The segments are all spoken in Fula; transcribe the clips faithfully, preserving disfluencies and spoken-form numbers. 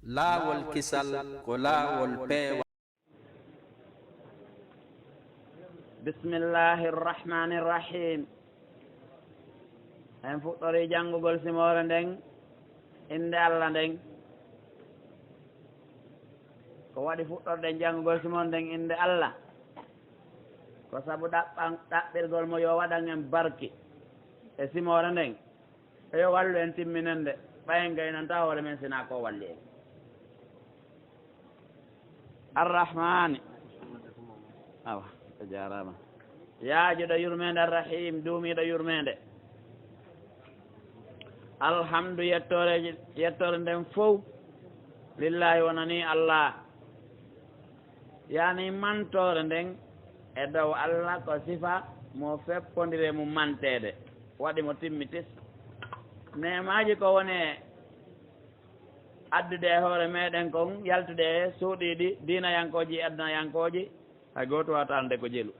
Laawol kisal ko laawol peewal. Bismillahir Rahmanir Rahim. En fuɗɗorii janngugol simoore nden innde Allah nden. Ko waɗi fuɗɗorɗen janngugol simoore nden innde Allah? Ko sabu ɗaɓɓan-, ɗaɓɓirgol mo yo waɗan en barki e simoore nden. E yo wallu en timminen nde, ɓay en gaynanta hoore men sinaa ko walli en. Arrahmaani. Awa, a jaaraama. Yaajuɗo yurmeende, Arrahiim, duumiiɗo yurmeende. Alhamdu, yettoore, yettoore nden fow, lillaahi, wonanii Allah. Yaani mantoore nden e dow Allah ko sifa mo feppondire mum manteede, waɗi mo timmi tis. Neemaaji ko woni e addude e hoore meɗen kon, yaltude e suuɗiiɗi diinayankooji e adunayankooji, hay gooto waawataa annde ko jelu.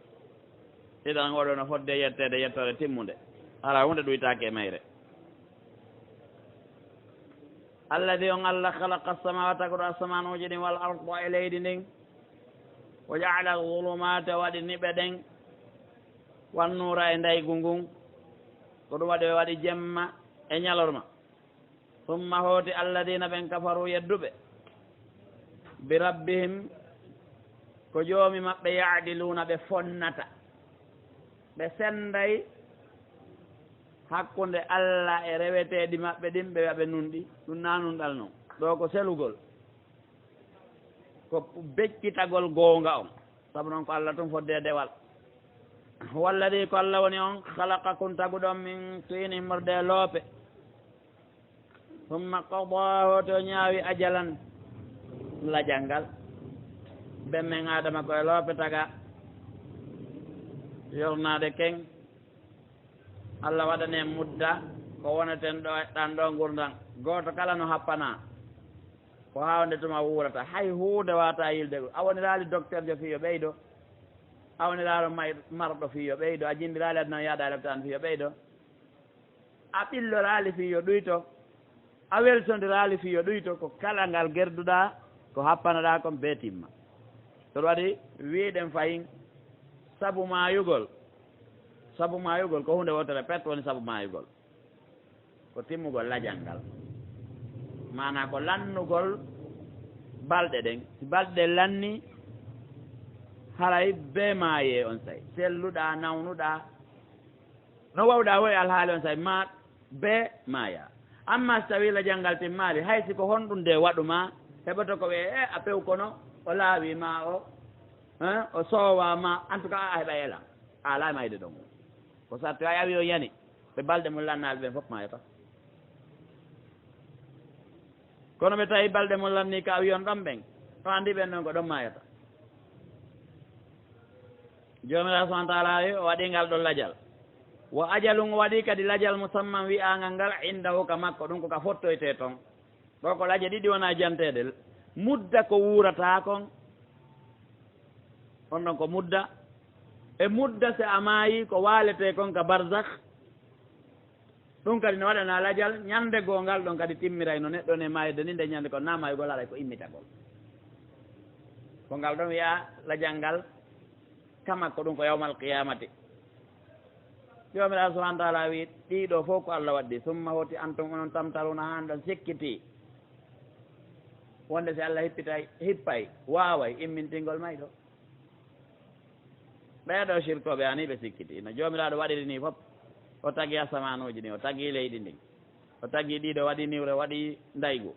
Idan, oɗo no fodde yetteede yettoore timmunde, hara huunde ɗuytaake e mayre. Alladi, on Allah, khalaqa as-samawati, taguɗo asamanuuji ɗin, wal arda, e leydi ndin, wa ja'ala az-zulumati, o waɗi niɓe ɗen, wan nuura, e ndaygu ngun, ko ɗum waɗi o waɗi jemma e ñalorma. Summa, hooti, alladina, ɓen, kafaru, yedduɓe, bi rabbihim, ko joomi maɓɓe, ya'diluuna, ɓe fonnata, ɓe senday hakkunde Allah e reweteeɗi maɓɓe ɗin, ɓe wi'a ɓe nunɗi. Ɗum naa nunɗal non. Ɗoo ko selugol, ko beccitagol goonga on. Sabu non ko Allah tun fodde e dewal. Huwa alladi, ko Allah woni on, khalaqakum, taguɗo on, min tinin, immorde e loope. Summa qada, hooti o ñaawi, ajalan, lajal ngal. Ben men Aadama ko e loope taga, yornaade ken. Allah waɗani en mudda ko woneten ɗo, ɗan ɗo ngurndan. Gooto kala no happanaa. Ko haa wonde tuma wuurata. Hay huunde waawataa yilde. A woniraali docteur jo fii yo ɓeydo. A woniraali may-, marɗo fii yo ɓeydo. A jinniraali aduna yaada e lopitaan fii yo ɓeydo. A ɓilloraali fii yo ɗuyto. A welsondiraali fii yo ɗuyto. Ko kala ngal gerduɗaa, ko happanaɗaa kon bee timma. Ɗum waɗi wiiɗen fahin sabu maayugol. Sabu maayugol ko huunde wootere pet woni sabu maayugol. Ko timmugol lajal ngal. Maanaa ko lannugol balɗe ɗen. Si balɗe ɗen lannii, haray bee maayee on saa'i. Selluɗaa, nawnuɗaa. No waawuɗaa woo e alhaali on saa'i, maa bee maayaa. Ammaa si tawii lajal ngal timmaali, hay si ko honɗun de waɗu maa, heɓoto ko wi'ee, "E, a pew kono, o laawii maa o, hein, o soowaa maa, en tout cas, a heɓay elan." A alaa mayde ɗon. Ko sarti, hay avion yani, ɓe balɗe mum lannaali ɓen fof maayata. Kono ɓe tawi balɗe mum lannii ka avion ɗon ɓen, o anndi ɓen ɗon ko ɗon maayata. Joomiraaɗo subhaanahu wa ta'aalaa wi, o waɗii ngal ɗon lajal. Wa ajalun, o waɗii kadi lajal musamman wi'aangal ngal, indahu, ka makko, ɗum ko ka fottoytee ton. Ɗoo ko laje ɗiɗi wonaa janteede. Mudda ko wuurataa kon, on ɗon ko mudda. E mudda si a maayii ko waaletee kon ka barzakh. Ɗum kadi no waɗanaa lajal, ñande goo ngal ɗon kadi timmiray no neɗɗo ne maayde ni, nde ñande kon naa maayugol haray ko immitagol. Ko ngal ɗon wi'aa lajal ngal ka makko, ɗum ko yawmal qiyaamati. Joomiraaɗo subhaanahu wa ta'aalaa wi'i, ɗii ɗoo fof ko Allah waɗi. Summa, hooti, antum, onon, tamtaruuna, haa on ɗon sikkitii wonde si Allah hippitay, hippay, waaway immintingol mayɗo. Ɓee ɗoo sirkooɓe, anii ɓe sikkitii. No Joomiraaɗo waɗiri nii fof, o tagi asamaanuuji ɗin, o tagi leydi ndin, o tagi ɗii ɗoo, waɗi niwre, waɗi ndaygu.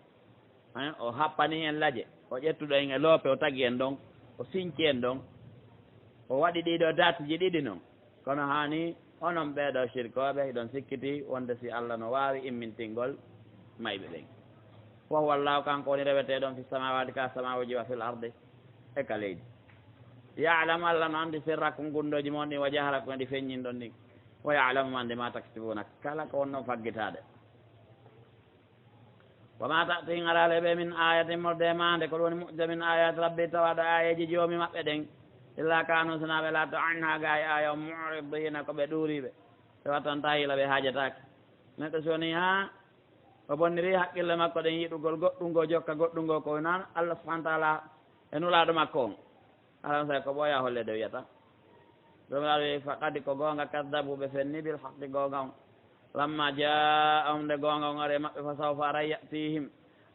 Hein, o happani en laje, o ƴettuɗo en e loope, o tagi en ɗon, o sinci en ɗon, o waɗi ɗii ɗoo daatiji ɗiɗi non. Kono haani onon ɓee ɗoo sirkooɓe, hiɗon sikkitii wonde si Allah no waawi immintingol mayɓe ɓen. Wa huwa Allaahu, kanko woni reweteeɗo on, fi samaawaati, ka samaawuuji, wa fil ardi, e ka leydi. Ya'lamu, Allah no anndi, sirrakum, gunndooji mon ɗin, wa jahrakum, e ɗi feññinɗon ɗin. Wa ya'lamu, anndi, ma taksibuuna, kala ko wonno faggitaade. Wa ma ta'tihim, araali ɓe, min ayatin, morde e maande, ko ɗum woni mu'jiza, min ayati rabbi, tawaaɗo aayeeji joomi maɓɓe ɗen, illa kaanu, sinaa ɓe laatoto, anha, gaa e aaya on, mu'ridiina, ko ɓe ɗuuriiɓe, ɓe wattantaa hiila, ɓe haajataake. Neɗɗo si wonii haa Ko bonniri haqqille makko ɗen yiɗugol goɗɗun goo, jokka goɗɗun goo, ko wonaa Allah subhanahu wa taala e nulaaɗo makko on. Aran say ko ɓooya holleede wiyata. Joomiraaɗo wi'i, faqad, ko goonga, kaddabu, ɓe fenni, bil haqqi, goonga on. Lamma jaa'ahum, nde goonga on ari e maɓɓe, fa sawfa, aray, ya'tiihim,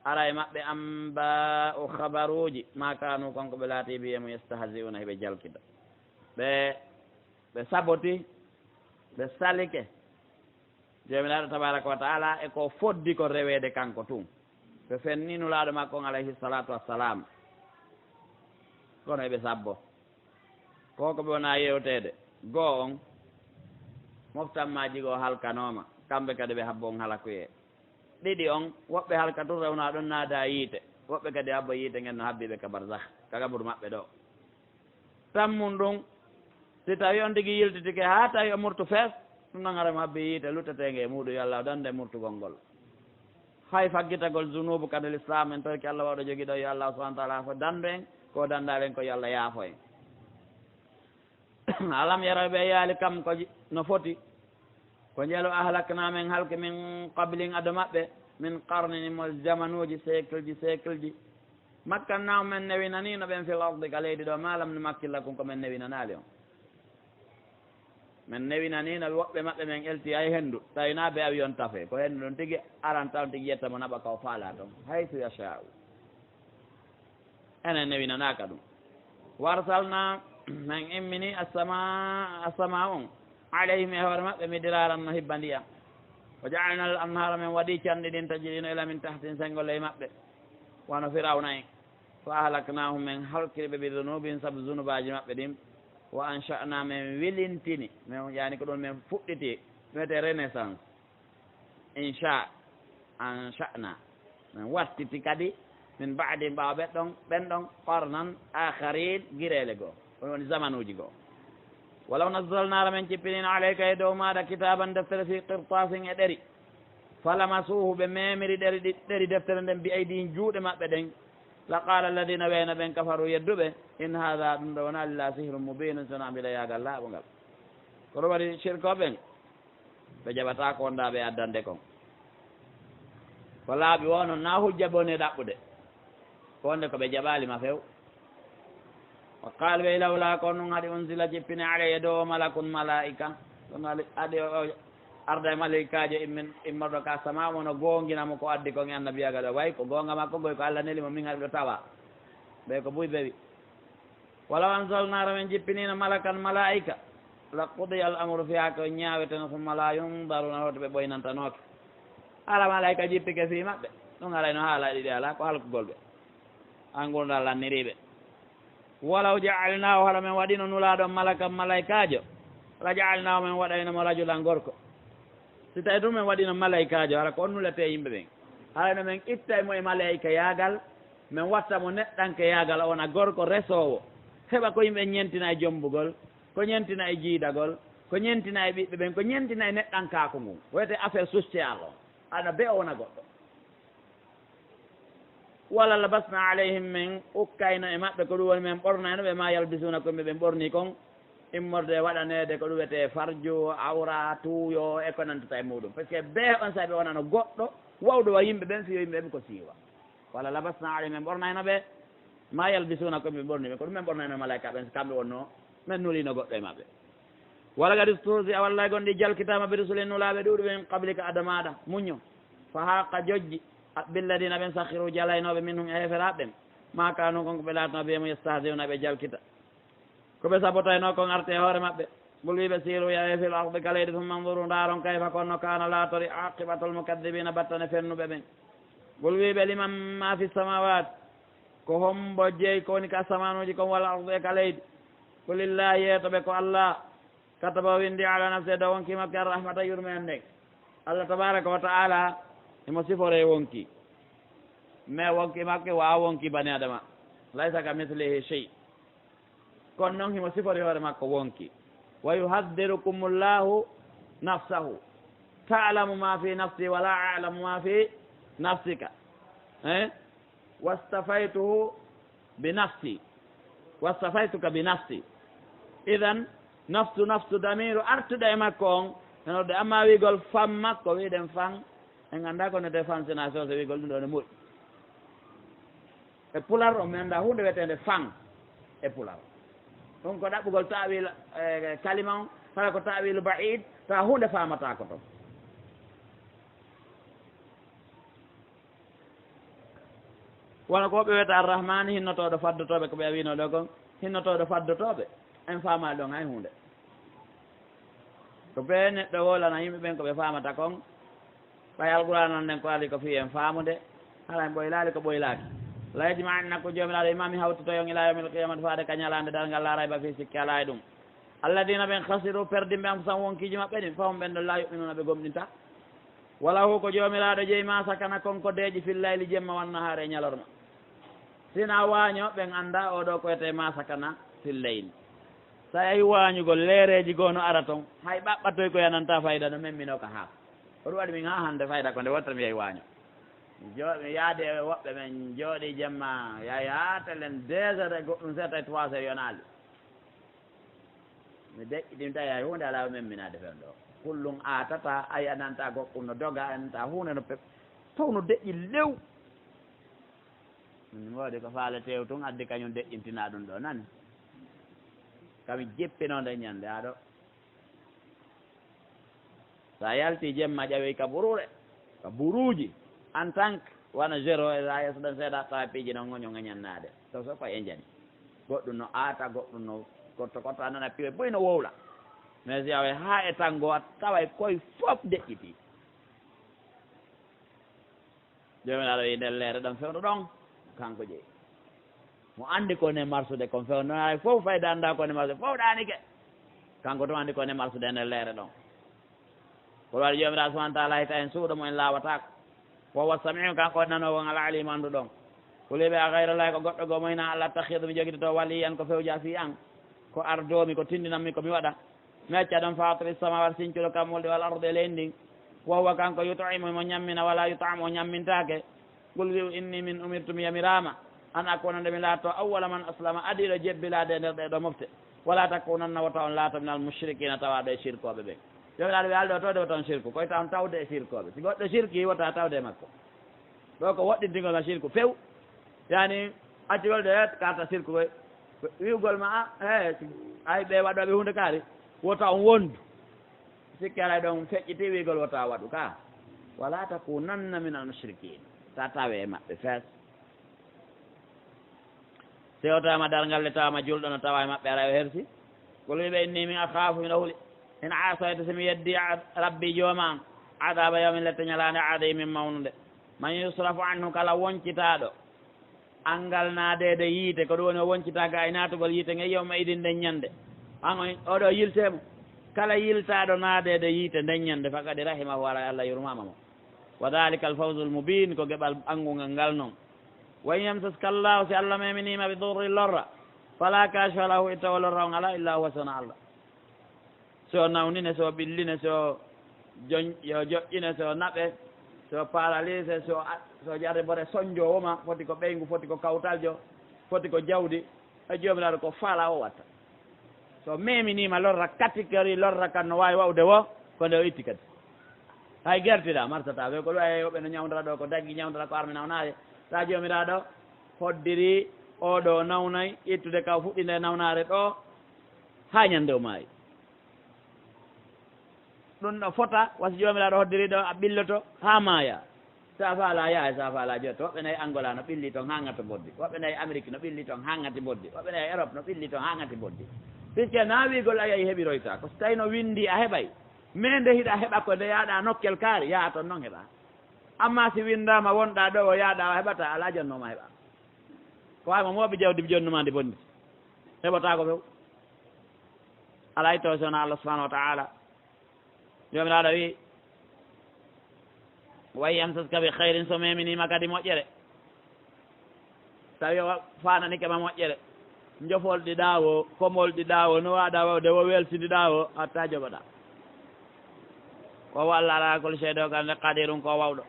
ara e maɓɓe, anbaa'u, habaruuji, maa kaanu, kon ko ɓe laati, bihi, e mun, yastahzi'uuna, hiɓe jalkita. Ɓe, ɓe saboti, ɓe salike. Joomiraaɗo tabaaraka wa ta'aala e ko foddi ko reweede kanko tun. Ɓe fenni nulaaɗo makko on, alayhi salaatu wassalaam. Kono eɓe sabbo. Ko ko ɓe wonaa yewteede. Goo on, moftammaaji goo halkanooma. Kamɓe kadi ɓe habbo on halakuyee. Ɗiɗi on, woɓɓe halka tun rewna ɗon naada yiite. Woɓɓe kadi habbo yiite ngen no habbi ɓe ka barzakh, ka gaburu maɓɓe ɗoo. Tammun ɗun, si tawi on tigi yiltitike haa tawi o murtu fees, ɗun ɗon hara mo habbi yiite lutteteenge e muuɗum, yo Allah o dande murtugol ngol. Hay faggitagol zunuubu ka nder Lislaam, en torki Allah waɗo jogiiɗo, yo Allah subhanahu wa taala fo dandu en, ko dandaali en ko yo Allah yaafo en. Alam yaraw, ɓe yiyaali kam ko j-, no foti, ko njelu ahlaknaa men halki min qablihim ado maɓɓe, min qarnin, mo zamanuuji, siècleji, siècleji. Makkannahum, men newinaniino ɓen fil ardi, ka leydi ɗoo, maa lam numakkin lakum, ko men newinanaali on. Men newinaniino woɓɓe maɓɓe, men elti hay henndu, tawi naa be avion tafe, ko henndu ɗon tigi aranta on tigi yetta mo naɓa ka o faalaa ton, haythu yashaa'u. Enen newinanaaka ɗum. Wa arsalnaa, men immini assamaa, assamaa on, alayhim, e hoore maɓɓe, midraaran, no hibba ndiyam. Wa ja'alnaa al anhaara, men waɗi canɗi ɗin, tajrii, no ila min tahtihim, senngo ley maɓɓe, wano Firawna en. Fa ahlaknaahum, men halkiri ɓe, bi dunuubihim, sabu zunubaaji maɓɓe ɗin. Wa ansha'naa, men wilintini, men, yaani ko ɗum men fuɗɗiti, wi'etee renaissance. Insha, ansha'na. Men wattiti kadi, min ba'dihim, ɓaawo ɓen ɗon, ɓen ɗon, qarnan akhariin, gireele goo. Ɗum woni zamanuuji goo. Walaw nazzalnaa, hara men cippiniino, alayka, e dow maaɗa, kitaaban, deftere, fii qirtaasin, e ɗeri. Falamasuuhu, ɓe memiri ɗeri ɗi-, ɗeri deftere nden, bi aydiihim, juuɗe maɓɓe ɗen. Laqaala alladiina, wiyayno ɓen, kafaruu, yedduɓe, in haadhaa, ɗum ɗoo wonaa, illaa sihrun mubiinun, so wonaa mbiɗa yaagal laaɓungal. Ko ɗum waɗi sirkooɓe ɓen. Ɓe jaɓataa ko wondaa ɓe addande kon. Ko laaɓi woo non, naa hujja boni e ɗaɓɓude. Ko wonde ko ɓe jaɓaali ma few. Wa qaalu, ɓe, lawlaa, ko honɗum haɗi, unzila, jippine, alayya, dow o, malakun, malaa'ika. Kono haɗi, haɗi o, o arda e malaa'ikaajo immin-, immorɗo ka samaa, wano goongina mo ko addi kon e annabiyaagal. Way ko goonga makko goy, ko Alla neli mo, min haɗi ɗo tawa. Ɓe ko buy bewi. Walaw anzalnaa, hara men jippiniino, malakan, malaa'ika, la qudiya al amru fiihaa, ko ñaaweteno, summa laa yunzaruuna, hoto ɓe ɓoynantanooke. Hara malaa'ika jippike fii maɓɓe, ɗum haray no haala ɗiɗi alaa, ko halkugol ɓe. Haa ngurndan lannirii ɓe. Walaw ja'alnaahu, hara men waɗino nulaaɗo on malakan, malaa'ikaajo, la ja'alnaahu, men waɗayno mo rajulan, gorko. Si tawii tun men waɗino malaa'ikaajo, hara ko on nuletee yimɓe ɓen. Hara no men ittay mo e malaa'ikayaagal, men watta mo neɗɗankeyaagal, o wona gorko resoowo. Heɓa ko yimɓe ñentina e jommbugol, ko ñentina e jiidagol, ko ñentina e ɓiɓɓe ɓen, ko ñentina e neɗɗankaaku ngun. Wiyetee affaire sociale on. Ana be o wona goɗɗo. Wala labasnaa alayhim, men ukkayno e maɓɓe, ko ɗum woni men ɓornayno ɓe, maa yalbisuuna, ko yimɓe ɓen ɓornii kon, immorde e waɗaneede ko ɗum wiyetee farju, awra, tuuyo, e ko nantata e muuɗum. Parce que bee on saa'i ɓe wonano goɗɗo, wawɗo wa yimɓe ɓen, fii yo yimɓe ɓen ko siiwa. Wala labasnaa alayhim, men ɓornayno ɓe, maa yalbisuuna, ko yimɓe ɓornii ɓen, ko ɗum men ɓornayno malaa'ika ɓen, so kamɓe wonno men nuliino goɗɗo e maɓɓe. Wala qad istuhzi'a, wallay gonɗi jalkitaama, bi rusulin, nulaaɓe ɗuuɗi, min qablika, adamaaɗa, muñño. Fa haaqa, jojji, billadiina, ɓen, sakhiruu, jalaynooɓe, minhum, e heeferaaɓe ɓen, maa kaanuu, kon ko ɓe laatanoo, bihi, e mun, yastahzi'uuna, ɓe jalkita. Ko ɓe sabotaynoo kon arti e hoore maɓɓe. Qul, wii ɓe, siiruu, yahee, fil ardi, ka leydi, summa unzuruu, ndaaron, kayfa, ko honno, kaana, laatori, aaqibatul mukaddibiina, battane fennuɓe ɓen. Qul, wii ɓe, liman maa fi samaawaati, ko hombo jeyi ko woni ka asamaanuuji kon, wal ardi, e ka leydi? Qul, lillaahi, yeeto ɓe ko Alla. Kataba, o winndi, alaa nafsihi, dow wonkii makko, arrahmata, yurmeende nden. Alla tabaaraka wa ta'aala, himo siforee wonkii. Mais wonkii makko waawaa wonkii bani Aadama. Laysa ka mislihi shay. Kono non himo siforii hoore makko wonkii. Wa yuhadhdhirukumullahu nafsahu. Ta'lamu ma fi nafsi wa la a'lamu ma fi nafsika. Eh? Wastafaytuhu bi nafsi, wastafaytuka bi nafsi. Idan, nafsu, nafsu, damiiru artuɗo e makko on, hino de, amma wiigol fan makko, wiiɗen fan, En anndaa ko no defense na soose wiigol ɗum ɗo ne moƴƴi. E pular o, mi anndaa huunde wiyeteende fan e pular. Ɗum ko ɗaɓɓugol ta'wil, eh, kalima on, hara ko ta'wilu ba'id, tawa huunde faamataako toon. Wano ko ɓe wiyata Arrahmaani, hinnotooɗo faddotooɓe, ko ɓe wiino ɗo kon, hinnotooɗo faddotooɓe, en faamaali ɗon hay huunde. Ko bee neɗɗo wolana yimɓe ɓen ko ɓe faamata kon, ɓay Alqur'aana on nden ko ari ko fii en faamude, hara en ɓoylaali ko ɓoylaaki. La yajma'annakum, Joomiraaɗo, imami hawtitoy on, ila yawmil qiyamati, faade ka ñalaande darngal, la rayba fii, sikki alaa e ɗum. Alladina ɓen khasiru, perdimɓe, anfusahum, wonkiiji maɓɓe ɗin, fahum ɓen ɗon, la yu'minuna, ɓe gomɗinta. Wa lahu, ko Joomiraaɗo jeyi, ma sakana, kon ko deeƴi, fil layli, jemma, wan nahaari, e ñalorma. Si na waaño, ɓen annda oo ɗoo ko wiyetee ma sakana fil layli. Sa yahi waañugol, leereeji goo no ara ton, hay ɓaɓɓatoy ko yananta fayda, no memminoo ka haako. Ko ɗum waɗi min haa hannde fayda ko nde wottere mi yahi waaño. Mi joo-, mi yaadi e woɓɓe, men jooɗii jemma, yahi haa telen deux heures e goɗɗum seeɗa, tawi trois heures yonaali. Mi deƴƴi ɗum tawi hay huunde alaa ko memminaade fen ɗo. Kullum aatata, a yananta goɗɗum no doga, a yananta huunde no pep-, taw no deƴƴi lew. Min ngoodi ko faale tew tun addi kañum deƴƴintina ɗum ɗo nani. Kami jippino nde ñande haa ɗo. Sa yalti jemma ƴawi ka buruure, ka buruuji, en tant que wano zéro e la yeeso ɗon seeɗa, tawa piiji non ŋoño ŋañannaade. Taw so ko e njani. Goɗɗum no aata, goɗɗum no kotto kotto, a nana piwe boy no wowla. Mais si yawe haa e tango, a taway koy fof deƴƴiti. Joomiraaɗo wi'i, nder leere ɗon fewndo ɗon, kanko jeyi. Mo anndi ko ne marsude kon fewndo, hay fof fayda annda ko ne marsude, fof ɗaanike. Kanko tun anndi ko ne marsude e nder leere ɗon. Ko waɗi Joomiraaɗo subhaanahu wa ta'aala hita en suuɗo mo en laawataako. Wa huwa samii'u, kanko woni nanoowo on, al-aliimu, annduɗo on. Kul, wi'e ɓe, a gayra Llaahi, ko goɗɗo goo mo hinaa Alla, attakhidhu, mi jogitoto, waliyyan, ko fewja fii an, ko ardoomi, ko tindinammi ko mi waɗa. Mi acca ɗon faatiri samaawaati, sincuɗo kammuuli ɗi, wal ardi, e leydi ndin. Wa huwa, kanko, yut'imu, mo ñammina, wa laa yut'amu, o ñammintaake. Qul, wi'u, inni, min, umirtu, mi yamiraama, an akuuna, nde mi laatoto, awwala man aslama, adiiɗo jebbilaade e nder ɗee ɗoo mofte. Wa laa takuunanna, wota on laato, minal mushrikiina, tawaaɗo e sirkooɓe ɓen. Joomiraaɗo wi'i, alɗo tawde wota on sirku, ko wiyata on tawde e sirkooɓe. Si goɗɗo sirki, wota tawde e makko. Ɗoo ko woɗɗintingol ma sirku few. Yaani, accugol ɗe karta sirku koy. Wi'ugol ma, a, he, ay ɓe waɗooɓe huunde kaari, wota on wondu. Sikki alaa ɗon feƴƴiti wi'ugol wota waɗu ka. Wa laa takuunanna minal mushrikiin. Ta tawe e maɓɓe fees. Si o tawama darngal le, tawama julɗo no tawa e maɓɓe, ara o hersi. Qul, wi'e ɓe, inni, min, akhaafu, miɗo huli. In asaytu, si mi yeddi a-, Rabbi, Jooma an, adaaba yawmin, lette ñalaande, adiimin, mawnunde. Man yusrafu anhu, kala woncitaaɗo angal naadeede yiite, ko ɗum woni o woncitaaka e naatugol yiite ngen, yawma idin, nden ñande. An o, oɗo yiltee mo. Kala yiltaaɗo naadeede yiite nden ñande, faqad rahimahu, haray Alla yurmaama mo. Wa dhaalika al-fawzu al-mubiin, ko geɓal ɓanngungal ngal non. Wa in yamsaska Allaahu, si Alla meminiima, bi durrin, lorra, falaa kaashifa lahu, ittoowo lorra on alaa, illaa huwa, si wonaa Alla. Si o nawnine, si o ɓilline, si o joñ-, yo joƴƴine, si o naɓe, si o paralysé, si o a-, si o jarribore sonjoowo ma, foti ko ɓeyngu, foti ko kawtaljo, foti ko jawdi, e Joomiraaɗo ko faalaa o watta. So meminiima lorra, catégorie lorra kan no waawi waɗude wo, ko nde o itti kadi. Hay gertiɗaa, marsataa, ɓe ko ɗum ay, woɓɓe no ñawndora ɗo, ko daggi ñawndora, ko arme nawnaare. Taa Joomiraaɗo hoddiri oo ɗo nawnay ittude ka o fuɗɗi nde nawnaare ɗo, haa ñande o maayi. Ɗum no fota, wa si Joomiraaɗo hoddiri ɗo a ɓilloto haa maaya. Sa faalaa yahay, sa faalaa jotto. Woɓɓe nayi Angola no ɓilli ton haa ŋati mboddi. Woɓɓe nayi Amérique no ɓilli ton haa ŋati mboddi. Woɓɓe nayi Europe no ɓilli ton haa ŋati mboddi. Puisque na wiigol a yahi heɓiroyta. Ko si tawi no winndi a heɓay. Mais nde hiɗa heɓa ko nde yaaɗa nokkel kaari, yaha ton non heɓa. Amma si winndaama wonɗa ɗo o yaaɗa o heɓata, alaa jonno ma heɓa. Ko wawi mo mooɓi jawdi jonnu ma ndi bonndi. Heɓotaako few. Alaa itto si wonaa Allah subhanahu wa ta'ala. Joomiraaɗo wi'i, "Wa in yamsaska bi khairin", so meminiima kadi moƴƴere, tawi o faananike ma moƴƴere, njofol ɗi ɗaawo, komol ɗi ɗaawo, no waaɗa wawde wo weltindi ɗaawo, hatta jogoɗa. Wa huwa Allah ala kulli shay'in, ɗo gannde, qadirun, ko wawɗo.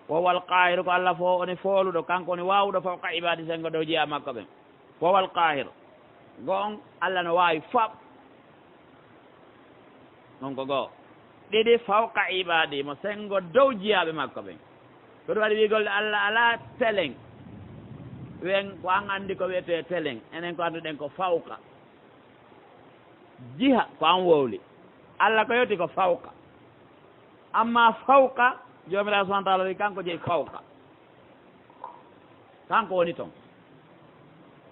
Wa huwa al qahiru, ko Allah fo woni fooluɗo, kanko woni waawuɗo fawqa ibadi, sengo dow jeyaa makko ɓen. Wa huwa al qahir. Go'on, Allah no waawi fop. On ko go'o. Ɗiɗi, fawqa ibaadi, mo senngo dow jiyaaɓe makko ɓen. Ko ɗum waɗi wi'ugol Allah alaa telen. Wen ko an anndi ko wi'etee telen, enen ko annduɗen ko fawqa. Jiha ko an wowli. Allah ko yewti ko fawqa. Amma fawqa, Joomiraaɗo subhaanahu wa ta'aala wi kanko jeyi fawqa. Kanko woni ton.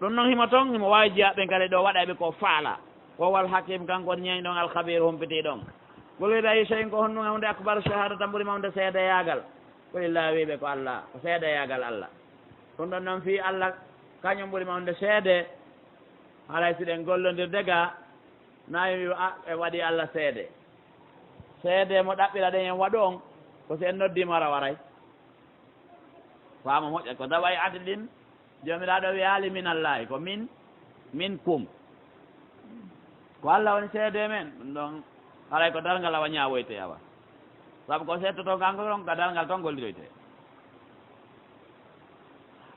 Ɗum noon himo ton, himo waawi jiya ɓen kadi ɗo waɗa ɓe ko faala. Wa huwal hakiim, kanko woni ñeeñɗo on, al khabiir, humpitiiɗo on. Qul wi'e ɓe, ayyu shay'in, ko honɗum e huunde, akbaru shahaadatan, ɓuri mawnude seedeyaagal? Qul illah, wi'e ɓe ko Allah, ko seedeyaagal Allah. Ɗum ɗon noon fii Allah, kañum ɓuri mawnude seede. Haray si ɗen gollondirde ga, na en wi'u, a, en waɗi Allah seede. Seede mo ɗaɓɓira ɗen en waɗu on, ko si en noddii mo ara waray. Faama moƴƴa, ko daway adlin, Joomiraaɗo wiyaali minallaahi, ko min, minkum. Ko Allah woni seede men, ɗum ɗon haray ko darngal awa ñaawoytee awa. Sabu ko seedtoto kanko ɗon, ka darngal ton golliroytee.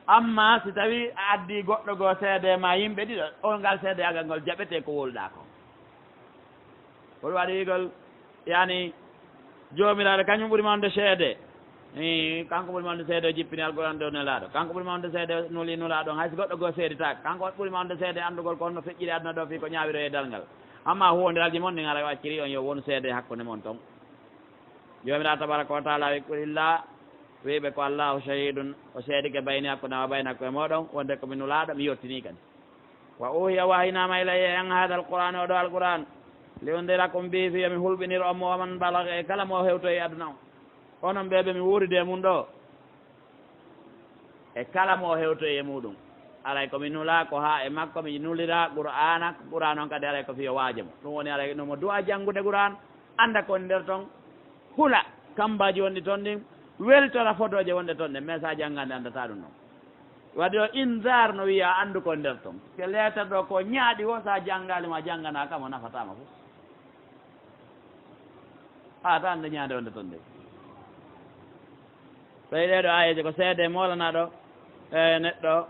Amma si tawii a addii goɗɗo goo seede ma yimɓe ɗiɗo, on ngal seedeyaagal ngol jaɓetee ko wowluɗaa kon. Ko ɗum waɗi wi'ugol, yani, Joomiraaɗo kañum ɓuri mawnude seede. Ii, kanko ɓuri mawnude seede, o jippini Alquraan dow Nelaaɗo. Kanko ɓuri mawnude seede, nuli Nulaaɗo on. Hay si goɗɗo goo seeditaaka, kanko ɓuri mawnude seede anndugol ko honno feƴƴiri aduna ɗoo fii ko ñaawiree e darngal. Amma huwondiralji mon ɗin haray o acciri on yo wonu seede hakkunde mon ton. Joomiraaɗo tabaaraka wa ta'aala wi, qul illah, wi'e ɓe ko Allaahu shahidun, o seedike bayni hakkunde am wa baynakum e mooɗon, wonde ko mi Nulaaɗo, mi yottinii kadi. Wa uhiya, wahinaama ilayya, e an, haadal Qur'aan, oo ɗoo Alqur'aan, li undirakum bihi, fii yo mi hulɓinir on mo, wa man balagha, e kala mo hewtoyi e aduna on. Onon ɓee ɓe mi wuuridi e mun ɗoo, e kala mo hewtoyi e muɗum. Aray ko mi nulaa ko haa e makko mi nulira Qur'aana, Qur'aan on kadi aray ko fii yo waajo mo. Ɗum woni aray no mo du'a janngude Qur'aan, annda ko nder ton, hula kammbaaji wonɗi ton ɗin, weltora fodooje wonɗe ton ɗen, mais so a janngaande anndataa ɗum ɗon. Waɗi o inzaar no wiya anndu ko nder ton. Ke leetar ɗo ko ñaaɗi wo, so a janngaali mo, a jannganaaka mo, nafataa mo fof. A tan nde ñaande wonde ton de. Tawi ɗee ɗoo aayeeje ko seede moolanaaɗo e neɗɗo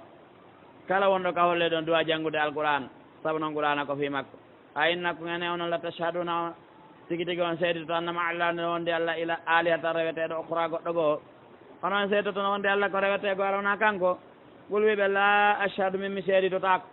kala wonɗo ka holle ɗon du'a janngude Alqur'aan, sabu non Qur'aana ko fii makko. A innakum, ene onon, la tashhaduna, tigi tigi on seeditoto, anna ma'a Allahi, no wonde Allah, ila, alihatan, reweteeɗo, ukhra, goɗɗo goo. Onon seeditoto no wonde Allah ko rewetee goo, alaa wonaa kanko. Qul wi'e ɓe, laa ashhadu, min mi seeditotaako.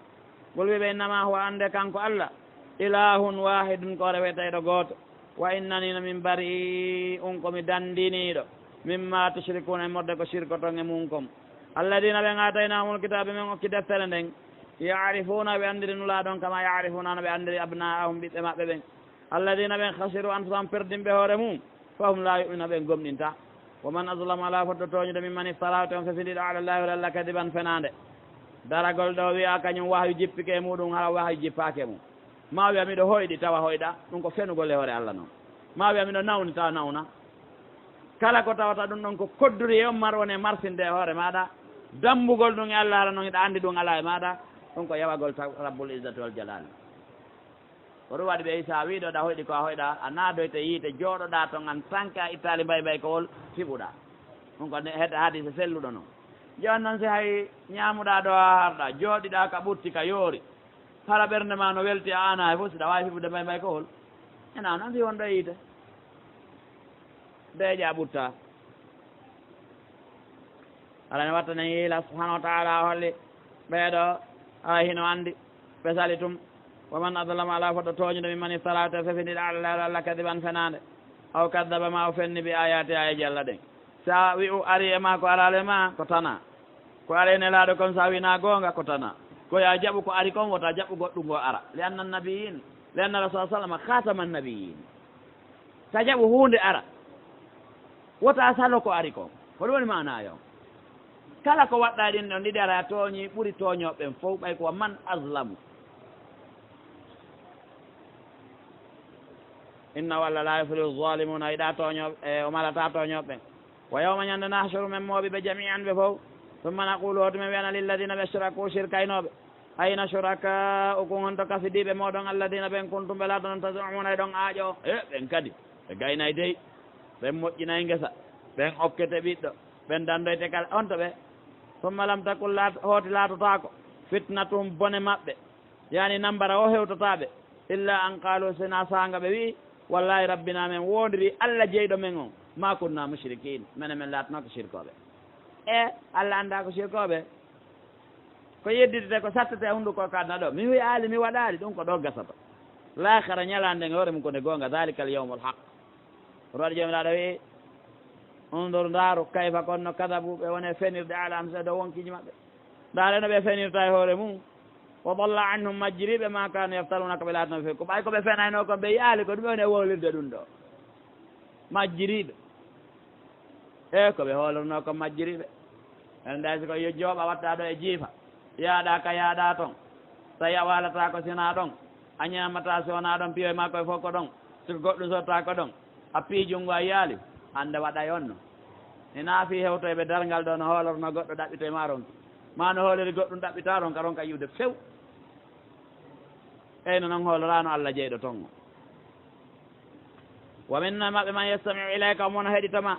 Qul wi'e ɓe, innamaa huwa, annde kanko Allah, ilaahun waahidun, ko reweteeɗo gooto. Wa innanii, no min bari'un, ko mi dandiniiɗo, mimmaa tushrikuuna, e morde ko sirkoton e mun kon. Alladiina, ɓen, aataynaahumul kitaaba, men okki deftere nden, ya'rifuuna, ɓe anndiri Nulaaɗo on, kamaa ya'rifuuna, no ɓe anndiri abnaa'ahum, ɓiɓɓe maɓɓe ɓen. Alladiina, ɓen, khasiruu anfusahum, perdinɓe hoore mum, fahum laa yu'minuuna, ɓen gomɗintaa. Wa man azlamu, alaa fotɗo tooñude, mimman iftaraa, wota on fefindiiɗo, ala Llaahi, hoore Allah, kadiban, fenaande. Daragol ɗoo wi'a kañum wahyu jippike e muɗum, hara wahyu jippaaki e mum. Maa wi'a miɗo hoyɗi tawa hoyɗa, ɗum ko fenugol e hoore Allah non. Maa wi'a miɗo nawni tawa nawna. Kala ko tawata ɗum ɗon ko kodduri e on mar woni e marsinde e hoore maaɗa, dammbugol ɗum e Allah hara non hiɗa anndi ɗum alaa e maaɗa, ɗum ko yawagol taw Rabbul Izzati wal Jalaali. Ko ɗum waɗi ɓe, so a wi'ɗo ɗa hoyɗi ko a hoyɗa, a naadoyte yiite, jooɗoɗaa ton en tant que a ittaali mbaybaykowol, fiɓuɗaa. Ɗum ko ne-, hede hadiise selluɗo non. Jooni non si hay ñaamuɗaa ɗo a harɗa, jooɗiɗaa ka ɓutti ka yoori, hara ɓernde maa no welti a ana hay fof, si ɗa waawi fiɓude mbaybaykowol. Ena noon si wonɗo e yiite. Deeƴa ɓutta. Alah ne watta nen yiila subhanahu wa taala o holli ɓeeɗo, alah hino anndi ɓe sali tum. Wa man adlamu, alaa fotɗo tooñude, mimman iftara, wota fefindiiɗo, ala Llaahi, Allah, kadiban, fenaande. Aw kaddaba, ma o fenni, bi ayaati, aayeeji Allah ɗen. Sa wi'u ari e ma ko araali e ma, ko tana. Ko ari e Nelaaɗo kon, sa wi'inaa goonga, ko tana. Ko yo a jaɓu ko ari kon, wota jaɓu goɗɗum ngo ara. Li anna nabiyyin, li anna Rasul sallama khatama nabiyyin. Sa jaɓu huunde ara, wota salo ko ari kon. Ko ɗum woni maanaa yo. Kala ko waɗɗaa ɗin ɗon ɗiɗi ara, a tooñii ɓuri tooñooɓe ɓen fow, ɓay ko wa man azlamu. Innahu, Allah, laa yuflihu zaalimuuna, o yiɗaa tooñooɓe, e, o malataa tooñooɓe ɓen. Wa yawma, ñande, nahshuru, men mooɓi ɓe jamii'an ɓe fow. Summa naqulu, hoto men wi'ana, lilladiina, ɓe, ashrakuu, sirkaynooɓe, ayna shurakaa'ukum, honto kafidiiɓe mooɗon, alladiina, ɓen, kuntum, ɓe laatoɗon, taz'umuuna, eɗon aaƴoo. E, ɓen kadi, ɓe gaynay dey, ɓen moƴƴinay ngesa, ɓen okkete ɓiɗɗo, ɓen dandoyte kala, honto ɓe? Summa lam takun, laat-, hooti laatotaako, fitnatuhum, bone maɓɓe, yani nambara o hewtotaa ɓe, illa an qaalu, sinaa saanga ɓe wi'i, Wallahi, Rabbina men woondiri Alla jeyɗo men on, ma kunna mushrikin, menen men laatanaaka sirkooɓe. E Alla anndaa ko sirkooɓe, ko yedditete, ko sattete e hunnduko ka aduna ɗo. Mi wi'aali, mi waɗaali, ɗum ko ɗo gasata. Laakara ñalaande nden hoore mum ko nde goonga, dhalika al yawmul haq. Ɗum waɗi Joomiraaɗo wi'i, undur, ndaaru, kayfa, kono no kadabu, ɓe woni e fenirde, ala anfusihim, dow wonkiiji maɓɓe. Ndaare no ɓe fenirta e hoore mum. Wa dalla anhum, majjiriiɓe, ma kanu yaftaruna, ko ɓe laatanoo few. Ko ɓay ko ɓe fenayno kon, ɓe yi'aali ko, ɗum ɓe woni e wowlirde ɗum ɗo. Majjiriiɓe. E ko ɓe hoolornoo kon majjiriiɓe. En ɗay si ko yo jooɓa watta ɗo e jiifa. Yaaɗa ka yaaɗa ton. Tawi a waalata ko sina ɗon. A ñaamata si wonaa ɗon, piyoy maa koy fof ko ɗon. Si ko goɗɗum sotta ko ɗon. A pii junngo a yaali. Hannde waɗay on no. Hinaa fii hewtoyɓe darngal ɗo no hoolornoo goɗɗo ɗaɓɓitoy maa ronki. Maa no hoolori goɗɗum ɗaɓɓitaa ronka, ronka yi'ude few. Eyno non hooloraano Alla jeyɗo ton o. Wa minna maɓɓe man yastami'u ilayka, omo wona heɗito ma.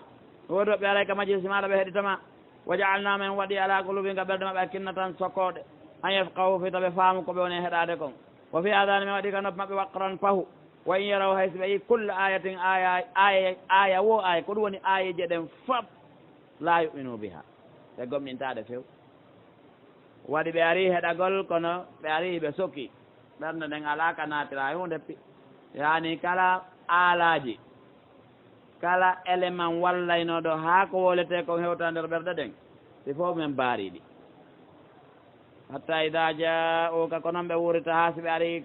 Woodi woɓɓe aray ka majlisi maaɗa ɓe heɗito ma. Wa ja'alna, men waɗi ala qulubihim, ka ɓerɗe maɓɓe akinnatan sokooɗe. An yafqahu, fii ta ɓe faamu ko ɓe woni e heɗaade kon. Wa fi adani, men waɗi ka noppi maɓɓe waqran pahu. Wa in yaraw, hay si ɓe yi kulla ayatin, aaya, aaya, aaya wo aaya, ko ɗum woni aayeeje ɗen fop. La yu'minu biha. Ɓe gomɗintaade few. Waɗi ɓe arii heɗagol, kono ɓe arii ɓe sokii. Ɓernde nden alaa ka naatira e huunde pi-, yaani kala aalaaji, kala élément wallaynooɗo haa ko wowletee kon hewta nder ɓerɗe ɗen, ɗi fof men baarii ɗi. Hatta ida jaa'uka, ko non ɓe wuurita haa si ɓe arii,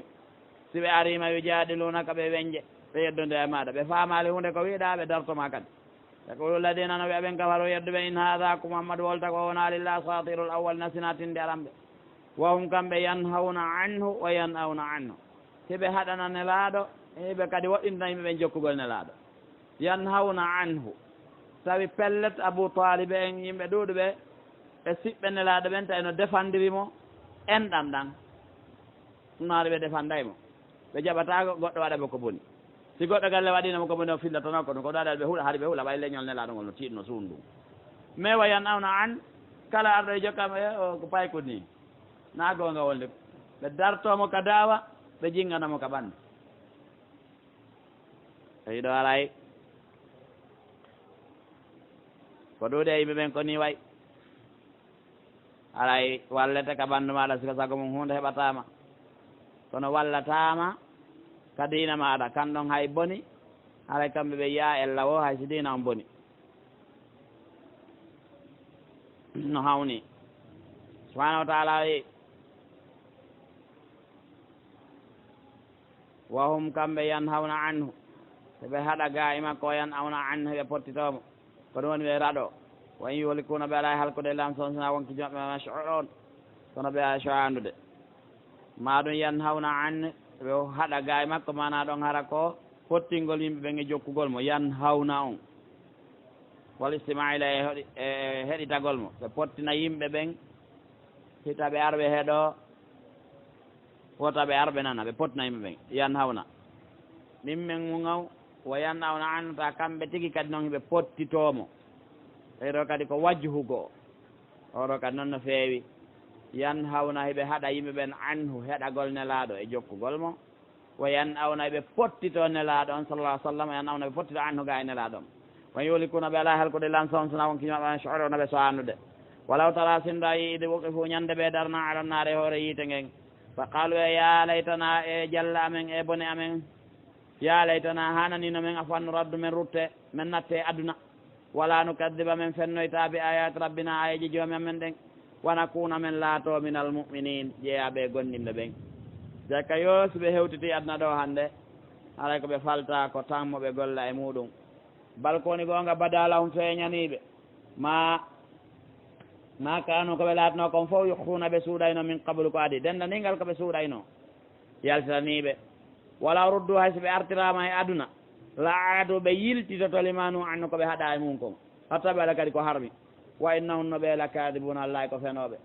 si ɓe ariima, yujaadilunaka, ɓe weñje, ɓe yeddondira e maaɗa. Ɓe faamaali huunde ko wi'ɗaa, ɓe darto ma kadi. Yaqulu alladina, no wi'a ɓen kafaru yedduɓe, in hada, ko Muhammadu wolta ko, o wonaali illa asatirul awwalina, sina tinde aranɓe. Wa hum, kamɓe, yanhawna anhu wa yanawna anhu. Hiɓe haɗana Nelaaɗo, hiɓe kadi woɗɗinta yimɓe ɓen jokkugol Nelaaɗo. Yanhawna anhu. Tawi pellet Abu Talib en yimɓe ɗuuɗuɓe, ɓe siɓɓe Nelaaɗo ɓen, tawi no defandiri mo enɗam ɗam. Ɗum no haɗi ɓe defanday mo. Ɓe jaɓataa goɗɗo waɗa mo ko boni. Si goɗɗo galle waɗiino mo ko boni, o fillatono ko ɗum. Ko ɗum haɗi ɓe hula, haɗi ɓe hula, ɓay leñol Nelaaɗo ngol no tiiɗno suundu. Mais wa yanawna an, kala arɗo e jokka mo, e, o, ko paykun ni. Na goonga wonde. Ɓe darto mo ka daawa, ɓe jingana mo ka ɓandu. Tawi ɗo alay. Ko ɗuuɗi e yimɓe ɓen ko ni way. Haray wallete ka ɓanndu maaɗa, sika sago mum huunde heɓataama. Kono wallataama ka diina maaɗa, kan ɗon hay boni, haray kamɓe ɓe yi'aa ella wo hay si diina on boni. No hawni. Subhaanahu wa ta'aala wi, wa hum, kamɓe, yanhawna anhu, ɓe haɗa gaa e makko, wa yanawna anhu, ɓe pottitoo mo. Ko ɗum woni ɓe raɗo. Wa in yuhlikuuna, ɓe alaa e halkude illa anfusahum, sinaa wonkiiji maɓɓe, wa ma yash'uruun, kono ɓe alaa e cowaandude. Maa ɗum yanhawna an, ɓe haɗa gaa e makko, maanaa ɗon hara ko fottingol yimɓe ɓen e jokkugol mo, yanhawna on. Wal istimaa'i ilay, e hoɗi-, e heɗitagol mo. Ɓe pottina yimɓe ɓen, hita ɓe ar ɓe heɗoo, wota ɓe ar ɓe nana, ɓe pottina yimɓe ɓen, yanhawna. Min men mu ngaw, wa yanawna anhu, ta kamɓe tigi kadi non hiɓe pottitoo mo. Ɓeyɗo kadi ko wajhu goo. Oɗo kadi non no feewi. Yanhawna, hiɓe haɗa yimɓe ɓen anhu, heɗagol Nelaaɗo e jokkugol mo. Wa yanawna, ɓe pottitoo Nelaaɗo on, sallallahu alaihi wasallam, yanawna, ɓe pottitoo anhu, gaa e Nelaaɗo on. Wa yuhlikuuna, ɓe alaa e halkude illa anfusahum, sinaa wonkiiji maɓɓe, wa ma yash'uruuna, ɓe so'aandude. Walaw tara, sinno a yi'ii, idh wuqifu, ñande ɓe darnaa, ala naari, e hoore yiite ngen. Fa qaalu, ɓe, ya laytana, e jalla amen, e bone amen. Ya laytana, haananiino men, afwan, nuraddu, men rutte, men natte aduna. Wala nukaddiba, men fennoyta, bi ayati rabbina, aayeeje joomi amen ɗen. Wa nakuna, men laato, minal mu'minin, jeeyaaɓe e gomɗinɓe ɓen. Jaka yo si ɓe hewtiti aduna ɗo hannde, haray ko ɓe falta ko tan mo ɓe golla e muɗum. Bal ko woni goonga, bada lahum, feeñaniiɓe. Ma, ma kanu, ko ɓe laatanoo kon fof, yukhfuna, ɓe suuɗayno, min qablu, ko adii. Denndaniingal ko ɓe suuɗayno. Yaltiraniiɓe. Walaw ruddu, hay so ɓe artiraama e aduna, la aadu, ɓe yiltitoto, lima nuhu anhu, ko ɓe haɗaa e mum kon. Hatta ɓe waɗa kadi ko harmi. Wa innahum, no ɓe, lakadibuna, wallahi ko fenooɓe.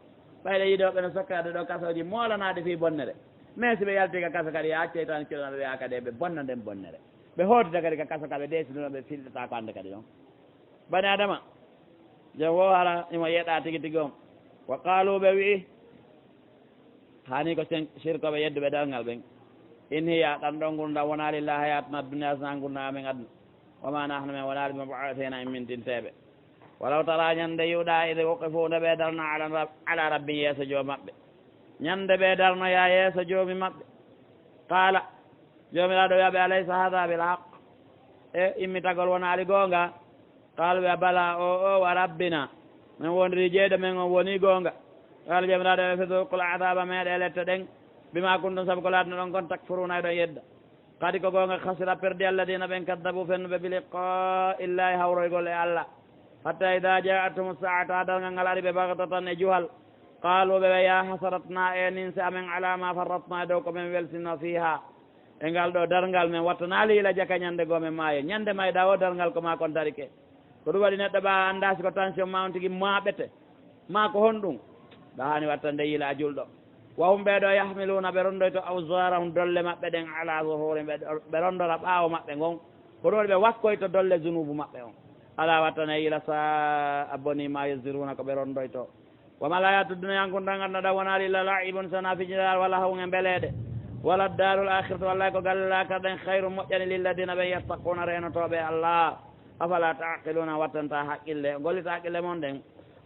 Ɓayde yiɗooɓe no sokkaade ɗo kasooji moolanaaɗi fii bonnere. Mais si ɓe yaltii ka kaso kadi, yaa accey tan, cilana ɓe, ɓe yaa kadi ɓe bonna nden bonnere. Ɓe hootita kadi ka kaso ka ɓe deesituno, ɓe filtata ko hannde kadi ɗon. Bani Adama, jom wo hara imo yeɗaa tigi tigi on. Wa qaalu, ɓe wi'i, haani ko sen-, sirkooɓe yedduɓe darngal ɓen. In hiya, ɗan ɗon ngurndan wonaali, illa hayatuna dunya, sinaa ngurndan amen aduna. Wa ma nahnu, men wonaali, bi mab'uthina, immintinteeɓe. Walaw tara, ñande yi'uɗaa, idh wuqifu, nde ɓe darno, ala rab-, ala rabbihim, yeeso Joomi maɓɓe. Ñande ɓe darnoyaa yeeso Joomi maɓɓe. Qaala, Joomiraaɗo wi'a ɓe, alaysa hadha bil haqq? E immitagol wonaali goonga? Qaalu, ɓe, bala, o, o, wa rabbina. Men wondirii jeyɗo men on wonii goonga. Qaala, Joomiraaɗo wi'a ɓe, fadhuqul adhaba, meeɗee lette ɗen. Bima kuntum, sabu ko laatnoɗon kon, takfuruna, hiɗon yedda. Kadi ko goonga, khasira, perdi, alladhina, ɓen, kadhabu, fennuɓe, bi liqa'i llahi, hawroygol e Alla. Hatta idha ja'atuhum sa'atu, haa darngal ngal ari ɓe, baghtatan, e juhal. Qaalu, ɓe wi'a, ya hasratna, e ninse amen, ala ma farratna, e dow ko men welsinoo, fiha, e ngal ɗoo darngal, men wattanaali yila jaka ñande goo men maayee. Ñande mayɗaa woo, darngal ko maa kon darike. Ko ɗum waɗi neɗɗo ɓaa anndaa si ko tension maa on tigi maaɓete, maa ko honɗum, ɓe haani wattande yila a julɗo. Wa hum, ɓee ɗoo, yahmiluuna, ɓe ronndoyto, awzaarahum, dolle maɓɓe ɗen, ala zuhuurihim, ɓe, ɓe ronndora ɓaawo maɓɓe ngon. Ko ɗum waɗi ɓe wakkoyto dolle zunuubu maɓɓe on. Alaa, wattane yila, saa'a bonii, ma yazziruuna, ko ɓe ronndoyto. Wa mal hayaatu dunya, ngun tan ngannduɗaa wonaali illa la'ibun, sinaa fijirde, wa lahwun, e mbeleeɗe. Wa la daarul aakhiratu, wallaahi ko galle laakara ɗen, khayrun, moƴƴani, lilladiina, ɓen, yattaquuna, reenotooɓe Alla. Afalaa ta'qiluuna, wattantaa haqqille, gollitaa haqqille mon ɗen.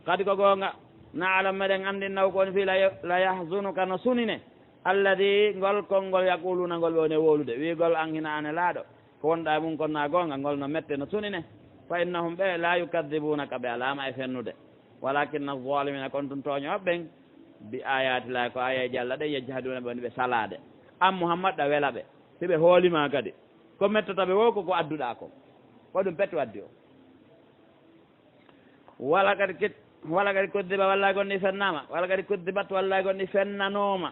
Kadi ko goonga, na'lamu, meɗen anndi, innahu, ko woni fii, la ya-, la yahzunuka, no sunine, alladhii, ngol konngol, yaquluuna, ngol ɓe woni e wowlude, wi'ugol an hino an e laaɗo. Ko wonɗaa e mun kon naa goonga, ngol no mette, no sunine. Fa innahum, ɓe, laa yukaddibuunaka, ɓe alaa ma e fennude. Walaakinna zaalimiina, kono tun tooñooɓe ɓen, bi aayaati Laahi, ko aayeeje Alla ɗen, yajhaduuna, ɓe woni ɓe salaade. An Muhammad, ɗa wela ɓe, si ɓe hooli ma kadi. Ko mettata ɓe woo ko ko adduɗaa kon. Ko ɗum pet waddi o. Walaqad kid-, walaqad kuddiba, wallaahi gonɗi fennaama. Walaqad kuddibat, wallaahi gonɗi fennanooma.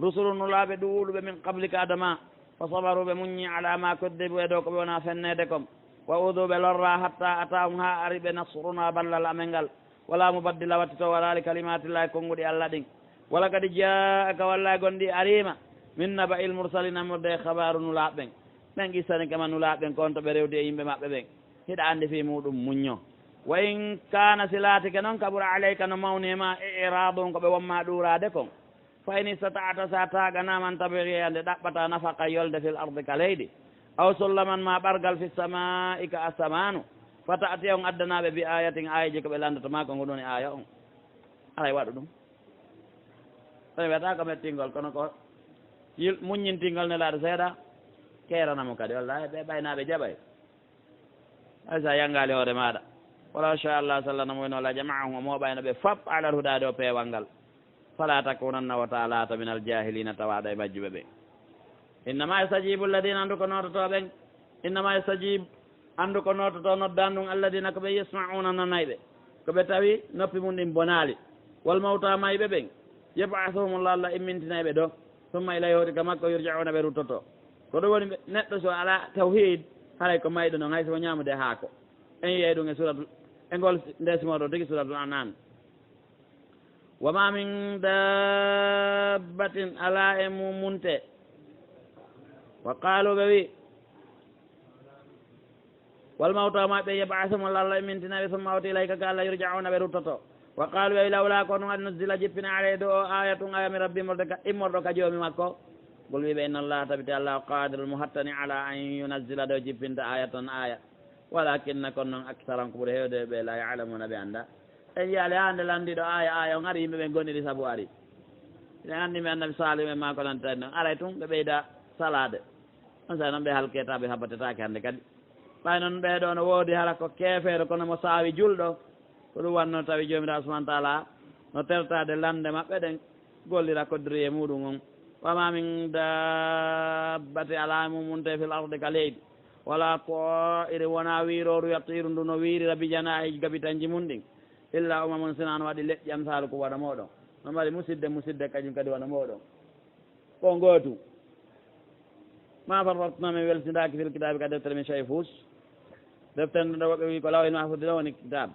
Rusulun, nulaaɓe ɗuuɗuɓe, min qablika, adama. Fa sabaru, ɓe muññi, ala ma kuddibu, e dow ko ɓe wona fenneede kon. Wa uduu, ɓe lorraa, hatta ataahum, haa ari ɓe, nasruna, ballal amen ngal. Wala mubaddila, wattitoowo alaa li kalimaatillaahi, konnguɗi Alla ɗin. Walaqad jaa'aka, wallaahi gonɗi ariima, min naba'il mursaliina, immorde e kabaaru nulaaɓe ɓen. Ɓen qissanike ma nulaaɓe ɓen, ko on to ɓe rewdi e yimɓe maɓɓe ɓen. Hiɗa anndi fii muuɗum, muñño. Wa in kaana, si laatike non, kabura alayka, no mawni e ma, i'raaduhum, ko ɓe won ma ɗuuraade kon. Fa in istata'ta, si a taaganaa, an tabghiya, nde ɗaɓɓataa, nafaqan, yolde, fil ardi, ka leydi, aw sullaman, maa ɓargal, fis samaa'i, ka asamaanu, fa ta'tiyahum, addanaa ɓe, bi aayatin, aayeeje, ko ɓe lanndoto maa ko, ngun woni aaya on. Aray, waɗu ɗum. Ɓe wiyata ko mettingol, kono ko yil-, muññintingol nelaaɗo seeɗa, keerana mo kadi. Wallaahi, ɓe ɓay naa ɓe jaɓay. Hay so a yanngaali hoore maaɗa. Walaw shaa Allah, so Alla no muuyno, la jama'ahum, o mooɓayno ɓe fop, alal hudaa, dow peewal ngal. Falaa takuunanna, wota a laato, minal jaahiliina, tawaaɗo e majjuɓe ɓe. Innamaa yastajiibu alladiina, anndu ko noototoo ɓen. Innamaa yastajiibu, anndu ko noototoo noddaandu ngun, alladiina, ko ɓe, yasma'uuna, nanayɓe, ko ɓe tawi noppi mun ɗin bonaali. Wal mawtaa, mayɓe ɓen, yab'asuhumullaahu, Alla immintinay ɓe ɗoo. Summa ilayhi, hooti ka makko, yurja'uuna, ɓe ruttotoo. Ko ɗum woni ɓe, neɗɗo so alaa tawhiid, haray ko mayɗo non, hay so o ñaamude haako. En yi'ay ɗum e suuratul, e ngol nde simoɗo tigi, Suuratul An'aam. Wa maa min daabbatin, alaa e mumunte. Wa qaaluu, ɓe wi, wal mawtaa, mayɓe, yab'asuhumullaahu, Alla immintinay ɓe, summa, hooti, ilayhi, ka Alla, yurja'uuna, ɓe ruttotoo. Wa qaaluu, ɓe wi, lawlaa, ko honɗum waɗi, nuzzila, jippinee, alayhi, dow o, aayatun, aaya, min rabbihi, immorde ka, immorɗo ka Joomi makko. Qul, wi ɓe, innallaaha, tabiti Alla, qaadirun, mo hattani, alaa an yunazzila, dow jippinta, aayatan, aaya. Walaakinna, kono non, aksarahum, ko ɓuri heewde ɓe, laa ya'lamuuna, ɓe anndaa. En yi'aali haa nde lanndiiɗo aaya, aaya on ari, yimɓe ɓen gomɗini sabu ari. Hiɗen anndi ɓe Annabi Saalihu en maa ko nanndi tawi non, aray tun ɓe ɓeyda salaade. On saa'i non ɓe halkee, ɓe habbatetaake hannde kadi. Ɓay non ɓee ɗoo no woodi hara ko keefeero, kono mo saawi julɗo. Ko ɗum wannoo tawi Joomiraaɗo Subhaanahu wa Ta'aalaa no tertaade lannde maɓɓe ɗen, gollira koddiri e muuɗum on. Wa maa min daabbatin, alaa mumunte, fil ardi, ka leydi, walaa taa'irin, wonaa wiirooru, yatiiru, ndu no wiirira, bi janaahihi, gabitanji mun ɗin, illaa umamun, sinaa no waɗi leƴƴi, amsaalukum, wano mooɗon. No mari musidde, musidde kañum kadi wano mooɗon. Ko ngootu. Maa farratnaa, men welsindaaki, fil kitaabi, ka deftere, min shay, fuus. Deftere nde woɓɓe wi ko Lawhil Mahfuus ɗon woni kitaab.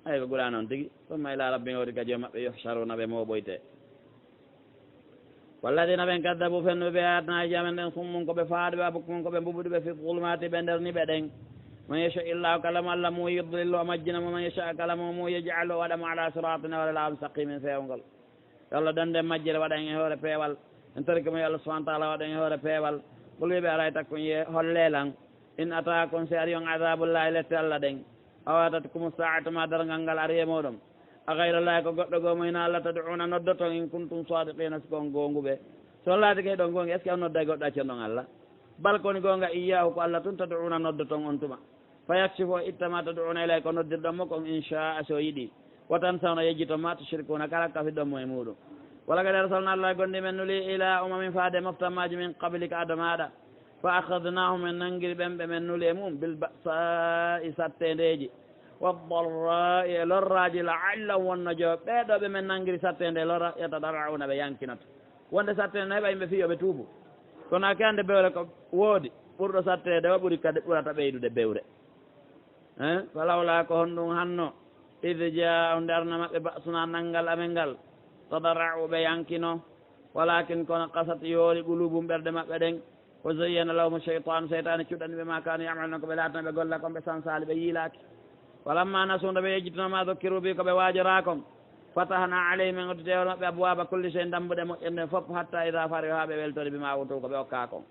Ay, ko Qur'aana on tigi. Summa ilaa rabbihim, hooti ka Joomi maɓɓe, yuhsharuuna, ɓe mooɓoytee. Walladiina, ɓen, kaddabuu, fennuɓe, bi aayaatinaa, aayaaji amen ɗen, summun, ko ɓe faaɗuɓe, wa bukmun, ko ɓe mbuɓɓuɗuɓe, fi zulumaati, ɓe nder niɓe ɗen. Man yasha Illaahu, kala mo Alla muuyi, yudlilhu, o majjina mo, man yasha, kala mo muuyi, yaj'alhu, o waɗa mo, alaa siraatin, e hoore laawol, mustaqiimin, feewngol. Yo Alla dandu en majjere, waɗa en e hoore peewal. En torike mo yo Allah subhanahu wa taala waɗen e hoore peewal. Ngol wiɓe aray takkun ye holle lan. In ataakum, si ari on adabullahi, lette Allah ɗen. Aw atatkumu saa'atu, ma darngal ngal ari e muɗum. A gayrallahi, ko goɗɗo goo mo hinaa Allah, tad'uuna, noddoton, in kuntum saadiqiina, si ko on goonguɓe. Si on laatike hiɗon goongi, est-ce que on nodday goɗɗo accon ɗon Allah? Bal, ko woni goonga, iyyaahu, ko Allah tun, tad'uuna, noddoton on tuma. Fa yakshifu, o itta ma tad'uuna ilayhi, ko noddirɗon mo kon, in shaa'a, si o yiɗi. Wa tansawna, yejjiton ma tushrikuuna, kala ko kafirɗon mo e muɗum. Wa laqad arsalna, Allah, gondi men nuli, ila umamin, faade moftammaaji, min qablika, ado maaɗa. Fa akhadnahum, men nangiri ɓen ɓe men nuli e mu'um, bil ba'saa'i, satteendeeji, wad darraa'i, e lorraaji, la'allahum, wonno jo ɓee ɗoo ɓe men nangiri satteende e lorra, yatadarra'uuna, ɓe yankinata. Wonde satteende no heɓa yimɓe fii yo ɓe tuubu. Kono a kande bewre ko woodi, ɓurɗo satteede o ɓuri kadi ɓurata ɓeydude bewre. Eh, falawla, ko honɗum hanno, id jaa, nde arna maɓɓe ba'suna, nanngal amen ngal, tadarra'u, ɓe yankino, walakin, kono, qasat, yoori, qulubum, ɓerɗe maɓɓe ɗen, wa zayyana lahum shaytanu, seytaane cuɗani ɓe ma kanu ya'maluna, ko ɓe laatano ɓe golla kon, ɓe sansaali, ɓe yiilaaki. Walamma nasu, nde ɓe yejjitino ma dhukkiru bi, ko ɓe waajoraa kon, fatahna alayhim, men udditi e hoore maɓɓe abwaaba kulli shay'in, dambuɗe moƴƴere nden fof, hatta ida farihu, haa ɓe weltori, bima utu, ko ɓe okkaa kon.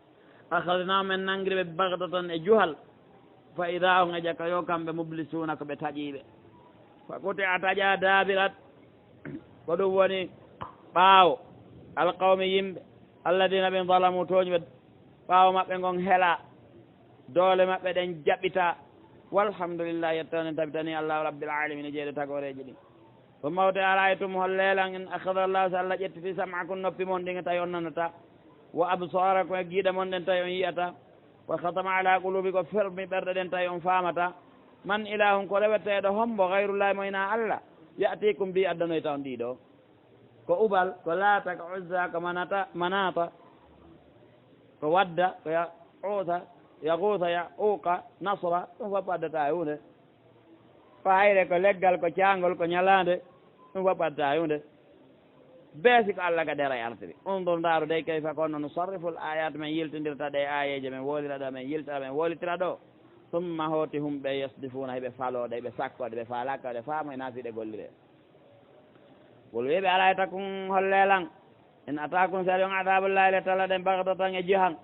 Akhadnahum, men nangiri ɓe baghtatan, e juhal. Fa idha hum, e jaka yo kamɓe, mublisuuna, ko ɓe taƴiiɓe. Fa quti'a, taƴa, daabirat, ko ɗum woni ɓaawo, alqawmi, yimɓe, alladhina, ɓen, zalamu, tooñɓe, ɓaawo maɓɓe ngon hela, doole maɓɓe ɗen jaɓɓita. Walhamdulillah, yettone tabitani Allahu Rabbil Alamina, jeyɗo tagooreeji ɗin. Ko mawte, araytum, holle lan, in akhadha Allahu, so Allah ƴettiti, sam'akum, noppi mon ɗin tawi on nanata, wa absarakum, e giiɗe mon ɗen tawi on yi'ata, wa khatama ala qulubikum, fermi ɓerɗe ɗen tawi on faamata, man ilahun, ko reweteeɗo hombo, ghayrullahi, mo hinaa Allah, ya'tikum bi, addanoyta on ɗiɗo. Ko Ubal, ko Laata, ko Uzza, ko Manata, Manata, ko Wadda, ko Ya'usa, Yaghusa, Ya'uqa, Nasra, ɗum fof addata e huunde. Ko hayre, ko leggal, ko caangol, ko ñalaande, ɗum fof ɓaddataa e huunde. Beesi ko Allah ka dera e artiri. Undur, ndaaru dey, kayfa ko no, nusarriful ayat, men yiltindirta ɗe aayeeje, men woolira ɗo, men yiltira, men woolitira ɗo. Summa, hooti, hum, ɓe, yasdifuuna, hiɓe faloo ɗe, hiɓe sakkoo ɗe, ɓe faalaaka ɗe, faamo e naati ɗe gollire. Ngol wi'i ɓe, alaa e takkum, holle lan. In ataakum, si ari on adaabullaahi, lette Alla ɗen, baghtatan, e juhan,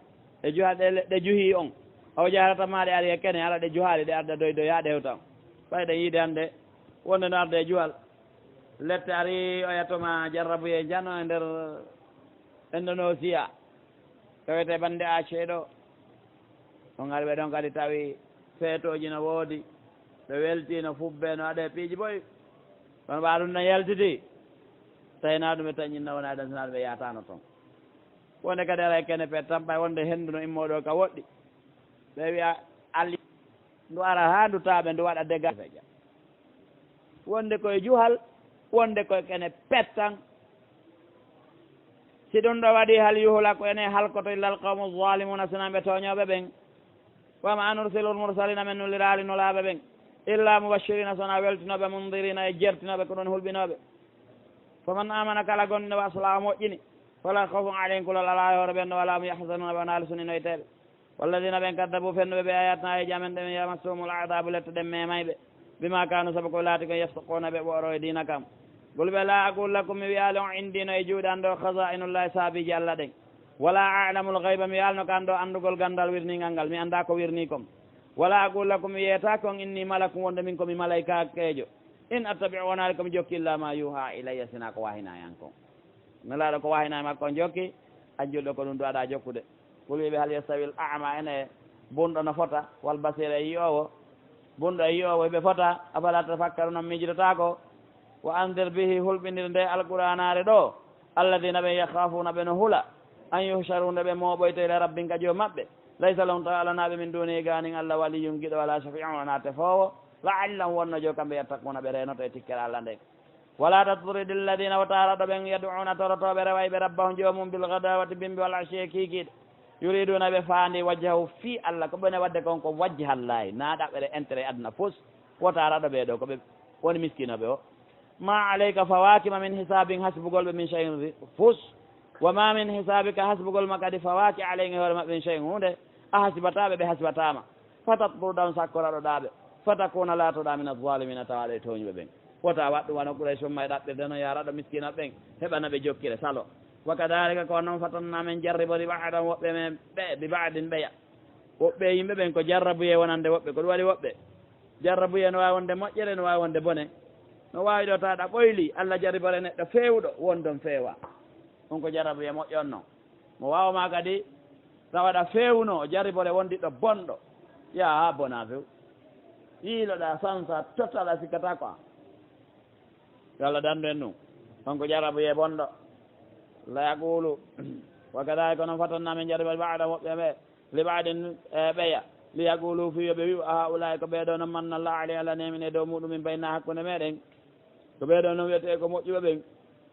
e juha ɗe, ɗe juhii on. Aw jaharatan, maa ɗe ari e kene, ala ɗe juhaali, ɗe arda doy doy, haa ɗe hewta on. Ɓay ɗen yiide hannde, wonde no arda e juhal. Lette ari, oya tuma jarrabuye jano e nder Indonesia. Tawete bannde Aceh ɗo. On ari ɓe ɗon kadi tawi feetooji no woodi, ɓe weltii, no fubbee, no waɗee piiji boy. Kono ɓaa ɗum no yaltiti, tawi na ɗum ɓe taƴinno wona ɗon, sinaa ɗum ɓe yaataano toon. Wonde kadi ara e kene pet tan, ɓay wonde henndu no immoo ɗo ka woɗɗi. Ɓe wi'a, Ali, ndu ara haa ndu taaɓe, ndu waɗa dega. Wonde koye juhal, wonde koye kene pettan. Si ɗum ɗo waɗi, hal yuhlaku, ene halkoto, illa al qawmu zalimuuna, sinaa ɓe tooñooɓe ɓen. Wa ma nursilul mursaliina, men nuliraali nulaaɓe ɓen, illa mubashiriina, sinaa weltinooɓe, mundiriina, e jertinooɓe, ko ɗum hulɓinooɓe. Faman amana, kala gomɗinɗo, wa aslaha, moƴƴini, fala khawfun alayhim, kulol alaa e hoore ɓen ɗo, wala hum yahzanuuna, ɓe wonaa alsuninoyteeɓe. Walladina, ɓen, kaddabu, fennuɓe, ɓe, ayatina, ayeeje amen ɗen, yamassuhumul adaabu, lette ɗen memay ɓe, bima kanu, sabu ko laati kon, yafsuquuna, ɓe ɓooroo e diina kan. Qul, ɓe, la aqulu lakum, mi wi'aali on, indi, no e juuɗe an ɗo, khazainullahi, saabiiji Alla ɗen, wala a'lamul ghayba, mi wi'aali no kan ɗo anndugol ganndal wirningal ngal, mi anndaa ko wirnii kon. Wala aqulu lakum, mi wi'etaake on, inni malakun, wonde min ko mi malaykakeejo. In attabi'u, wonaali ko mi jokki, illa ma yuha ilayya, sinaa ko wahinaa yan kon. Nelaaɗo ko wahinaa e makko on jokki, an julɗo ko ɗum duwaɗaa jokkude. Qul, wi'e ɓe, hal yastawil a'ma, ene bunɗo no fota, wal basir, e yi'oowo? Bunɗo e yi'oowo, hiɓe fota? Afala tatafakkaruna, on miijidotaako? Wa andir bihi, hulɓindir nde Alqur'aanaare ɗo, alladina, ɓe, yakhafuna, ɓe no hula, an yuhsharu, nde ɓe mooɓoyta, ila rabbin, ka Joom maɓɓe, laysa lahum, tawa alanaa ɓe, min dunihi, gaanin Alla, waliyun, giɗo, wala shafi'un, wonaa tefoowo, la'allahum, wonno jo kamɓe, yattaquna, ɓe reenoto e tikkere Alla nden. Wala tatrudi alladina, wota raɗo ɓen, yad'una, torotooɓe, rewayɓe, rabbahum, Joomum, bil ghadawati, bimbi, wal ashi, e kiikiiɗe, yuriduna, ɓe faandi, wajhahu, fii Alla, ko ɓe woni waɗde kon ko wajhallahi, na ɗaɓɓere intérêt aduna fus, wota raɗo ɓe ɗo, ko ɓe woni miskinooɓe o. Ma alayka, fawaaki ma, min hisabihim, hasbugol ɓe, min shay'in, fus, wa ma min hisabika, hasbugol ma kadi, fawaaki, alayhim, e hoore maɓɓe, min shay'in, huunde, a hasibata ɓe, ɓe hasibataa ma. Fatatruda, on sakkoraɗo ɗaa ɓe. Fatakuna, laatoɗaa, mina zzalimina, tawaaɗo e tooñuɓe ɓen. Wota waɗ ɗum wano Quraysh umma e ɗaɓɓirde non, yaa raɗo miskiina ɓen, heɓana ɓe jokkire, salo. Wa kadalika, ko noon fatanna men jarribori ba'dahum woɓɓe men ɓe, bi ba'din ɓeya. Woɓɓe yimɓe ɓen ko jarrabuyee wonande woɓɓe, ko ɗum waɗi woɓɓe. Jarrabuyee no waawi wonde moƴƴere, no waawi wonde bone. No waawi ɗo tawa ɗa ɓoyli, Allah jarribore neɗɗo feewuɗo, won ɗon feewa. On ko jarrabuyee moƴƴo on non. Mo waawa ma kadi, tawa ɗa feewuno, jarribore wondiɗɗo bonɗo. Yaa haa bona few. Yiiloɗa sansa total a sikkata ko an. Yo Allah dandu en ɗum. On ko jarrabuyee bonɗo. La yaqulu. Wa kadalika, noon fatanna men jarribori ba'dahum woɓɓe ɓe, li ba'din, e, ɓeya. Li yaqulu, fii yo ɓe wi'u, a haa'ulaa'i, ko ɓee ɗoo non, manna Allaahu alayhim, Allah neemini e dow muɗum, min baynina, hakkunde meɗen. Ko ɓee ɗoo non wiyetee ko moƴƴuɓe ɓen.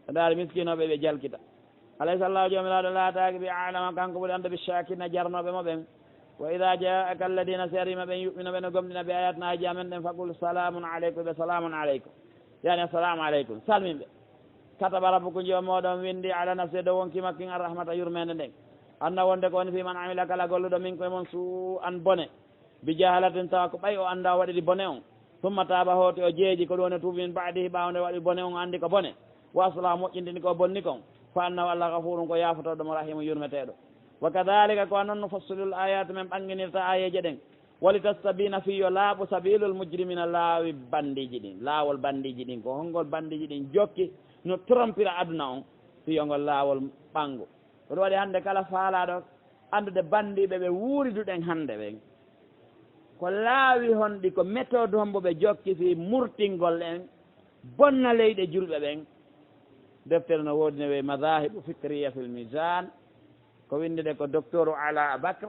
Ndaari miskinooɓe ɓe jalkita. Alaysa Allaahu, Joomiraaɗo laataaki, bi a'lama, kanko ɓuri annde, bi shaakirin, jarnooɓe mo ɓen. Wa idaa jaa'aka alladina, si arii ma ɓen, yu'minooɓe no gomɗina, bi ayatina, aayaaji amen ɗen, faqul salaamun alaykum, ɓe salaamun alaykum. Yaani, assalaamu alaykum, salmin ɓe. Kataba rabbukum, Joomi mooɗon winndi, ala nafsihi, dow wonkii makko kin, arrahmata, yurmeende nden. Anna wonde ko woni, fii man amila, kala golluɗo, minkum, e mon, suu'an, bone, bi jahalatin, tawa ko ɓay o anndaa o waɗiri bone on. Summa taaba, hooti o jeeji, ko ɗum woni o tuubi, min ba'dihi, ɓaawo nde o waɗi bone on, o anndi ko bone. Wa aslaha, moƴƴintini ko o bonni kon. Fa annahu, Allah, ghafuurun, ko yaafotooɗo mo, rahiimun, yurmeteeɗo. Wa kadhalika, ko non, nufassilu l ayaati, men ɓannginirta aayeeje ɗen. Walitastabina, fii yo laaɓu, sabiilul mujrimiina, laawi banndiiji ɗin, laawol banndiiji ɗin, ko honngol banndiiji ɗin jokki, no trompira aduna on, fii yo ngol laawol ɓanngu. Ko ɗum waɗi hannde kala faalaaɗo anndude banndiiɓe ɓe wuuriduɗen hannde ɓen, ko laawi honɗi, ko méthode hombo ɓe jokki fii murtingol en, bonna leyɗe julɓe ɓen. Deftere no woodi ne wiyee Madhahibu Fikriya fil Mizan, ko winndude ko Docteur Ala Bakr.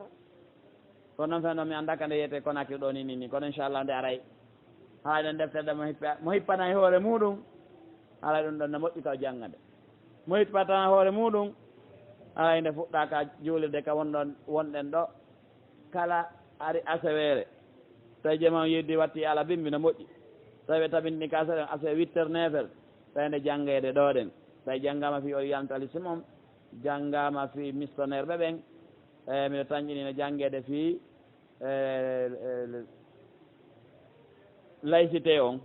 Kono noon, fenno mi anndaa ka nde yiyetee Conakry ɗoo ni, ni, ni. Kono inchallah nde aray, haray ɗen deftere ɗe mo hippa-, mo hippana e hoore muuɗum, haray ɗum ɗon no moƴƴi ka o jannga nde. Mo hippatana hoore muuɗum, haray nde fuɗɗa ka juulirde ka wonɗon, wonɗen ɗoo, kala ari aseweere, tawi jama on yeddi watti ala bimbi no moƴƴi. Tawi ɓe tabinɗini ka seeɗa, asewe huit heures, neuf heures, tawi nde janngeede ɗoo ɗen. Tawi janngaama fii orientalisme on, janngaama fii missionnaire ɓe ɓen, e miɗo tanƴinii no janngeede fii, e, e, laïcité on.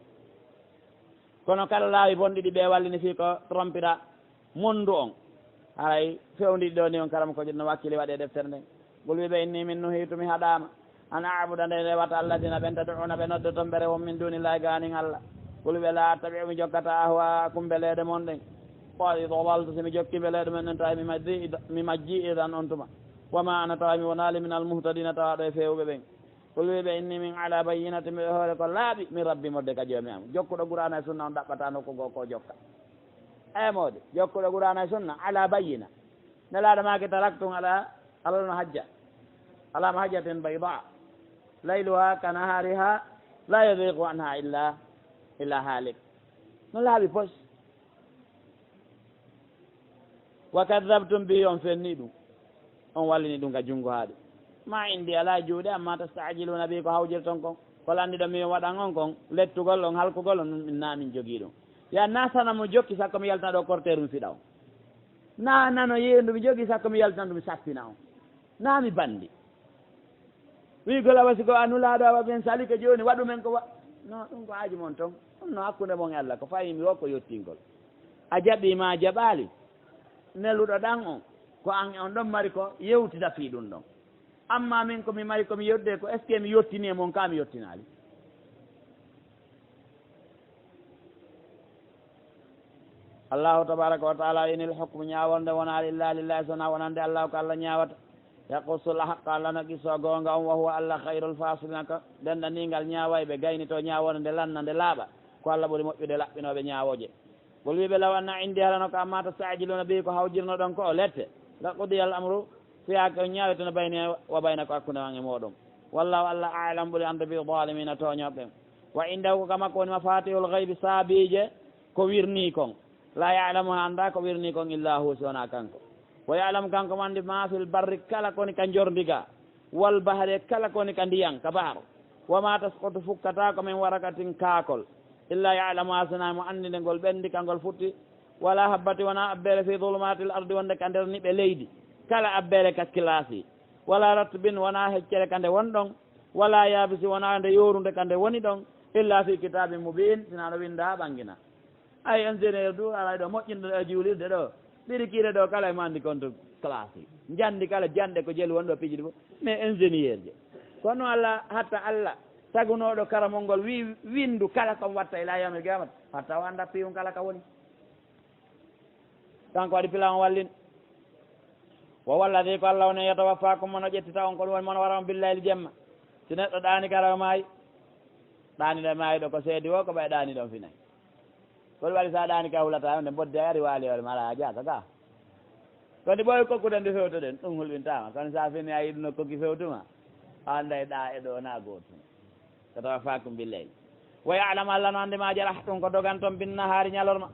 Kono kala laawi bonɗi ɗi ɓe wallini fii ko trompira mondu on, haray fewndi ɗi ɗoo ni on, karamokoojo, no wakkili waɗi e deftere nden. Qul, wiɓe, inni, min nuhiitu, mi haɗaama, an a'buda, nde rewata, alladina, ɓen, tad'una, ɓe noddoton, ɓe rewo, min dunillahi, gaanin Allah. Qul, wiɓe, la attabi'u, mi jokkata, ahwaakum, mbeleeɗe mon ɗen. Qad dalaltu, si mi jokki mbeleeɗe mon ɗen, tawi mi majji, mi majji idan on tuma. Wa ma ana, tawa mi wonaali, minal muhtadina, tawaaɗo e feewuɓe ɓen. Qul, wiɓe, inni, min ala bayyinatin, miɗo hoore ko laaɓi, min rabbi, modde ka Joomi am. Jokkuɗo Qur'aana e Sunna on ɗaɓɓata nokku goo ko jokka. Eey moodi, jokkuɗo Qur'aana e Sunna ala bayyina. Nelaaɗo maaki, taraktum ala, ala mahajja, ala mahajjatin bayda, layluha ka nahariha, la yaziqu anha illa, illa halik. No laaɓi pos. Wa kadhabtum bihi, on fenni ɗum. On wallini ɗum ka junngo haaɗi. Ma indi, alaa e juuɗe, amma tasta'jiluna bihi, ko hawjirton kon. Ko lanndinɗon mi waɗan on kon, lettugol on, halkugol on, ɗum naa min jogii ɗum. Ya, na sanamu jokki sakko mi yaltina ɗo korteeru mi fiɗa on. Na nano yeendu mi jogii sakko mi yaltina ɗum mi sappina on. Na mi banndi. Wiigol awa si ko a nulaaɗo awa ɓen salike jooni, waɗu men ko wa-, no, ɗum ko haaju mon ton. Ɗum no hakkunde mon e Allah, ko fayi mi wo ko yottingol. A jaɓii ma a jaɓaali, neluɗo ɗan on, ko an e on ɗon mari ko yewtida fii ɗum ɗon. Amma min ko mi mari ko mi yodde ko, est-ce que mi yottini e mon ka mi yottinaali? Allahu tabaraka wa taala, inil hukmu, ñaawonde wonaali, illa lillahi, sona wonande Allahu, ko Allah ñaawata. Yaqussu l haqqa, Allah no qisso goonga on, wa huwa Allah khayrul fasilina, ko denɗaningal ñaawayɓe gaynito ñaawonde nde lanna nde laaɓa, ko Allah ɓuri moƴƴude laɓɓinooɓe ñaawooje. Qul, wiɓe, law anna indi, hara no ko amma tasta'jiluna bihi, ko hawjirnoɗon ko o lette, la qudiya al amru, fiyaake on ñaaweteno bayni wa baynakum, hakkunde man e mooɗon. Wallahu, Allah, a'lam, ɓuri annde, bi zalimina, tooñooɓe ɓen. Wa indahu, ko ka makko woni mafatihul ghaybi, saabiije ko wirnii kon. La ya'lamuha, anndaa ko wirnii kon, illa hu, si wonaa kanko. Wa ya'lamu, kanko mo anndi, ma fil barri, kala ko woni ka njorndi ga, wal bahri, e kala ko woni ka ndiyan, ka baharu. Wa ma tasqutu, fukkataa ko min waraqatin, kaakol, illa ya'lamuha, sinaa mo anndi nde ngol ɓenndi, ka ngol futti. Wala habbati, wonaa abbeere, fi dhulumatil ardi, wonde ka nder niɓe leydi, kala abbeere ka kilaasi. Wala ratbin, wonaa heccere ka nde woni ɗon. Wala yabisi, wonaa nde yoorunde ka nde woni ɗon. Illa fi kitabin mubin, sinaa no winndaa ɓanngina. Ay, ingénieur du, alaa ɗo moƴƴinɗo e juulirde ɗo. Ɓiri kiire ɗo kala emo anndi compte classe. Njanndi kala, jannde ko jelu wonɗo piiji ɗi fof. Mais ingénieur je. Kono Allah, hatta Allah, tagunooɗo karamol ngol, wi winndu kala ko mi watta ila yawmil qiyamati. Hatta o annda piiwum kala ka woni. Kanko waɗi plan o wallin. Wa huwa alladhi, ko Allah woni yatawaffakum, mono ƴettita on, ko ɗum woni mono wara on billayli jemma. Si neɗɗo ɗaani kala o maayi. Ɗaaniɗo e maayiɗo ko seedi o, ko ɓay ɗaaniɗo on finay. Ko ɗum waɗi sa ɗaani ka hulata, nde mboddi a ari waali hoore ma, ala a jaaka ka. Ko ndi ɓooyi kokkude ndi fewtoɗen, ɗum hulɓintaama. Kono sa fini a yiɗuno kokki fewtuma, a annday ɗa e ɗo na gootum. Yatawaffakum billayl. Wa ya'lamu, Allah no anndi ma jarahtum, ko doganton bin nahaari ñalorma.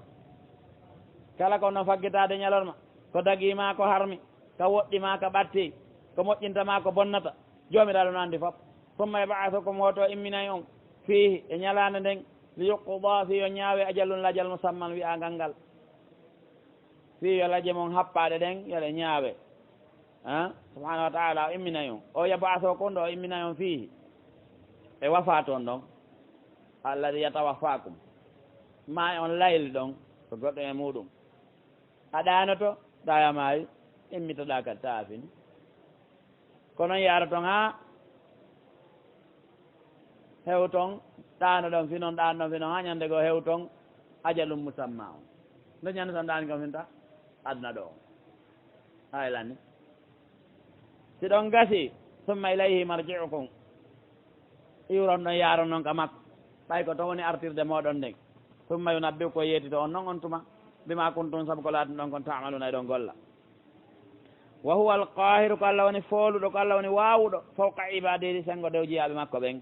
Kala ko no faggitaade ñalorma, ko dagii ma, ko harmi, ka woɗɗi ma, ka ɓatti, ko moƴƴinta ma, ko bonnata. Joomiraaɗo no anndi fof. Summa yab'athukum, hoto imminay on, fiihi, e ñalaande nden, li yuqda, fii yo ñaawe, ajalun, lajal, musamman, wi'aangal ngal. Fii yo lajje mon happaɗe ɗen, yo ɗe ñaawe. Ah, subhanahu wa ta'ala, o imminay on. O yab'athukum ɗo, o imminay on fiihi. E wafaatu on ɗon. Alladhi yatawaffakum. Ma on layli ɗon, ko goɗɗo e muɗum. A ɗaanoto, tawa a maayi, immitoɗaa kadi, tawa a fini. Ko noon yaroton haa hewton, ɗaanoɗon finon, ɗaanoɗon finon, haa ñande goo hewton ajalun musamma on. Nde ñande tan ɗaani kon finta aduna ɗo on. Haylani. Si ɗon gasi, summa ilayhi marji'ukum. Iwron ɗon, yaaron noon ka makko. Ɓay ko toon woni artirde mooɗon nden. Summa yunabbi'ukum, o yeetito on noon on tuma. Bima kuntum, sabu ko laatin ɗon kon, ta'maluna, eɗon golla. Wa huwa al-qaahiru, ko Allah woni fooluɗo, ko Allah woni waawuɗo, fawqa ibaadihi, senngo dow jiyaaɓe makko ɓen.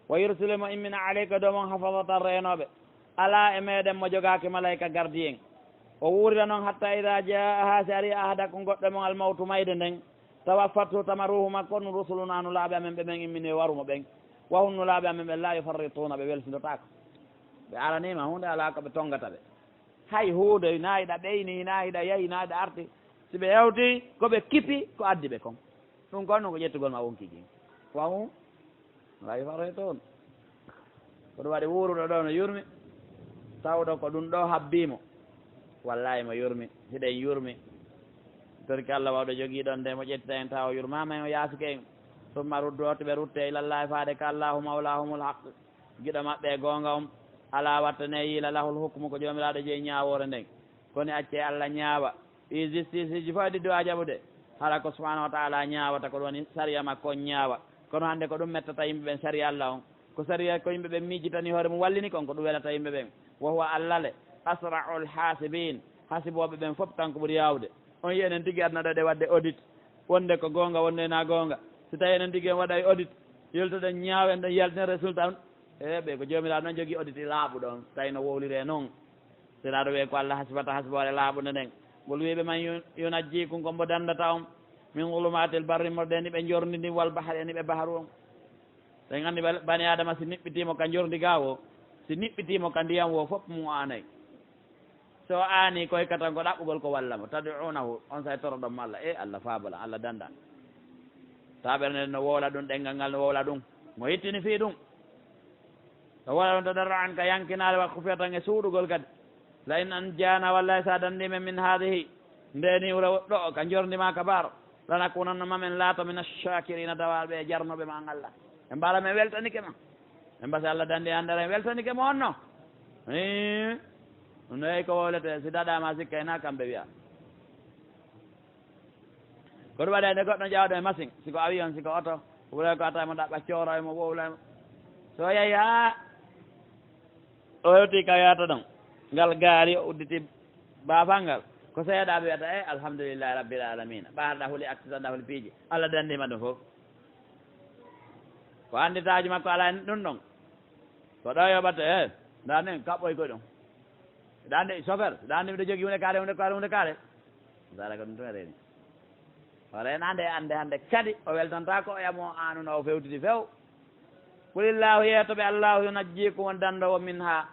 Wa yursilu, mo immina, alaykum, dow mon, hafazatan, reenooɓe. Alaa e meɗen mo jogaaki malayka gardien. O wuurira noon, hatta idaa jaa, haa si ari, ahadakum, goɗɗo e mon, al-mawtu, mayde nden. Tawaffathu, tama ruuhu makko on, rusuluna, nulaaɓe amen ɓe men immini e warumo ɓen. Wa hum, nulaaɓe amen ɓen, laa yufarrituuna, ɓe welsindotaako. Ɓe araniima huunde alaa ko ɓe tonngata ɓe. Hay huunde, hinaa hiɗa ɓeyni, hinaa hiɗa yahi, hinaa hiɗa arti. Si ɓe hewti, ko ɓe kipi, ko addi ɓe kon. Ɗum kon, ɗum ko ƴettugol ma wonkiiji. Wa hum laa yufarrituun. Ko ɗum waɗi wuuruɗo ɗo no yurmi, tawɗo ko ɗum ɗo habbii mo. Wallaahi mo yurmi, hiɗen yurmi. Torki Allah waawɗo jogii ɗon nde mo ƴettita en tawa o yurmaama en, o yaafike en. Summa ruddu, hoto ɓe rutte, ilallaahi, faade ka Allaahu mawlaahumul haq, giɗo maɓɓe e goonga on. Alaa, wattane yiila, lahul hukmu, ko Joomiraaɗo jeyi ñaawoore nden. Kono accee Allah ñaawa. Ɗi justice ji fof ɗi du'a jaɓude. Hara ko subhanahu wa ta'ala ñaawata, ko ɗum woni sariya makko on ñaawa. Kono hannde ko ɗum mettata yimɓe ɓen sariya Allah on. Ko sariya ko yimɓe ɓen miijitani hoore mum wallini kon, ko ɗum welata yimɓe ɓen. Wa huwa Allah le, asra'ul haasibin. Hasibooɓe ɓen fof kanko ɓuri yaawde. On yi enen tigi aduna ɗo ɗe waɗde audit. Wonde ko goonga, wonde na goonga. Si tawi enen tigi en waɗay audit, yoltoɗen ñaawen ɗon yaltina résultat on. E ɓe ko Joomiraaɗo noon jogii audit laaɓuɗo on, tawi no wowliree noon. Siraaɗo wi'e ko Allah hasibata hasiboore laaɓunde nden. Ngol wi'i ɓe, man yu-, yunajjiikum, ko mbo dandata on, min zulumatil barri, morde ni ɓe njorndi ndin, wal bahri, e ni ɓe baharu on. Sen anndi bal-, bani Aadama si niɓɓitiimo ka njorndi gaa woo, si niɓɓitiimo ka ndiyam woo, fof mum aanay. So aani koy katan ko ɗaɓɓugol ko walla mo. Tad'uunahu, on say toroɗon mo Allah. E Allah faabola, Allah danda. Taɓere nden no wowla ɗum, ɗenngal ngal no wowla ɗum. Mo hittini fii ɗum. Ɗo waɗa ɗon tadarru'an, ka yankinaare, wa khufyatan, e suuɗugol kadi. La in anjaana, wallahi, sa dandii men, min haadihi, nde niwre ɗo, ka njorndi ma ka baaro, lanakunanna, ma men laato, mina shakirina, dawaaɓe e jarnooɓe ma an Allah. En mbaala men weltanike ma. En mbasi Allah dandi andara en weltanike mo on no. Ii. Ɗum ɗo ko wowlete, si daɗaama sikka ena kamɓe wi'a. Ko ɗum waɗi nde goɗɗo jawɗo e machine, si ko avion, si ko oto, wulay ko ata mo ɗaɓɓa cooro e mo, wowla e mo. So yahi haa o hewti ka yahata ɗon, ngal gaari o udditi baafal ngal, ko seeɗa ɓe wiyata, e, alhamdulillahi rabbil alamina. Ɓaarɗa huli accident, huli piiji, Allah dandima ɗum fof. Ko annditaaji makko alaa e ɗum ɗon. Ko ɗo yoɓata, e, ndaa nden kaɓɓoy ko ɗum. Ndaa nde chauffeur, ndaa nde miɗo jogii hunde kaare, hunde kaare, hunde kaare. Misala ko ɗum tun e reeni. O reenaande e annde hannde kadi, o weltantaako o yamo aanu no o fewtidi few. Qulillahu, yeeto ɓe, Allahu yunajjiikum, won danndoowo, minha,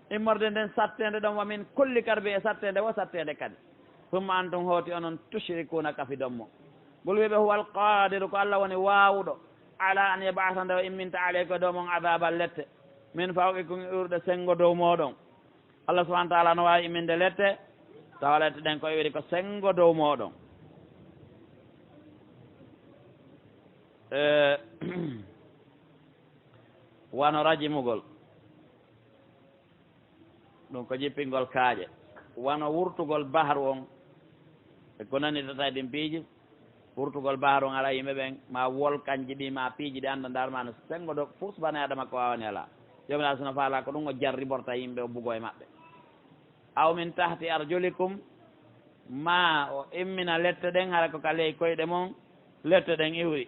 immorde nden satteende ɗon, wa min kulli karbi, e satteende wo satteende kadi. Summa antum, hooti onon, tushrikuuna, kafidon mo. Ngol wi'ɓe, huwa alqaadiru, ko Allah woni waawuɗo, ala an yab'asa, nde o imminta, alaykum, dow mon, adaaban, lette, min fawqikum, iwruɗe senngo dow mooɗon. Allah subhanahu wa ta'ala no waawi imminde lette, Tawa lette ɗen ko iwiri ko senngo dow mooɗon. E, wano rajimugol, ɗum ko jippingol kaaƴe, wano wurtugol baharu on, e ko nani tata e ɗin piiji, wurtugol baharu on, ara yimɓe ɓen, ma wolkanji ɗi, ma piiji ɗi annda ndar ma no senngo dow, fus bani Adama ko waawani alaa. Joomiraaɗo sino faalaa ko ɗum o jarriborta yimɓe, o bugo e maɓɓe. Aw min tahti arjulikum, ma o immina lette ɗen, hara ko ka ley koyɗe mon lette ɗen iwri.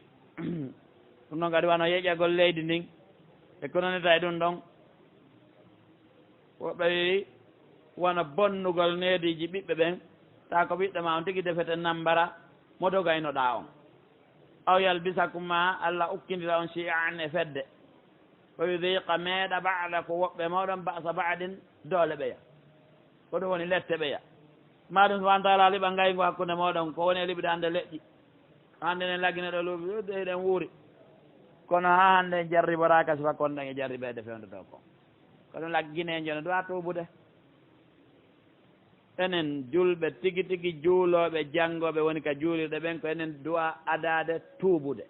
Ɗum ɗon kadi wano yeƴagol leydi ndin, e ko nanita e ɗum ɗon. Woɓɓe wi'i, wano bonnugol neediiji ɓiɓɓe ɓen, taa ko ɓiɗɗo ma on tigi defete nambara mo dogaynoɗaa on. Aw yalbisakum, ma Alla ukkindira on shi'an e fedde. Wa yudhiqa, meeɗa, ba'dakum, woɓɓe mooɗon, ba'sa ba'din, doole ɓeya. Ko ɗum woni lette ɓeya. Maaɗum subhanahu wa taala liɓa ngayngu hakkunde mooɗon, ko woni e liɓude hannde leƴƴi. Hannde enen laggine ɗo luuɓi, ɗo eɗen wuuri. Kono haa hannde en jarriboraaka sifa kon ɗen e jarribeede fewndotoo kon. Ko ɗum laggine en jooni, du'a tuubude. Enen julɓe tigi tigi, juulooɓe, janngooɓe woni ka juulirɗe ɓen, ko enen du'a adaade tuubude.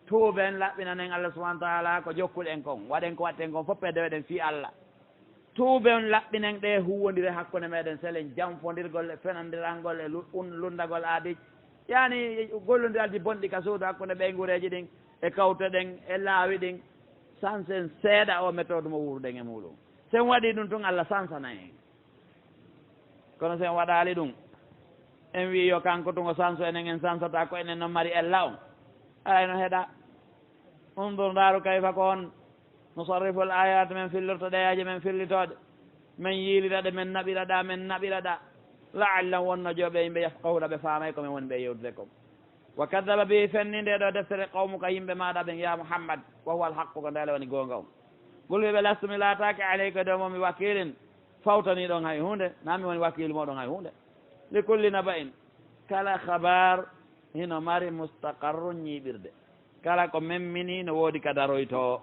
Tuuben, laɓɓinanen Allah subhanahu wa taala ko jokkuɗen kon, waɗen ko waɗten kon fof e deweɗen fii Allah. Tuuben, laɓɓinen ɗe huuwondire hakkunde meɗen, selen janfondirgol e fenandirangol e lu-, un-, lunndagol aadiiji. Yaani gollondiralji bonɗi ka suudu hakkunde ɓeynguureeji ɗin e kawte ɗen e laawi ɗin. Sansen seeɗa o méthode mo wuurɗen e muuɗum. Sen waɗii ɗum tun, Allah sansana en. Kono sen waɗaali ɗum, en wi'i yo kanko tun o sanso, enen en sansata, ko enen no mari ella on. Aray no heɗa. Undur, ndaaru, kayfa ko on nusarrifu al ayat, men fillirta ɗeyaje men fillitooɗe, men yiilira ɗe, men naɓira ɗa, men naɓira ɗa. La'allahum, wonno jo ɓe yimɓe, yafqahuna, ɓe faamay ko men woni ɓe yewtude kon. Wa kadhaba bihi, fenni nde ɗo deftere, qawmuka, yimɓe maaɗa ɓen, ya Muhammad, wa huwa al haqqu, ko ndele woni goonga on. Qul, wiɓe, lastu, mi laataake, alaykum, e dow mon, mi wakiilin, fawtaniiɗo on hay huunde, naa mi woni wakiilu mooɗon hay huunde. Li kulli naba'in, kala khabar hino mari mustaqarrun, ñiiɓirde. Kala ko memmini no woodi ka daroytoo.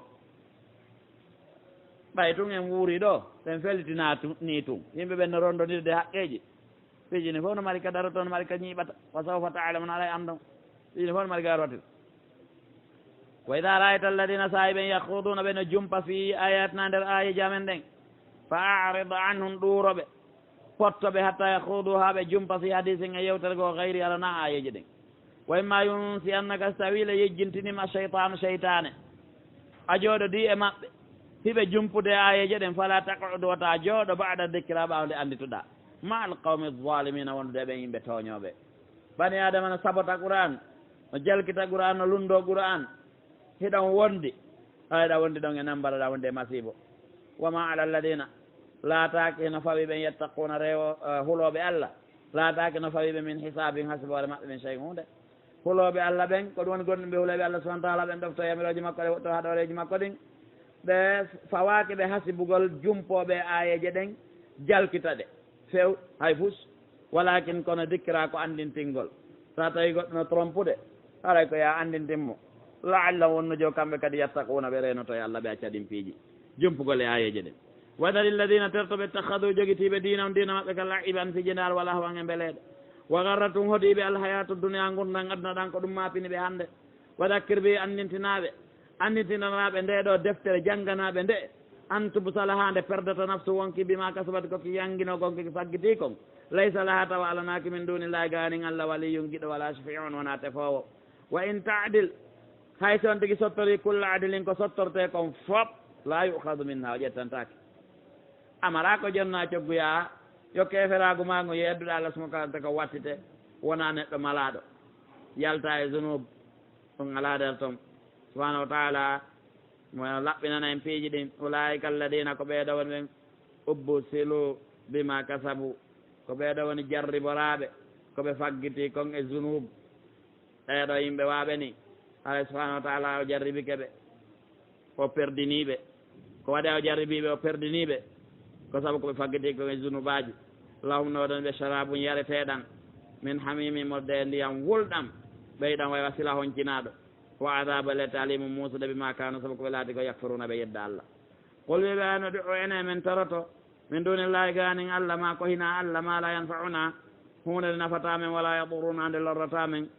Ɓay tun en wuuri ɗo, ɓen fellitinaa tu-, nii tun. Yimɓe ɓen no rondondirde haqqeeji. Piiji ni fof no mari ka daroto, no mari ka ñiiɓata. Wa sawfa ta'lamun, aray anndon. Piiji ni fof no mari ka daroto. Wa idha ra'ayta alladhina, saa'i ɓen, yakhuduna, ɓe no jumpa, fi ayatina, nder aayeeji amen ɗen, fa a'rid anhum, ɗuuro ɓe, potto ɓe, hatta yakhudu, haa ɓe jumpa, fi hadisin, e yewtere goo, ghayri, alanaa aayeeje ɗen. Wa imma yunsiyannaka, so tawii le yejjintiniima, shaytaanu, seytaane, a jooɗodii e maɓɓe, hiɓe jumpude e aayeeje ɗen, fala taq'ud, wota jooɗo, ba'da dhikra, ɓaawo nde annditoɗaa, ma'al qawmi zaalimiina, wondude e ɓen yimɓe tooñooɓe. Bani Aadama no sabota Qur'aan, no jalkita Qur'aan, no lunndoo Qur'aan. Hiɗon wondi, aɗa wondi ɗon e nambara, aɗa wondi e masiibo. Wa ma ala alladina, laataaki hino fawi ɓen, yattaquuna, rewo, eh, hulooɓe Allah, laataaki no fawi ɓe, min hisaabihim, hasiboore maɓɓe, min shay'in, huunde. Hulooɓe Allah ɓen, ko ɗum woni gonɗinɓe hulooɓe Allah subhanahu wa taala ɓen, ɗofto e yamirooji makko ɗe, woɗɗo haɗooreeji makko ɗin. Ɓe fawaaki ɓe hasibugol jumpooɓe e aayeeje ɗen, jalkita ɗe. Few, hay fus. Walakin, kono, dikra, ko anndintingol. So a tawi goɗɗo no trompude, haray ko yo a anndintin mo. La'allahum, wonno jo kamɓe kadi, yattaquuna, ɓe reenoto e Allah, ɓe acca ɗin piiji. Jumpugol e aayeeje ɗen. Wa dhari alladina, terto ɓe, ittakhadhu, jogitiiɓe, diinahum, diina maɓɓe, ka la'iban, fijindaal, wa lahwan, e mbeleeɗe. Wa gharrathum, hoɗiiɓe, alhayatu dunya, ngurndan aduna ɗan, ko ɗum maapini ɓe hannde. Wa dhakkir bihi, anndintinaa ɓe, anndintinanaa ɓe nde ɗo deftere, jannganaa ɓe nde, an tubsala, haa nde perdata, nafsu, wonki, bima kasabat, ko ki yanngino, gonki ki faggitii kon, laysa laha, tawa alanaaki, min dunillahi, gaanin Allah, waliyyun, giɗo, wala shafi'un, wonaa tefoowo. Wa in ta'dil, hay so on tigi sottorii, kulla adlin, ko sottortee kon fof, la yu'khadhu minha, o ƴettantaake. Amara ko jonna cogguya, yo keeferaagu maa ngu yedduɗo Allah subhanahu wa taala ko wattite, wona neɗɗo malaaɗo, yalta e zunub, ɗum alaa nder ton. Subhanahu wa taala mo laɓɓinana en piiji ɗin. Ulaa'ika alladina, ko ɓee ɗo woni ɓen, ubsilu bima kasabu, ko ɓee ɗo woni jarriboraaɓe ko ɓe faggiti kon e zunub. Ɓee ɗo yimɓe waaɓe ni, Allah subhanahu wa taala o jarribike ɓe, o perdinii ɓe. Ko waɗi o jarribii ɓe, o perdinii ɓe? Ko sabu ko ɓe faggiti ko e zunubaaji. Lahum, no waɗani ɓe, sharabun, yareteeɗan, min hamimin, wonde e ndiyam wulɗam, ɓeyɗam way wa sila honcinaaɗo, wa adabun, lette, alimun, muusɗo, bima kanu, sabu ko ɓe laati ko, yakfuruna, ɓe yedda Allah. Qul, wiɓe, an ud'u, enen men toroto, من دون الله, gaanin Allah, ma ko hinaa Allah, ما لا ينفعنا, huunde nde nafataa men, ولا يضرنا, nde lorrataa men.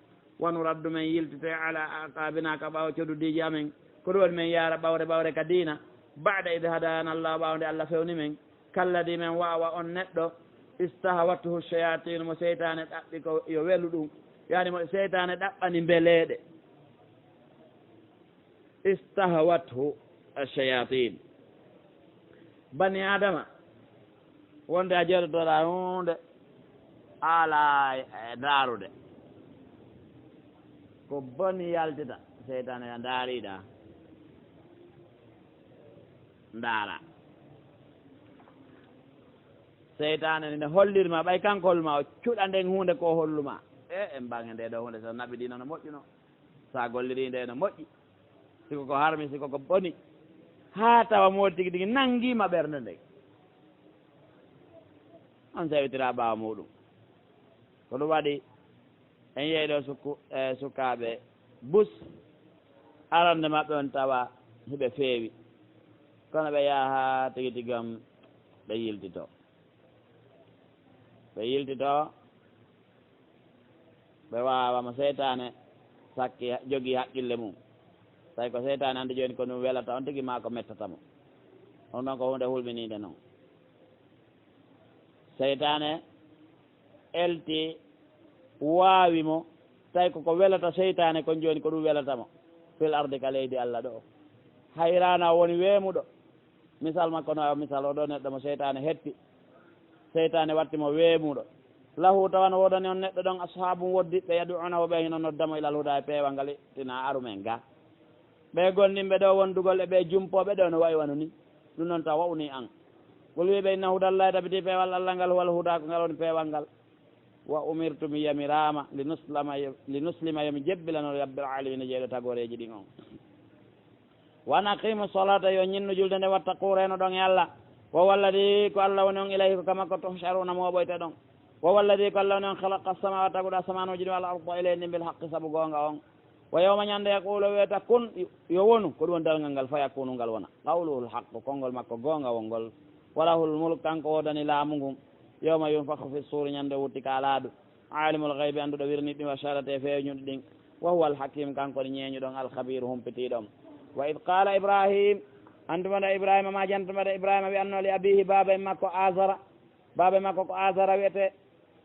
ونرد, men yiltitee, على أعقابنا, ka ɓaawo codudiiji amen. Ko ɗum waɗi men yaara ɓawre ɓawre ka diina. بعد إذ هدانا الله, ɓaawo nde Allah fewni men. كالذي, men waawaa on neɗɗo, استهوته الشياطين, mo seytaane ɗaɓɓi ko yo welu ɗum. Yaani mo seytaane ɗaɓɓani mbeleeɗe. استهوته الشياطين. Bani Aadama, wonde a jeɗotoɗaa huunde, a alaa e ndaarude. Ko boni yaltita, seytaane ya ndaariɗaa. Ndaara. Seytaane ne hollirma, ɓay kanko holluma, o cuɗa nden huunde ko holluma. E, en mbaŋe nde ɗo huunde, so naɓi ɗi noon moƴƴuno. So a gollirii nde no moƴƴi, si ko ko harmi, si ko ko boni, haa tawa moodi tigi tigi nanngiima ɓernde nden, on sewitira ɓaawo muuɗum. Ko ɗum waɗi en yehi ɗo sukku-, e, sukaaɓe bus, arande maɓɓe on tawa hiɓe feewi, kono ɓe yaha haa tigi tigi on ɓe yiltitoo. Ɓe yiltitoo, ɓe waawa mo seytaane sakki, jogii haqqille mum. Tawi ko seytaane anndi jooni ko ɗum welata on tigi maa ko mettata mo. Ɗum ɗon ko huunde hulɓiniinde non. Seytaane elti waawi mo, tawi ko ko welata seytaane kon jooni ko ɗum welata mo. Fil ardi, ka leydi Allah ɗo. Hayraana woni weemuɗo. Misal makko no, misal o ɗo neɗɗo mo seytaane hetti, seytaane watti mo weemuɗo. Lahu, tawa no woodani on neɗɗo ɗon, ashaabun, woddiɓɓe, yad'uunahu, ɓe hino nodda mo, ilal hudaa, e peewal ngal, i'tinaa, aru men ga. Ɓe gomɗinɓe ɗo wondugol e ɓe jumpooɓe ɗo no wayi wano ni. Ɗum noon tawa wa'unii an. Qul, wi'e ɓe, inna hudallaahi, tabiti peewal Allah ngal, huwal hudaa, ko ngal woni peewal ngal. Wa umirtu, mi yamiraama, linuslama, linuslima, yo mi jebbilano, li rabbil aalamiina, jeyɗo tagooreeji ɗin on. Wa an aqiimu salaata, yo ñinnu julde nde, wattaquu, reenoɗon e Allah. Wa huwa alladii, ko Allah woni on, ilayhi, ko ka makko, tuhsharuuna, mooɓoyteɗon. Wa huwa alladii, ko Allah woni on, khalaqa samaawaati, taguɗo asamaanuuji ɗin, wal arda, e leydi ndin, bil haqqi, sabu goonga on. Wa yawma, ñande, yaquulu, o wi'ata, kun, yo wonu, ko ɗum woni darngal ngal, fa yakuunu, ngal wona. Qawluhul haqqu, konngol makko goonga wongol. Wa lahul mulk, kanko woodani laamu ngun. Yawma yunfakhu fi suuri, ñande wutti ka alaadu. Aalimul gaybi, annduɗo wirniiɗi ɗin, wa shahadati, e feeñuɗi ɗin. Wa huwal hakiim, kanko woni ñeeñuɗo on, al khabiir, humpitiiɗo on. Wa id qaala Ibraahiim, an tuma nde Ibraahiima, maa jan tuma nde Ibraahiima wi'annoo, li abiihi, baaba en makko Aazara. Baaba en makko ko Aazara wi'etee.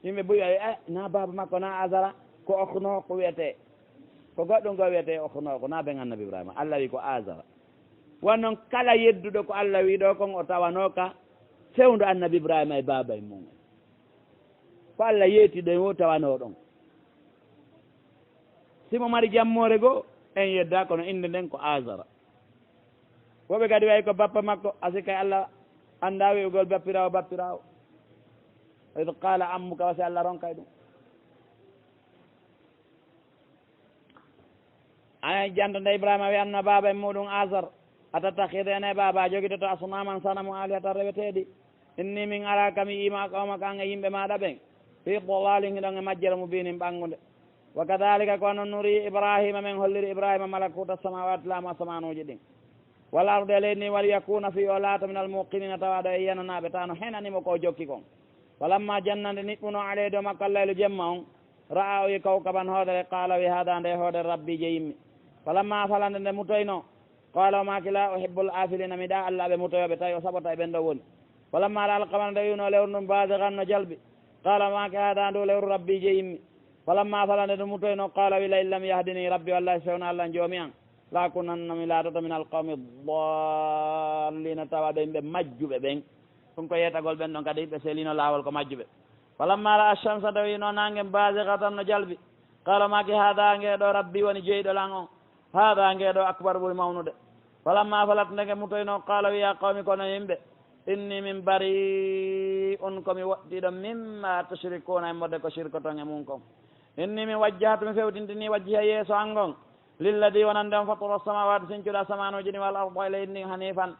Yimɓe buy, ay, eh, na baaba makko na Aazara, ko Okhnooku wi'etee. Ko goɗɗum ko wi'etee Okhnooku, na ben Annabi Ibraahiima. Allah wi ko Aazara. Wa non kala yedduɗo ko Allah wi ɗo kon, o tawanoo ka fewndo Annabi Ibraahiima e baaba en mum. Ko Allah yeeti ɗo, o tawanoo ɗon. Si mo mari jammoore goo, en yeddaa, kono innde nden ko Aazara. Woɓɓe kadi wayi ko bappa makko, a sikka e Allah anndaa wi'ugol bappiraawo, bappiraawo. Wa id qaala ammuka, wasi Allah ronkay ɗum. Ay, janta nde Ibraahiima wi'anno baaba en muuɗum Aazar, "Atattakhidu, ene baaba, a jogitoto, asnaaman, sanamu, aalihatan, reweteeɗi? Inni, min araaka, mi yi'ii ma, qawmaka, an e yimɓe maaɗa ɓen, fii dalaalin, hiɗon e majjere, mubiinin, ɓanngunde. Wa kadaalika, ko non, nurii Ibraahiima, men holliri Ibraahiima, malakuuta samaawaati, laamu asamaanuuji ɗin, wal ardi, e leydi ndin, wa liyakuuna, fii o laata, minal muuqiniina, tawaaɗo e yiyananaaɓe, taa no henani mo ko o jokki kon. Falammaa janna, nde niɓɓunoo, alayhi, dow makko, allaylu, jemma on, ra'a, o yi'i, kawkaban, hoodere, qaala, o wi'i, haadaa, nde hoodere, rabbii, jeyimmi. Falammaa afala, nde nde mutoynoo, qaala, o maaki, laa uhibbul aafiliina, mi yiɗaa Alla ɓe mutoyooɓe, tawi o saɓoto e ɓen ɗon woni. Falammaa ra'al qamara, nde wi'unoo lewru ndun, baazighan, no jalbi, qaala, o maaki, haadaa, ndu lewru rabbii, jeyimmi. Falammaa afala, nde ndu mutoynoo, qaala, o wi'i, la in lam yahdinii rabbii, wallaahi, si fewnaa Alla Joomi an, la akunanna, mi laatoto, minal qawmi daalliina, tawa ɓen ɓe majjuɓe ɓen. Ɗum ko yeetagol ɓen ɗon kadi ɓe seliino laawol ko majjuɓe. Falammaa ra'a shamsa, nde wi'unoo naange, baazighatan, no jalbi, qaala, o maaki, haadaa, ngee ɗoo, rabbii, woni jeyɗo lan on, haadaa, ngee ɗoo, akbar, ɓuri mawnude. Falammaa afalat, nde nge mutoynoo, qaala, o wi'i, yaa qawmi, ko onon yimɓe, innii, min barii'un, ko mi woɗɗiiɗo, mimmaa tushrikuuna, immorde ko sirkoton e mun kon. Innii, min wajjahtu, mi fewtintinii, wajhiya, yeeso an ngon, lilladii, wonande on, fatara samaawaati, sincuɗo asamaanuuji ɗin, wal arda, e leydi ndin, haniifan,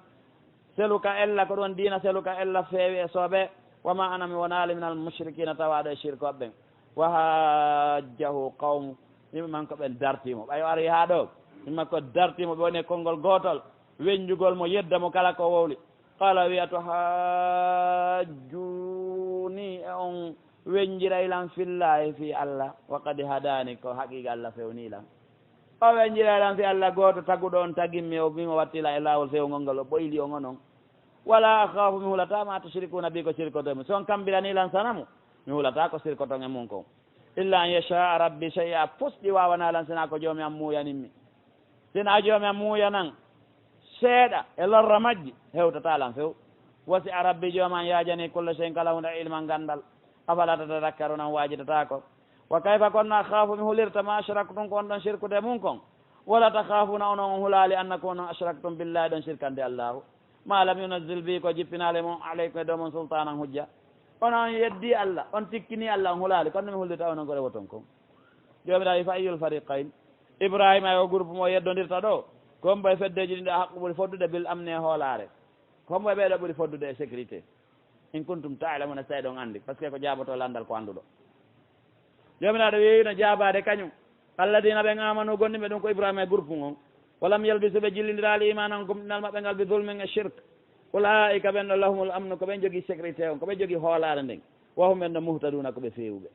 selu ka ella, ko ɗum diina selu ka ella, feewi e soobee. Wa maa ana, mi wonaali, minal mushrikiina, tawaaɗo e sirkooɓe ɓen. Wa haajjahu qawmu, yimɓe makko ɓen dartii mo. Ɓay o arii haa ɗoo, yimɓe makko dartii mo, ɓe woni e konngol gootol, wennjugol mo, yedda mo kala ko o wowli. Qala, wiya, "Tuhajjuni, e on wenjiray lan fillahi fi Allah, wa qad hadani, ko haqiqa Allah fewni lan." O wenjiray lan fi Allah gooto taguɗo on tagimmi, o mimo watti lan e laawol fewngol ngol, o ɓoyli on onon. "Wala akhafu, mi hulata ma tushrikuna bi, ko sirkoto mi. Si on kambirani lan sanamu, mi hulata ko sirkoton e mun kon. Illa an yasha rabbi shay'a, fusɗi wawana lan sina ko Joomi an muuyanin mi. Sina Joomi an muuyanan seeɗa e lorra majji, hewtata lan few. Wasi'a rabbi, Joomi an yaajani kulla shay'in, kala hunde, ilman, gandal. Afala tatadhakkaruna, on waajidataako? Wa kayfa, kono no akhafu, mi hulirta, ma ashraktum, ko on ɗon shirkude mun kon. Wala takhafuna, onon on hulaali, annakum, onon, ashraktum billahi, ɗon shirkande Allahu. Ma lam yunazzil bi, ko jippinaali mon, alaykum, e dow mon, sultanan, hujja. Onon on yeddi Allah, on tikkini Allah, on hulaali, kono mi hullita onon ko rewoton kon." Joomiraaɗo wi, "Fa ayyul fariqayn?" Ibrahima e o groupe mo yeddondirta ɗo, ko hombo e feddeji ɗin ɗo haqqu ɓuri foddude bil amni e hoolaare? Ko hombo e ɓeeɗo ɓuri foddude e sécurité? In kuntum ta'lamuna, si tawi ɗon andi, parce que ko jaaboto landal ko anduɗo. Joomiraaɗo weewi no jaabaade kañum. Alladina, ɓen, amanu, gomɗinɓe, ɗum ko Ibrahima e groupe mum on. Walam yalbisu, ɓe jillindiraali, imanahum, gomɗinal maɓɓe ngal, bi zulmin, e shirk. Ulaika, ɓen ɗo, lahumul amnu, ko ɓen jogii sécurité on, ko ɓe jogii hoolaare nden. Wa hum, ɓen ɗo, muhtaduna, ko ɓe feewuɓe.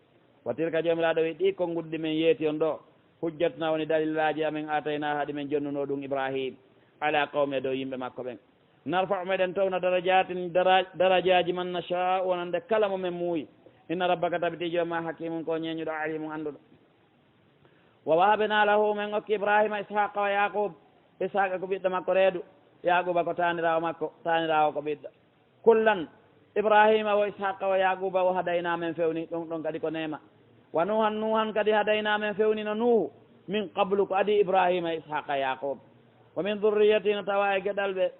Wa tilka, Joomiraaɗo wi, ɗi konguɗi ɗi men yeeti on ɗo, hujjatuna, woni dalilaaji amen, ataynaha, ɗi men jonnuno ɗum Ibrahim, ala qawmi, e dow yimɓe makko ɓen. Narfa'u, meɗen towna, darajatin, dara-, darajaaji, man nasha'u, wonande kala mo men muuyi. Inna rabbaka, tabiti Jooma, hakimun, ko ñeeñuɗo, alimun, annduɗo. Wa wahabna lahu, men okki Ibrahima Ishaqa wa Yaqub. Ishaqa ko ɓiɗɗo makko reedu, Yaquba ko taaniraawo makko, taaniraawo ko ɓiɗɗo. Kullan, Ibrahima wa Ishaqa wa Yaquba, wa hadayna, men fewni, ɗum ɗon kadi ko neema. Wa Nuhan, Nuhan kadi hadayna, men fewnino Nuhu, min qablu, ko adii Ibrahima, Ishaqa, Yaqub. Wa min dhurriyyatihi, no tawa e geɗal ɓe,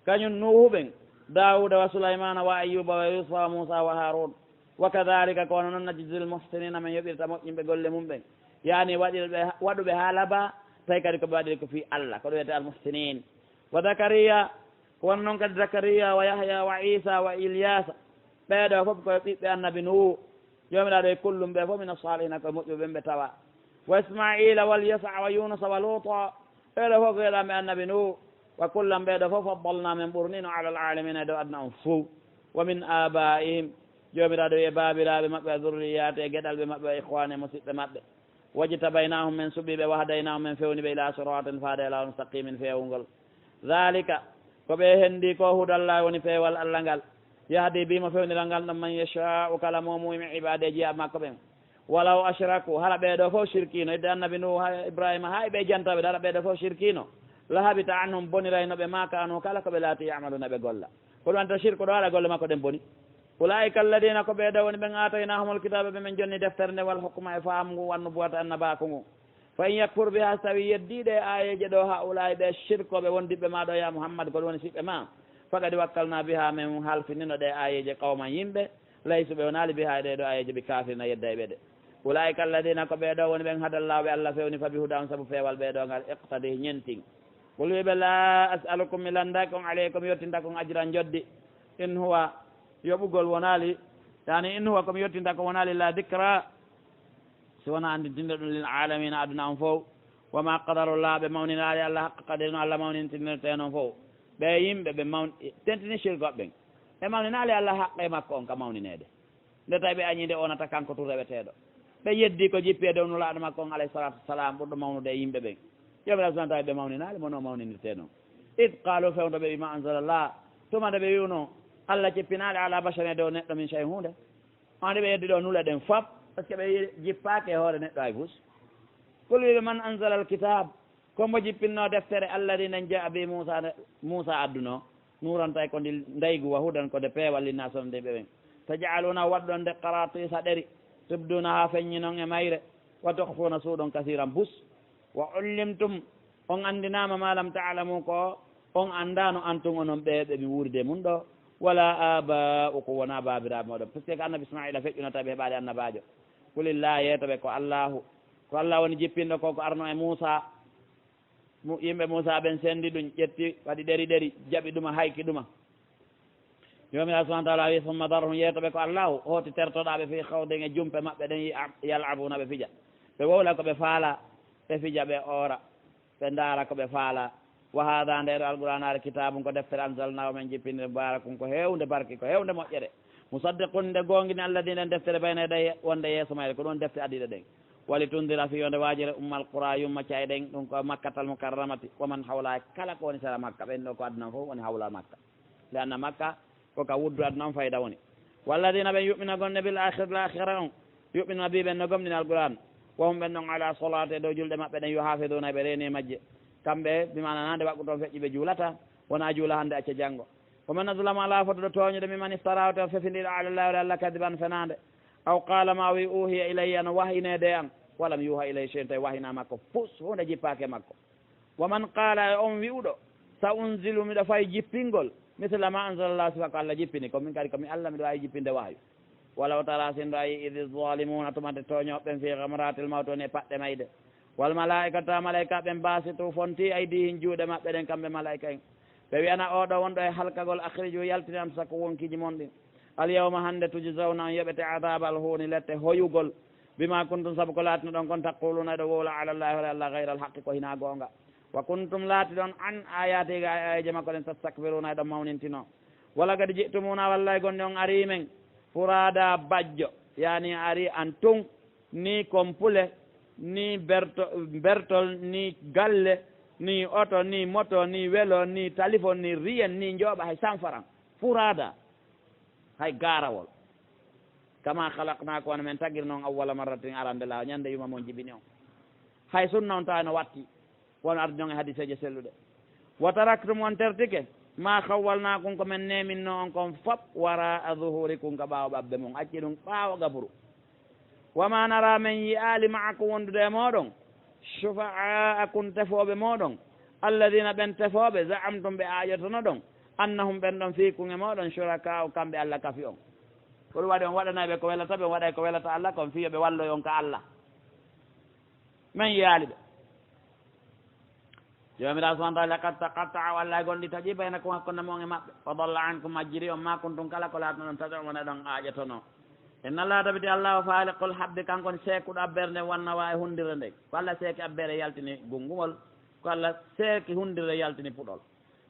kañum Nuuhu ɓen, Daawuuda wa Sulaymana wa Ayyuba wa Yuusufa wa Muusa wa Haaruun. Wa kadhalika, ko hono non, najzil muhsinina, men yoɓirta moƴƴinɓe golle mum ɓen. Yaani waɗirɓe, waɗuɓe haa laaɓa, tawi kadi ko ɓe waɗiri ko fii Allah, ko ɗum wiyetee al muhsinin. Wa Zakariya, ko wano non kadi Zakariya wa Yahya wa Isa wa Ilyasa. Ɓee ɗoo fof ko ɓiɓɓe Annabi Nuuhu. Joomiraaɗo e kullum ɓe fof mina salihina, ko moƴƴuɓe ɓen ɓe tawa. Wa Ismaila wal Yasa wa Yunusa wa Luta. Ɓee ɗoo fof ko yeɗaaɓe Annabi Nuuhu. Wa kullan, ɓee ɗoo fof, faddalna, men ɓurnino, alal alamina, e dow aduna on fof. Wa min abaihim, Joomiraaɗo wi, e baabiraaɓe maɓɓe, wa dhurriyati, e geɗalɓe maɓɓe, wa ikhwani, e musiɓɓe maɓɓe. Wajtabaynahum, men suɓiiɓe, wa hadaynahum, men fewniɓe, ila siratin, faade e laawol mustaqimin, feewungol. Dhalika, ko ɓe hendi ko, hudallahi, woni peewal Allah ngal. Yahdi, bi mo fewnira ngal ɗon, man yasha'u, kala mo muuyi, min ibadi, e jiyaaɓe makko ɓen. Walaw ashraku, hara ɓee ɗoo fof shirkiino, idde Annabi Nuuhu, haa Ibrahima, haa e ɓe jantaaɓe, hara ɓee ɗoo fof shirkiino, la habita anhum, bonirayno ɓe, ma kaanu, kala ko ɓe laati, ya'maluna, ɓe golla. Ko ɗum waɗata shirku ɗo, hara golle makko ɗen boni. Ulaika alladina, ko ɓee ɗoo woni ɓen, ataynahumul kitaba, ɓe men jonni deftere nde, wal hukma, e faamu ngu, wan nubuwata, annabaaku ngu. Fa in yakfur biha, so tawi yeddii ɗe aayeeje ɗo, haulaa'i, ɓe shirkooɓe wondiɓɓe ma ɗo, ya Muhammad, ko ɗum woni siɓɓe ma, faqad wakkalna biha, men halfinino ɗe aayeeje, qawman, yimɓe, laysu, ɓe wonaali, biha, e ɗee ɗoo aayeeje, bi kafirina, yedda e ɓe ɗe. Ulaika alladina, ko ɓee ɗoo woni ɓen, hadallahu, ɓe Allah fewni, fa bi hudahum, sabu peewal ɓee ɗoo ngal, iqtadih, ñentin. Qul, wi ɓe, la as'alukum, mi landaaki on, alaykum, mi yottintaako on, ajran, joddi. In huwa, yoɓugol wonaali, yani, in huwa, ko mi yottinta ko wonaali, illa dhikra, si wonaa anndintinde ɗum, lil alamina, aduna on fof. Wa ma qadarullah, ɓe mawninaali Allah haqqa qadri, no Allah mawnintinirtee non fof. Ɓe yimɓe ɓe mawn-, tentini shirkoɓe ɓen. Ɓe mawninaali Allah haqqe makko on ka mawnineede. Nde tawi ɓe añii nde, o wonata kanko tun reweteeɗo. Ɓe yeddii ko jippii e dow Nulaaɗo makko on, alayhi salatu wassalam, ɓurɗo mawnude e yimɓe ɓen. Joomiraaɗo subhanahu wa taala, ɓe mawninaali mo no o mawninirtee non. Id qaalu, fewndo ɓe wi, ma anzalallah, tuma nde ɓe wi'unoo, Allah jippinaali ala basharin, e dow neɗɗo, min shay'in, huunde. Ande ɓe yeddi ɗo nule ɗen fop, parce que ɓe jippaaki e hoore neɗɗo hay fus. Qul, wiɓe, man anzala alkitab, ko mbo jippinno deftere, alladi nden jaa bi Musa, nde Musa adduno, nuran, tawi ko ndi ndaygu, wa hudan, ko nde peewal, linnaasi, wonande yimɓe ɓen. Taj'alunahu, waɗuɗon nde, qaratisa, ɗeri, tubdunaha, feññinon e mayre, wa tukhfuna, suuɗon, kasiran, bus. Wa ullimtum, on anndinaama, ma lam ta'lamu, ko on anndaano, antum, onon ɓee ɓe mi wuuride mun ɗo, wala aba'ukum, wonaa baabiraaɓe mooɗon. Parce que ko Annabi Ismaila feƴƴunata ɓe heɓaali annabaajo. Qulillah, yeeto ɓe ko Allahu. Ko Allah woni jippinɗo ko, ko arno e Muusa. Mu-, yimɓe Muusa ɓen senndi ɗum, ƴetti, waɗi ɗeri ɗeri, jaɓi ɗuma, hayki ɗuma. Joomiraaɗo subhanahu wa taala wi, summa darhum, yeeto ɓe ko Allahu, hooti tertoɗaa ɓe, fii khawdihim, e jumpe maɓɓe ɗen, yi-, yal'abuna, ɓe fija. Ɓe wowla ko ɓe faala, ɓe fija, ɓe oora, ɓe ndaara ko ɓe faala. Wa haada, ndee ɗo Alqur'aanaare, kitaabun, ko deftere, anzalnaahu, men jippini, mubaarakun, ko heewnde barke, ko heewnde moƴƴere. Musaddiqun, nde goongini, alladii, nden deftere, bayna yadayhi, wonde yeeso mayre, ko ɗum defte adiiɗe ɗen. Walitundira, fii yo nde waajire, ummal quraa, yumma ca'e ɗen, ɗum ko Makkatal Mukarramati, wa man hawlahaa, kala ko woni sera Makka, ɓen ɗo ko aduna fof woni hawla Makka. Li anna Makka ko ka wuddu aduna on fayda woni. Walladiina, ɓen, yu'minuuna, gomɗinɓe, bil aakhirati, laakhira on, yu'minuuna bihi, ɓen no gomɗini Alqur'aan, wa hum, ɓen ɗon, alaa salaatihim, e dow julɗe maɓɓe ɗen, yuhaafiduuna, eɓe reeni e majje. Kamɓe, bi maanaa, naa nde waɗɗu toon feƴƴi ɓe juulata, wonaa juula hannde acca janngo. Wa man azlamu, alaa fotuɗo tooñude, mimman iftaraa, wota o fefindiiɗo, alallaahi, hoore Alla, kadiban, fenaande. Aw qaala, maa o wii, uuhiya ilayya, no wahyineede e an, wa lam yuuha ilayhi shay'un, tawi wahyinaama ko fus, huunde jippaaki e makko. Wa man qaala, e on wi'uɗo, sa unzilu, miɗo fayi jippingol, misla ma anzalallah, sifa ko Alla jippini, ko min kadi, ko mi Alla, miɗo waawi jippinde wahyu. Walaw taraa, sinno a yii, idi zalimuuna, tuma nde tooñooɓe ɓen, fii gamraatil mawti, woni e paɗɗe mayde. Wal malaa'ikatu, malaa'ikaaɓe ɓen, baasituu, fontii, aydiihim, juuɗe maɓɓe ɗen, kamɓe malaa'ika en. Ɓe wi'ana oo ɗoo wonɗo e halkagol, akhrijuu, yaltine, anfusakum, wonkiiji mon ɗin. Al yawma, hannde, tujzawna, on yoɓete, adaabal huuni, lette hoyugol. Bimaa kuntum, sabu ko laatinoɗon kon, taquluuna, eɗon wowla, alallaahi, hoore Alla, gayral haqqi, ko hinaa goonga. Wa kuntum, laatiɗon, an aayaatihi, ga e aayeeje makko ɗen, tastakbiruuna, eɗon mawnintinoo. Walaqad ji'tumuuna, wallaahi, gomɗii on arii men, furaadaa, bajjo, yaani a arii an tun, ni kompule, ni berto-, bertol, ni galle, ni oto, ni moto, ni welo, ni talifon, ni riyen, ni njooɓa, hay sanfaran. Furaadaa. Hay gaarawol. Kamaa khalaqnaakum, wano men tagiri non, awwala marratin, arande laa, ñande yumma mon jibini on. Hay sunna on tawa no watti, wano ardi non e hadiiseeje selluɗe. Wa taraktum, on tertike, maa khawwalnaakum, ko men neeminnoo on kon fop, waraa'a zuhuurikum, ka ɓaawo ɓabbe mon, acci ɗum ɓaawo gaburu. Wa maa naraa, men yi'aali, ma'akum, wondude e mooɗon, shufa'aa'akum, tefooɓe mooɗon, alladiina, ɓen tefooɓe, za'amtum, ɓe aajotonoɗon, annahum, ɓen ɗon, fiikum, e mooɗon, shurakaa'u, kamɓe Alla kafi on. Ko ɗum waɗi on waɗanay ɓe ko welata ɓe, on waɗay ko welata Alla kon, fii yo ɓe walloy on ka Alla. Men yi'aali ɓe. Joomiraaɗo subhaanahu wa ta'aalaa, laqad taqatta'a, wallaahi, gonɗi taƴi, baynakum, hakkunde mon e maɓɓe. Wa dalla ankum, majjiri on, maa kuntum, kala ko laatnoɗon, taz'umuuna, eɗon aajotonoo. Inna Allaaha, tabiti Allaahu, faaliqul habbi, kanko woni seekuɗo abbere nden, wan nawaa, e hunndirre nden. Ko Alla seeki abbere, yaltini gunngungol. Ko Alla seeki hunndirre, yaltini puɗol.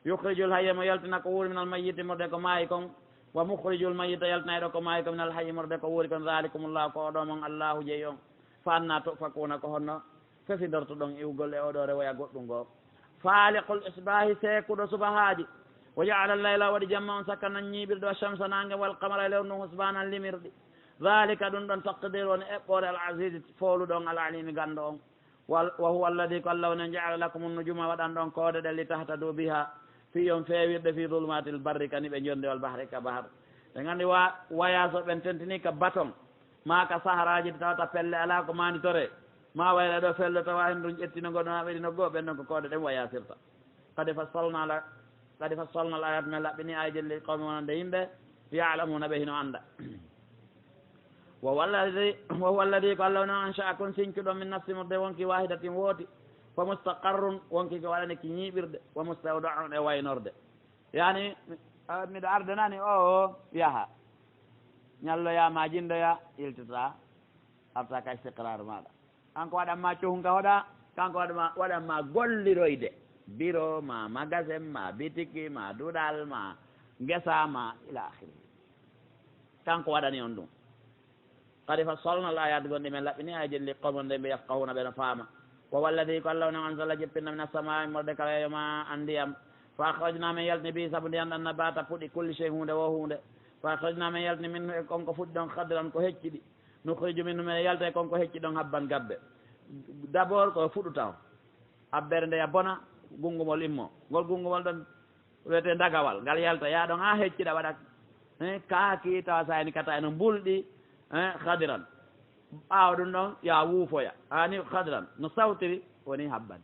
Yukhrijul hayya, mo yaltina ko wuuri, minal mayyiti, immorde ko maayi kon. Wa mukhrijul mayyita, yaltinayɗo ko maayi kon, minal hayyi, immorde ko wuuri kon. Dhaalikumullaahu, ko oo ɗoo mon Allaahu jeyi on. Fa annaa tu'fakuuna, ko honno fefindortoɗon iwgol e oo ɗoo rewoya goɗɗum goo? Faaliqul isbaahi, seekuɗo subahaaji. Wa ja'alal layla, o waɗi jamma on sakanan, ñiiɓirde, wa shamsa, naange, wal qamara, e lewru ndun, husbaanan, limirɗi. Dhaalika, ɗum ɗon, taqdiiru, woni eɓɓoore, al aziizi, fooluɗo on, al aliimi, ganndo on. Wa huwa alladhii, ko Alla woni on, ja'ala lakumun nujuuma, waɗani ɗon koode ɗen, litahtaduu bihaa, fii yo on feewirde, fii dhulumaatil barri, ka niɓe njonde, wal bahri, ka bahar. Ɓe nganndi wa-, wayaaso ɓen tentinii ka baton, maa ka saharaaji ɗi tawata pelle alaa ko maanditoree, maa wayla ɗo fello tawa henndu ƴettino ngo ɗo, maa ɓeydi no goo, ɓen ɗon ko koode ɗen wayaasirta. Qad fassalnaa la-, qad fassalnal aayaati, men laɓɓini aayeeje li qawmin, wonande yimɓe, ya'lamuuna, ɓe hino annda. Wa huwa alladhii, wa huwa alladhii, ko Alla woni on, ansha'akum, sincuɗo on, min nafsin, immorde wonkii, waahidatin, wooti, fa mustaqarrun, wonkii ko waɗani ki ñiiɓirde, wa mustawda'un, e waynorde. Yaani, mi-, a, miɗo ardanani oo, oo yaha. Ñalloya maa jindoya, iltata, arta ka istiqraar maaɗa. Kanko waɗan maa cohun ka hoɗa, kanko waɗan maa, waɗan maa golliroyde. Biro maa, magasin maa, bitiki maa, duɗal maa, ngesa maa, ila akhiri. Kanko waɗani on ɗum. Qad fassalnal aayaati, gonɗi men laɓɓini aayeeje li qawmin, ɓe yafqahuuna, ɓe no faama. Wa huwa alladhii, ko Alla woni on, anzala, jippinna, minas samaa'i, immorde ka weeyo, maa'an, ndiyam. Fa akhrajnaa, men yaltini, bihi, sabu ndiyam ɗam, nabaata, puɗi, kulli shay'in, huunde woo huunde. Fa akhrajnaa, men yaltini, minhu, e kon ko fuɗi ɗon, khadiran, ko hecciɗi. Nukhriju minhu, men yalta e kon ko hecciɗi ɗon, habban, gabbe. D'abord ko fuɗu taw. Abbere nde ya bona, gunngumol immo. Ngol gunngumol ɗon wiyetee ndagawal, ngal yalta, yaa ɗon haa hecciɗa, waɗa, eh, kaaki, tawa saayni kata eno mbulɗi, eh, khadiran. Ɓaawo ɗum ɗon, yaa wuufoya. Haa ni khadiran, no sawtiri, woni habban.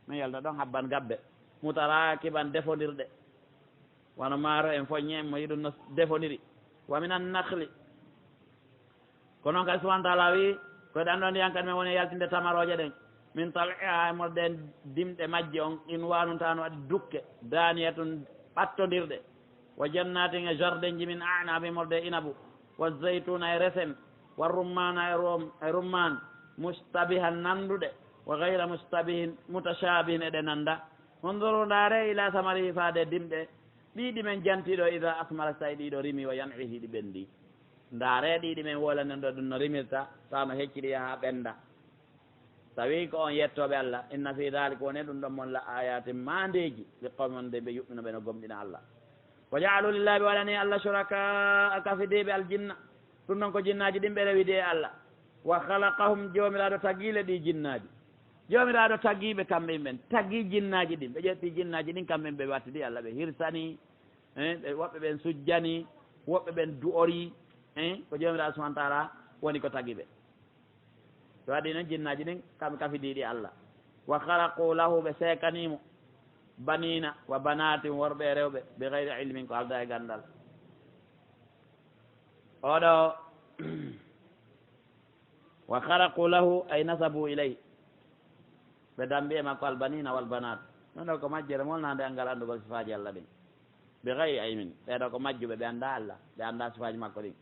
Men yalta ɗon habban gabbe. Mutaraakiban, defondirɗe. Wano maaro en, foññe en, mo yiɗum no defondiri. Wa minan nakhli. Ko non kadi, subhaanahu wa ta'aalaa wi'i, ko ɗan ɗon ndiyan kadi men woni yaltinde tamarooje ɗen. Min tal'ihaa, immorde e dimɗe majje on, qinwaanun, tawa no waɗi dukke, daaniyatun, ɓattondirɗe. Wa jannaatin, e jardinji, min a'naabin, immorde e inabu. Wa zaytuuna, e resen. Wa rummaana, e rum-, e rummaan. Mushtabihan, nannduɗe. Wa ghayra mushtabihin, mutashaabihin, e ɗe nannda. Unzuru, ndaare, ila samarihi, faade dimɗe ɗiɗi men jantiɗo, ida asmara, so tawi ɗiɗo rimi, wa yan'ihi, ɗi ɓendi. Ndaare ɗiɗi men wolanen ɗo ɗum no rimirta, tawa no hecciɗi yaha ɓenda. Tawi ko on yettoɓe Allah, inna fi dhalika, woni ɗum ɗon mon, la ayatin, maandeeji, li qawmin, wonde ɓe yu'minu, ɓe no gomɗina Allah. Wa ja'alu lillahi, ɓe waɗani Allah shuraka, kafidiiɓe, al jinna. Ɗum noon ko jinnaaji ɗin ɓe rewidi e Allah. Wa khalaqahum, Joomiraaɗo tagii le ɗi jinnaaji. Joomiraaɗo tagii ɓe kamɓe yimɓe, tagii jinnaaji ɗin. Ɓe ƴetti jinnaaji ɗin kamɓe yimɓe, ɓe wattidi Allah, ɓe hirsani, eh, ɓe, woɓɓe ɓen sujjani, woɓɓe ɓen du'ori, eh, ko Joomiraaɗo subhanahu wa taala woni ko tagi ɓe. Ɓe waɗi noon jinnaaji ɗin kam kafidiiɗi Allah. Wa khalaqu lahu, ɓe seekanii mo, banina wa banatin, worɓe e rewɓe, bi ghayri ilmin, ko aldaa e ganndal. Oɗo, wa khalaqu lahu, ay nasabu ilayhi, ɓe dambi e makko, al banina wal banat. Ɗum ɗo ko majjere molnaande anngal anndugol sifaaji Allah ɗin. Bi ghayri ilmin, ɓee ɗoo ko majjuɓe, ɓe anndaa Allah, ɓe anndaa sifaaji makko ɗin.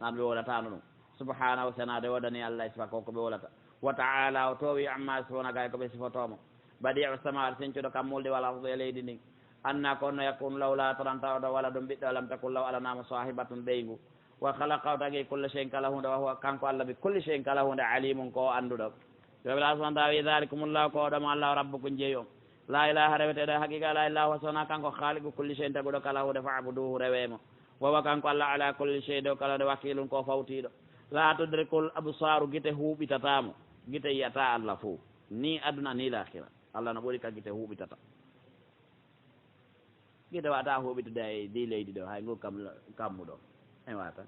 Nan ɓe wowlataano ɗum. Subhanahu, senaade woodani Allah e sifa ko, ko ɓe wowlata. Wa ta'ala, o toowi, amma yasifuna, gay ko ɓe sifotoo mo. Badi'u samawati, sencuɗo kammuuli ɗi, wal ardi, e leydi ndin. Anna, ko honno, yakunu lahu, laatoranta oɗo waladun ɓiɗɗo, lam takun lahu, alanaama, sahibatun, ɓeyngu. Wa khalaqa, o tagi, kulla shay'in, kala huunde, wa huwa, kanko Allah, bi kulli shay'in, kala huunde, alimun, ko o annduɗo. Joomiraaɗo subhanahu wa taala wi, dhalikumullahu, ko oɗo mo Allah, rabbukum, jeyi on. La ilaha, reweteeɗo e haqiqa alaa illa huwa, so wonaa kanko, khaliqu kulli shay'in, taguɗo kala huunde, fa'buduhu, rewee mo. Wa huwa, kanko Allah, ala kulli shay'in, dow kala huunde, wakilun, ko fawtiiɗo. La tudrikul absaru, gite huuɓitataa mo. Gite yi'ataa Allah fow. Ni aduna, ni laakhira. Allah no ɓuri ka gite huuɓitata. Gite wata huuɓitude e ndi leydi ɗo, hay ngu kam, kammu ɗo. E wata.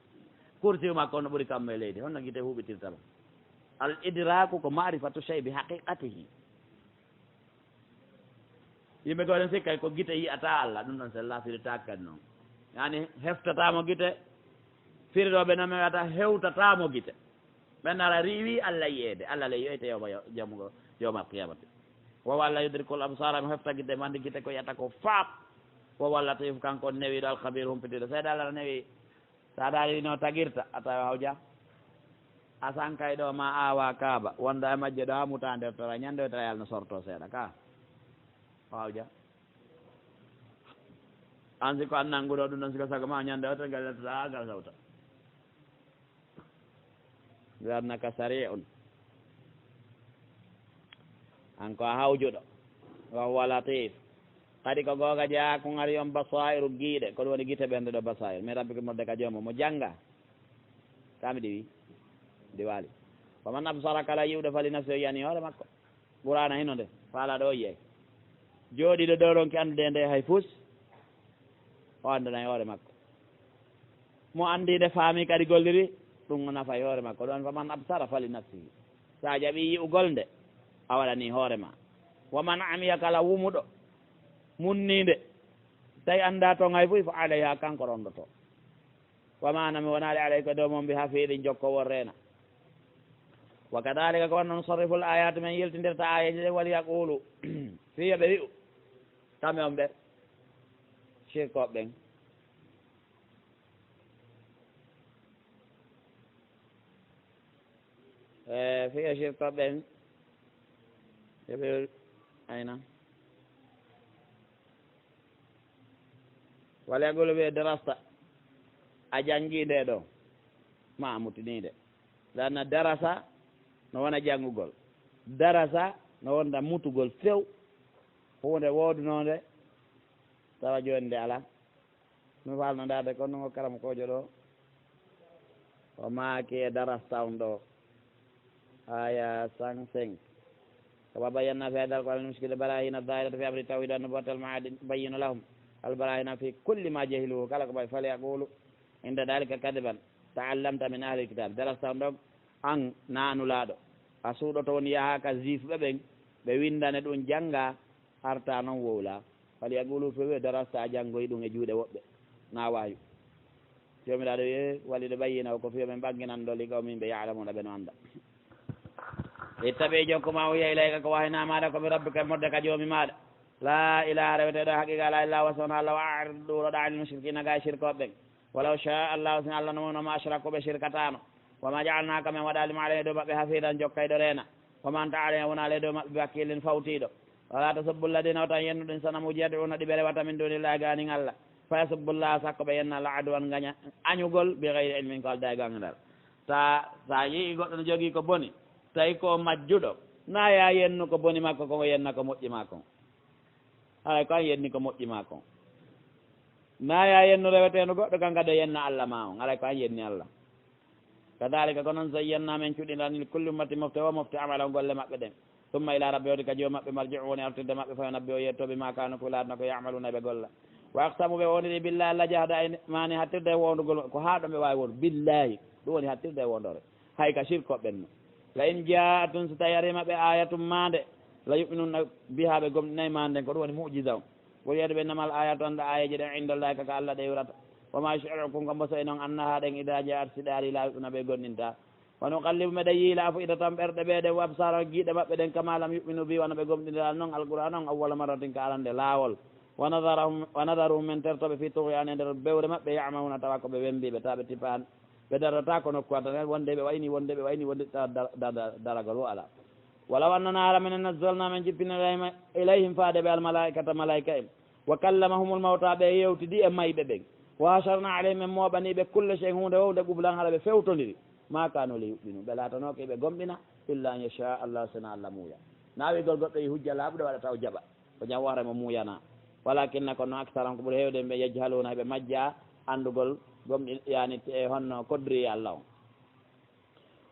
Kursiyu makko no ɓuri kammu e leydi. Honno gite huuɓitirta mo? Al idraku ko ma'rifatu shay bi haqiqatihi. Yimɓe goo ɗen sikkay ko gite yi'ata Allah, ɗum ɗon sella firitaaka kadi noon. Yani, heftata mo gite, firiɗo ɓe noon mi wiyata hewtata mo gite. Ɓen ara riiwi Allah yi'eede, Allah le yi'oyte yawma, yawma, yawmal qiyamati. Wa huwa, Allah, yudrikul absara, mo hefta gite, mo anndi gite ko yi'ata ko faap. Wa huwa, al-latif, kanko on newiiɗo, al-khabir, humpitiiɗo. Seeɗa Allah no newi, so a daari no tagirta, a tawa hawja. A sankay ɗo ma awa kaaba, wonda e majje ɗo haa muta nder tara, ñande o tara yalla no sorto seeɗa ka. Hawja. An si ko an nannguɗo ɗum ɗon, siko sago ma ñande o tara ngal tara ngal sawta. Li'annaka sari'un. An ko a hawjuɗo. Wa huwa latif. Kadi ko googa jeyaa ko ngari on basairu giiɗe. Ko ɗum woni gite ɓernde ɗo basairu. Min rabbikum, wadde ka joomum. Mo jannga. Kami ɗi wi. Ɗi waali. Wa man absara, kala yi'uɗo, fali nafsi, o yiyani hoore makko. Qur'aana hino nde. Faala ɗo o yiyay. Jooɗiiɗo ɗo ronki anndude nde hay fus. O anndanay hoore makko. Mo anndi nde faami kadi golliri, ɗum o nafay hoore makko. Ɗon, faman absara fali nafsihi. So a jaɓi yi'ugol nde, a waɗani hoore ma. Wa man amiya, kala wumuɗo, munniinde, tawi annda toon hay fof, fa alayha, kanko rondoto. Wa ma ana, mi wonaali, alaykum, dow mon, bi hafiidin, jokkoowo reena. Wa kadhalika, ko wano nusarrifu l ayati, min yiltindirta aayeeje ɗe, wal yaqulu, fii yo ɓe wi'u, kamɓe on ɓe, shirkooɓe ɓen. E, fii yo shirkooɓe ɓen, yo ɓe, ayna. Wal yaqulu, ɓe darasta, a janngi nde ɗo, ma a mutiniinde. Lanna darasa no wona janngugol. Darasa no wonda mutugol few. Huunde woodunonde, tawa jooni nde alaa. Mi faalno ndaarde kono ngo karamokoojo ɗo o maaki e darasta on ɗo. Aya cent cinq. Kama bayyana fi hadha al-Qur'an al-mushkil al-barahina adh-dhahirata fi amri tawhid wa nubuwwati al-ma'ad bayyinu lahum al-barahina fi kulli ma jahiluhu. Kala ko bay fali yaqulu inda dhalika kadiban ta'allamta min ahli al-kitab. Darasta on ɗon an na Nulaaɗo. A suuɗoto woni yaha ka juifɓe ɓen, ɓe winndane ɗum jannga, arta noon wowla. Fali yaqulu, fewi darasta a janngoyi ɗum e juuɗe woɓɓe. Na waawi. Joomiraaɗo wi'e, wali ɗo bayyina o ko fiyo men ɓannginan ɗo li qawmin ɓe ya'lamuna ɓe no annda. Ittabi jokku ma wiya ilayka ko wahayna maɗa ko mi rabbika e modde ka joomi maɗa. La ilaha reweteɗo haqiqa la ilaha wasona Allah wa a'rid ɗuuroɗa anil mushrikina ga e shirkooɓe ɓen. Walaw sha Allah, sin Allah no wonno ma ashraku ɓe shirkatano. Wa ma ja'alnaka min waɗali ma alayhi dow maɓɓe hafidan jokkayɗo reena. Wa ma anta alayhi wona ley dow maɓɓe wakilin fawtiɗo. Wala tasubbu alladina, wota yennu ɗin sanamuji, yad'una, ɗi ɓe rewata, min dunillahi, ganin Allah, fa yasubbu Allah, sakko ɓe yenna Allah, aduwan, gaña, añugol, bi gayri ilmin, ko alda e gangdal. Ta, sa yii goɗɗo no jogii ko boni, tawi ko majjuɗo, na ya yennu ko boni makko kon, o yenna ko moƴƴi makko. Haray ko an yenni ko moƴƴi maa kon. Na ya yennu reweteeno goɗɗo kan kadi o yenna Allah maa on. Haray ko an yenni Allah. Kadhalika, ko non, zayyanna, men cuɗinirani, li kulli ummatin, mofte o mofte, amalahum, golle maɓɓe ɗen. Summa ila rabbi, woni ka Joomi maɓɓe, marji'uhum, woni artirde maɓɓe, fa yunabbi'uhum, o yetto, bima kanu, ko ɓe laatno ko, ya'maluna, ɓe golla. Wa aqsamu, ɓe woondiri, billahi, Allah, jahda aymanihim, hattirde e woondugol maɓɓe. Ko haa ɗon ɓe waawi woondu. Billahi, ɗum woni hattirde e woondoore. Hay ka sirko ɓen no. La in ja'athum, si tawi arii maɓɓe, ayatun, maande, la yu'minunna biha, ɓe gomɗinay maande nden, ko ɗum woni mu'jiza on. Qul, wi'e ɓe, innamal ayatu, annda aayeeje ɗen, indallahi, ka, ka Allah ɗe iwrata. Wa ma yash'urukum, ko mbo sey non, annaha, ɗen, idha ja'at, si ɗe arii, la yu'minuna, ɓe gomɗinta. Wa nuqallibu, meɗen yiila, af'idatan, ɓerɗe ɓe ɗen, wa absarahum, giiɗe maɓɓe ɗen, kama lam yu'minu bihi, wano ɓe gomɗiniraali non Alqur'aana on, awwala marratin, ka arande laawol. Wa nadharahum, wa nadharuhum, men terto ɓe, fi tughyanihim, e nder bewre maɓɓe, ya'mahuna, tawa ko ɓe wembiiɓe, tawa ɓe tipaani. Ɓe darataako nokku an tan, wonde ɓe wayni, wonde ɓe wayni, wonde da-, da-, da-, da-, daragol wo alaa. Walaw annana, hara minen, nazzalna, men jippini, ilayhim, ilayhim, faade ɓe, almalaikata, malaika en, wa kallamahumul mawta, ɓe yewtidi e mayɓe ɓen, wa hasharna alayhim, men mooɓani ɓe, kulla shay'in, huunde wowde, qublan, hara ɓe fewtondiri, ma kanu li yu'minu, ɓe laatanooke ɓe gomɗina, illa an yasha Allah, sina Allah muuya. Naawigol goɗɗo e hujja laaɓuɗo waɗata o jaɓa. Ko jam hoore mo muuyana. Walakinna, kono, aksarahum, ko ɓuri heewde ɓe, yajhaluuna, heɓe majja anndugol gomɗi-, yani, e honno koddiri Allah on.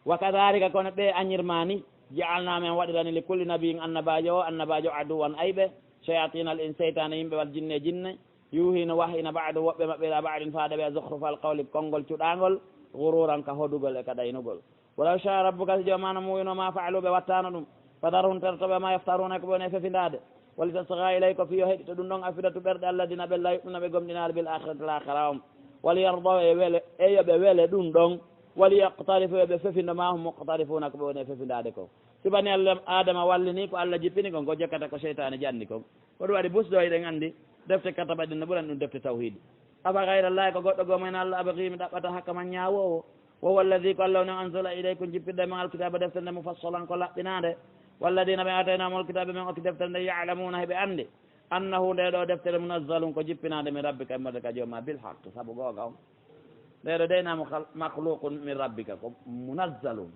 Wa kadhalika, kono ɓe añirma ni, ja'alna, men waɗirani, li kulli nabiyyin, annabaajo o, annabaajo, aduwan, ayɓe, shayatina al ins, seytaane yimɓe, wal jinne, jinne, yuhi, no wahyina, ba'du, woɓɓe maɓɓe, ila ba'din, faade ɓe, zukhrufal qawli, konngol cuɗaangol, ghururan, ka hodugol e ka ɗaynugol. Walaw shaa rabbuka, si Jooma no muuyuno, ma fa'alu, ɓe wattaano ɗum. Fadharhum, terto ɓe, ma yaftaruna, ko ɓe woni e fefindaade. Walitasgha ilayhi, ko fii yo heɗito ɗum ɗon, afidatu, ɓerɗe, alladina, ɓe, la yu'minuna, ɓe gomɗinaali, bil akhirati, laakhara on. Waliyardaw, e wele, e yo ɓe wele ɗum ɗon. Waliyaqtarifu, yo ɓe fefindo, ma hum muqtarifuna, ko ɓe woni e fefindaade kon. Si bani Allah Adama wallini ko Allah jippini kon, ko jokkata ko seytaane janni kon. Ko ɗum waɗi busɗo, eɗen anndi defte kataba ɗin no ɓurani ɗum defte tawhiidi. Afa ghayra Allahi, ko goɗɗo goo mo hinaa Allah, abghi, mi ɗaɓɓata, hakaman, ñaawoowo. Wa huwa alladhi, ko Allah woni on, anzala ilaykum, jippinɗo e mon, alkitaba, deftere nde, mufassalan, ko laɓɓinaande. Walladina, ɓe aataynahumul kitaba, ɓe men okki deftere nde, ya'lamuna, heɓe anndi, annahu, nde ɗoo deftere, munazzalun, ko jippinaande, min rabbika, immorde ka Jooma, bil haqqi, sabu goonga on. Nde ɗoo dey na mukhal-, makhluqun min rabbika, ko munazzalun.